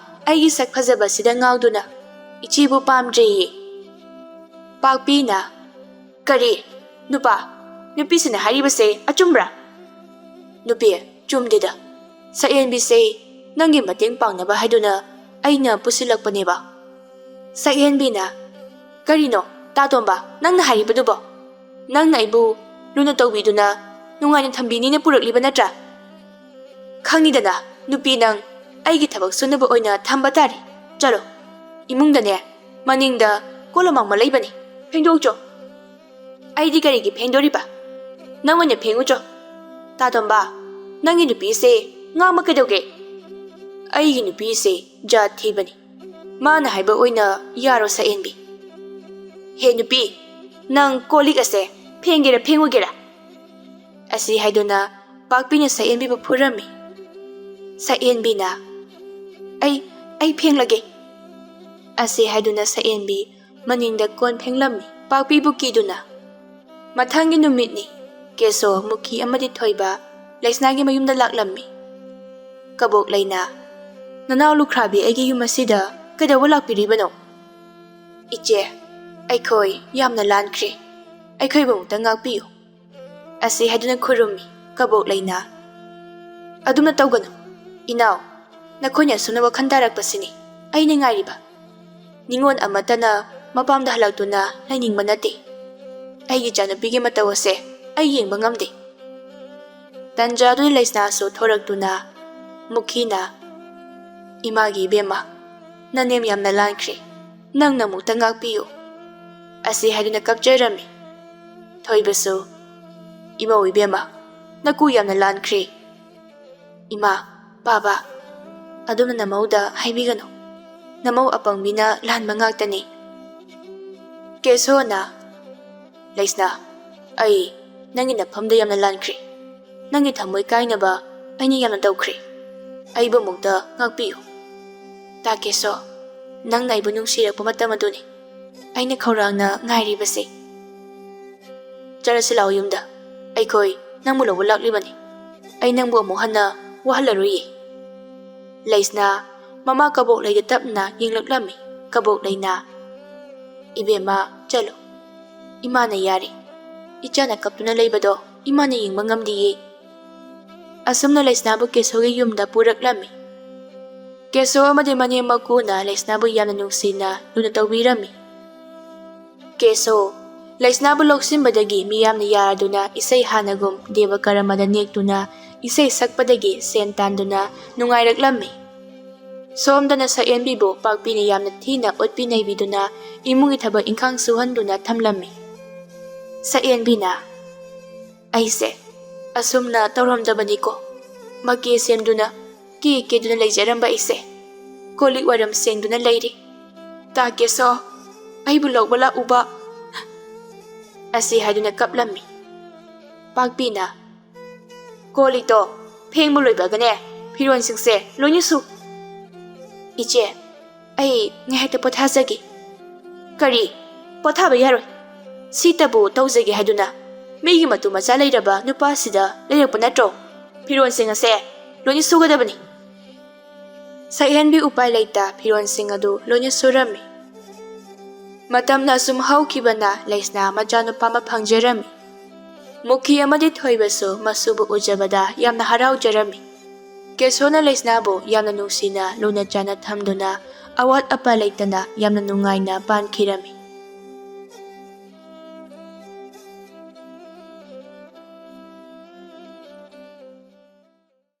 ꯑꯩꯒꯤ ꯁꯛ ꯐꯖꯕꯁꯤꯗ ꯉꯥꯎꯗꯨꯅ ꯏꯆꯦꯕꯨ ꯄꯥꯝꯗ꯭ꯔꯦꯌꯦ꯫" ꯄꯥꯛꯄꯤꯅ, "ꯀꯔꯤ? ꯅꯨꯄꯥ? ꯅꯨꯄꯤꯁꯤꯅ ꯍꯥꯏꯔꯤꯕꯁꯦ ꯑꯆꯨꯝꯕ꯭ꯔꯥ?" "ꯅꯨꯄꯤ, ꯆꯨꯝꯗꯦꯗ꯫ ꯁꯛꯍꯦꯟꯕꯤꯁꯦ ꯅꯪꯒꯤ ꯃꯇꯦꯡ ꯄꯥꯡꯅꯕ ꯍꯥꯏꯗꯨꯅ ꯑꯩꯅ ꯄꯨꯁꯤꯜꯂꯛꯄꯅꯦꯕ꯫" ꯁꯛꯍꯦꯟꯕꯤꯅ, "ꯀꯔꯤꯅꯣ, ꯇꯥꯇꯣꯝꯕ, ꯅꯪꯅ ꯍꯥꯏꯔꯤꯕꯗꯨꯕꯣ? ꯅꯪꯅ ꯑꯩꯕꯨ ꯂꯨꯅ ꯇꯧꯕꯤꯗꯨꯅ ꯅꯨꯡꯉꯥꯏꯅ ꯊꯝꯕꯤꯅꯤꯅ ꯄꯨꯔꯛꯂꯤꯕ ꯅꯠꯇ꯭ꯔꯥ? ꯈꯪꯉꯤꯗꯅ, ꯅꯨꯄꯤ ꯅꯪ ꯑꯩꯒꯤ ꯊꯕꯛ ꯁꯨꯅꯕ ꯑꯣꯏꯅ ꯊꯝꯕ ꯇꯥꯔꯦ꯫ ꯆꯠꯂꯣ, ꯏꯃꯨꯡꯗꯅꯦ, ꯃꯅꯤꯡꯗ ꯀꯣꯜ ꯑꯃꯥꯡꯕ ꯂꯩꯕꯅꯦ, ꯐꯦꯡꯗꯣꯛꯆꯣ꯫" "ꯑꯩꯗꯤ ꯀꯔꯤꯒꯤ ꯐꯦꯡꯗꯣꯔꯤꯕ? ꯅꯪ ꯑꯣꯏꯅ ꯐꯦꯡꯉꯨꯆꯣ꯫" "ꯇꯥꯇꯣꯝꯕ, ꯅꯪꯒꯤ ꯅꯨꯄꯤꯁꯦ ꯉꯥꯡꯕ ꯀꯩꯗꯧꯒꯦ?" "ꯑꯩꯒꯤ ꯅꯨꯄꯤꯁꯦ ꯖꯥꯠ ꯊꯤꯕꯅꯤ꯫ ꯃꯥꯅ ꯍꯥꯏꯕ ꯑꯣꯏꯅ ꯌꯥꯔꯣ, ꯁꯛꯍꯦꯟꯕꯤ꯫" "ꯍꯦ ꯅꯨꯄꯤ, ꯅꯪ ꯀꯣꯜ ꯂꯤꯛ ꯑꯁꯦ ꯐꯦꯡꯒꯦꯔꯥ ꯐꯦꯡꯉꯣꯏꯒꯦꯔꯥ?" ꯑꯁꯤ ꯍꯥꯏꯗꯨꯅ ꯄꯥꯛꯄꯤꯅ ꯁꯛꯍꯦꯟꯕꯤꯕꯨ ꯐꯨꯔꯝꯃꯤ꯫ ꯁꯛꯍꯦꯟꯕꯤꯅ, "ꯑꯩ, ꯑꯩ ꯐꯦꯡꯂꯒꯦ꯫" ꯑꯁꯤ ꯍꯥꯏꯗꯨꯅ ꯁꯛꯍꯦꯟꯕꯤ ꯃꯅꯤꯡꯗ ꯀꯣꯟ ꯐꯦꯡꯂꯝꯃꯤ꯫ ꯄꯥꯛꯄꯤꯕꯨ ꯀꯤꯗꯨꯅ꯫ ꯃꯊꯪꯒꯤ ꯅꯨꯃꯤꯠꯅꯤ꯫ ꯀꯦꯁꯣ, ꯃꯨꯈꯤ ꯑꯃꯗꯤ ꯊꯣꯏꯕ ꯂꯩꯁꯅꯥꯒꯤ ꯃꯌꯨꯝꯗ ꯂꯥꯛꯂꯝꯃꯤ꯫ ꯀꯕꯣꯛ ꯂꯩꯅꯥ, "ꯅꯅꯥꯎ ꯂꯨꯈ꯭ꯔꯥꯕꯤ ꯑꯩꯒꯤ ꯌꯨꯝ ꯑꯁꯤꯗ ꯀꯩꯗꯧꯕ ꯂꯥꯛꯄꯤꯔꯤꯕꯅꯣ?" "ꯏꯆꯦ, ꯑꯩꯈꯣꯏ ꯌꯥꯝꯅ ꯂꯥꯟꯈ꯭ꯔꯦ꯫ ꯑꯩꯈꯣꯏꯕꯨ ꯑꯃꯨꯛꯇ ꯉꯥꯛꯄꯤꯌꯨ"꯫ ꯑꯁꯤ ꯍꯥꯏꯗꯨꯅ ꯈꯨꯔꯨꯝꯃꯤ꯫ ꯀꯕꯣꯛ ꯂꯩꯅꯥ, "ꯑꯗꯨꯝꯅ ꯇꯧꯒꯅꯨ꯫ ꯏꯅꯥꯎ, ꯅꯈꯣꯏꯅ ꯑꯁꯨꯝꯅ ꯋꯥꯈꯜ ꯇꯥꯔꯛꯄꯁꯤꯅꯤ ꯑꯩꯅ ꯉꯥꯏꯔꯤꯕ꯫ ꯅꯤꯉꯣꯜ ꯑꯃꯠꯇꯅ ꯃꯄꯥꯝꯗ ꯍꯜꯂꯛꯇꯨꯅ ꯂꯩꯅꯤꯡꯕ ꯅꯠꯇꯦ꯫ ꯑꯩꯒꯤ ꯏꯆꯥꯅꯨꯄꯤꯒꯤ ꯃꯇꯧ ꯑꯁꯦ ꯑꯩ ꯌꯦꯡꯕ ꯉꯝꯗꯦ"꯫ ꯇꯟꯖꯥꯗꯨꯗ ꯂꯩꯁꯅꯥꯁꯨ ꯊꯣꯔꯛꯇꯨꯅ ꯃꯨꯈꯤꯅ, "ꯏꯃꯥꯒꯤ ꯏꯕꯦꯝꯃ, ꯅꯅꯦꯝ ꯌꯥꯝꯅ ꯂꯥꯟꯈ꯭ꯔꯦ꯫ ꯅꯪꯅ ꯑꯃꯨꯛꯇ ꯉꯥꯛꯄꯤꯌꯨ"꯫ ꯑꯁꯤ ꯍꯥꯏꯗꯨꯅ ꯀꯞꯆꯔꯝꯃꯤ꯫ ꯊꯣꯏꯕꯁꯨ, "ꯏꯃꯧ ꯏꯕꯦꯝꯃ, ꯅꯀꯨ ꯌꯥꯝꯅ ꯂꯥꯟꯈ꯭ꯔꯦ꯫ ꯏꯃꯥ, ꯄꯥꯕ, ꯑꯗꯨꯝꯅ ꯅꯃꯧꯗ ꯍꯥꯏꯕꯤꯒꯅꯨ꯫ ꯅꯃꯧ ꯑꯄꯪꯕꯤꯅ ꯂꯥꯟꯕ ꯉꯥꯛꯇꯅꯤ"꯫ ꯀꯦꯁꯣꯅ, "ꯂꯩꯁꯅꯥ, ꯑꯩ ꯅꯪꯒꯤ ꯅꯐꯝꯗ ꯌꯥꯝꯅ ꯂꯥꯟꯈ꯭ꯔꯦ꯫ ꯅꯪꯒꯤ ꯊꯃꯣꯏ ꯀꯥꯏꯅꯕ ꯑꯩꯅ ꯌꯥꯝꯅ ꯇꯧꯈ꯭ꯔꯦ꯫ ꯑꯩꯕꯨ ꯑꯃꯨꯛꯇ ꯉꯥꯛꯄꯤꯌꯨ꯫ ꯇꯥ ꯀꯦꯁꯣ, ꯅꯪꯅ ꯑꯩꯕꯨ ꯅꯨꯡꯁꯤꯔꯛꯄ ꯃꯇꯝ ꯑꯗꯨꯅꯤ ꯑꯩꯅ ꯈꯧꯔꯥꯡꯅ ꯉꯥꯏꯔꯤꯕꯁꯦ꯫ ꯆꯠꯂꯁꯤ ꯂꯥꯛꯑꯣ ꯌꯨꯝꯗ꯫ ꯑꯩꯈꯣꯏ ꯅꯪꯕꯨ ꯂꯧꯕ ꯂꯥꯛꯂꯤꯕꯅꯤ꯫ ꯑꯩ ꯅꯪꯕꯨ ꯑꯃꯨꯛ ꯍꯟꯅ ꯋꯥꯍꯜꯂꯔꯣꯏꯌꯦ"꯫ ꯂꯩꯁꯅꯥ ꯃꯃꯥ ꯀꯕꯣꯛ ꯂꯩꯗ ꯇꯞꯅ ꯌꯦꯡꯂꯛꯂꯝꯃꯤ꯫ ꯀꯕꯣꯛ ꯂꯩꯅꯥ, "ꯏꯕꯦꯝꯃ, ꯆꯠꯂꯣ꯫ ꯏꯃꯥꯅ ꯌꯥꯔꯦ꯫ ꯏꯆꯥꯅ ꯀꯞꯇꯨꯅ ꯂꯩꯕꯗꯣ ꯏꯃꯥꯅ ꯌꯦꯡꯕ ꯉꯝꯗꯤꯌꯦ"꯫ ꯑꯁꯨꯝꯅ ꯂꯩꯁꯅꯥꯕꯨ ꯀꯦꯁꯣꯒꯤ ꯌꯨꯝꯗ ꯄꯨꯔꯛꯂꯝꯃꯤ꯫ ꯀꯦꯁꯣ ꯑꯃꯗꯤ ꯃꯅꯦꯝ ꯃꯀꯨꯅ ꯂꯩꯁꯅꯥꯕꯨ ꯌꯥꯝꯅ ꯅꯨꯡꯁꯤꯅ ꯂꯨꯅ ꯇꯧꯕꯤꯔꯝꯃꯤ꯫ ꯀꯦꯁꯣ, ꯂꯩꯁꯅꯥꯕꯨ ꯂꯧꯁꯤꯟꯕꯗꯒꯤ ꯃꯤꯌꯥꯝꯅ ꯌꯥꯔꯗꯨꯅ ꯏꯁꯩ ꯍꯥꯟꯅꯒꯨꯝ ꯗꯦꯕ ꯀꯔꯃꯗ ꯅꯦꯛꯇꯨꯅ ꯏꯁꯩ ꯁꯛꯄꯗꯒꯤ ꯁꯦꯟ ꯇꯥꯟꯗꯨꯅ ꯅꯨꯡꯉꯥꯏꯔꯛꯂꯝꯃꯤ꯫ ꯁꯣꯝꯗꯅ ꯁꯛꯍꯦꯟꯕꯤꯕꯨ ꯄꯥꯛꯄꯤꯅ ꯌꯥꯝꯅ ꯊꯤꯅ ꯑꯣꯠꯄꯤ ꯅꯩꯕꯤꯗꯨꯅ ꯏꯃꯨꯡꯒꯤ ꯊꯕꯛ ꯏꯪꯈꯥꯡ ꯁꯨꯍꯟꯗꯨꯅ ꯊꯝꯂꯝꯃꯤ꯫ ꯁꯛꯍꯦꯟꯕꯤꯅ, "ꯑꯩꯁꯦ ꯑꯁꯨꯝꯅ ꯇꯧꯔꯝꯗꯕꯅꯤꯀꯣ꯫ ꯃꯀꯦ ꯁꯦꯝꯗꯨꯅ, ꯀꯦ ꯀꯦꯗꯨꯅ ꯂꯩꯖꯔꯝꯕ ꯑꯩꯁꯦ ꯀꯣꯜ ꯂꯤꯛ ꯋꯥꯏꯔꯝ ꯁꯦꯡꯗꯨꯅ ꯂꯩꯔꯤ꯫ ꯇꯥ ꯀꯦꯁꯣ, ꯑꯩꯕꯨ ꯂꯧꯕ ꯂꯥꯛꯎꯕ"꯫ ꯑꯁꯤ ꯍꯥꯏꯗꯨꯅ ꯀꯞꯂꯝꯃꯤ꯫ ꯄꯥꯛꯄꯤꯅ, "ꯀꯣꯜ ꯂꯤꯛꯇꯣ ꯐꯦꯡꯕ ꯂꯣꯏꯕꯒꯅꯦ, ꯐꯤꯔꯣꯜꯁꯤꯡꯁꯦ ꯂꯣꯏꯅ ꯁꯨ"꯫ "ꯏꯆꯦ, ꯑꯩ ꯉꯥꯏꯍꯥꯛꯇ ꯄꯣꯊꯥꯖꯒꯦ꯫ ꯀꯔꯤ? ꯄꯣꯊꯥꯕ ꯌꯥꯔꯣꯏ꯫ ꯁꯤꯇꯕꯨ ꯇꯧꯖꯒꯦ ꯍꯥꯏꯗꯨꯅ ꯃꯤꯒꯤ ꯃꯇꯨ ꯃꯆꯥ ꯂꯩꯔꯕ ꯅꯨꯄꯥꯁꯤꯗ ꯂꯩꯔꯛꯄ ꯅꯠꯇ꯭ꯔꯣ? ꯐꯤꯔꯣꯜꯁꯤꯡ ꯑꯁꯦ ꯂꯣꯏꯅ ꯁꯨꯒꯗꯕꯅꯤ꯫ ꯁꯛꯍꯦꯟꯕꯤ ꯎꯄꯥꯏ ꯂꯩꯇ ꯐꯤꯔꯣꯜꯁꯤꯡ ꯑꯗꯨ ꯂꯣꯏꯅ ꯁꯨꯔꯝꯃꯤ꯫ ꯃꯇꯝꯅ ꯑꯁꯨꯝ ꯍꯧꯈꯤꯕꯅ ꯂꯩꯁꯅꯥ ꯃꯆꯥꯅꯨꯄꯥ ꯑꯃ ꯐꯪꯖꯔꯝꯃꯤ꯫ ꯃꯨꯈꯤ ꯑꯃꯗꯤ ꯊꯣꯏꯕꯁꯨ ꯃꯁꯨꯕꯨ ꯎꯖꯕꯗ ꯌꯥꯝꯅ ꯍꯔꯥꯎꯖꯔꯝꯃꯤ꯫ ꯀꯦꯁꯣꯅ ꯂꯩꯁꯅꯥꯕꯨ ꯌꯥꯝꯅ ꯅꯨꯡꯁꯤꯅ ꯂꯨꯅ ꯆꯥꯟꯅ ꯊꯝꯗꯨꯅ ꯑꯋꯥꯠ ꯑꯄꯥ ꯂꯩꯇꯅ ꯌꯥꯝꯅ ꯅꯨꯡꯉꯥꯏꯅ ꯄꯥꯟꯈꯤꯔꯝꯃꯤ꯫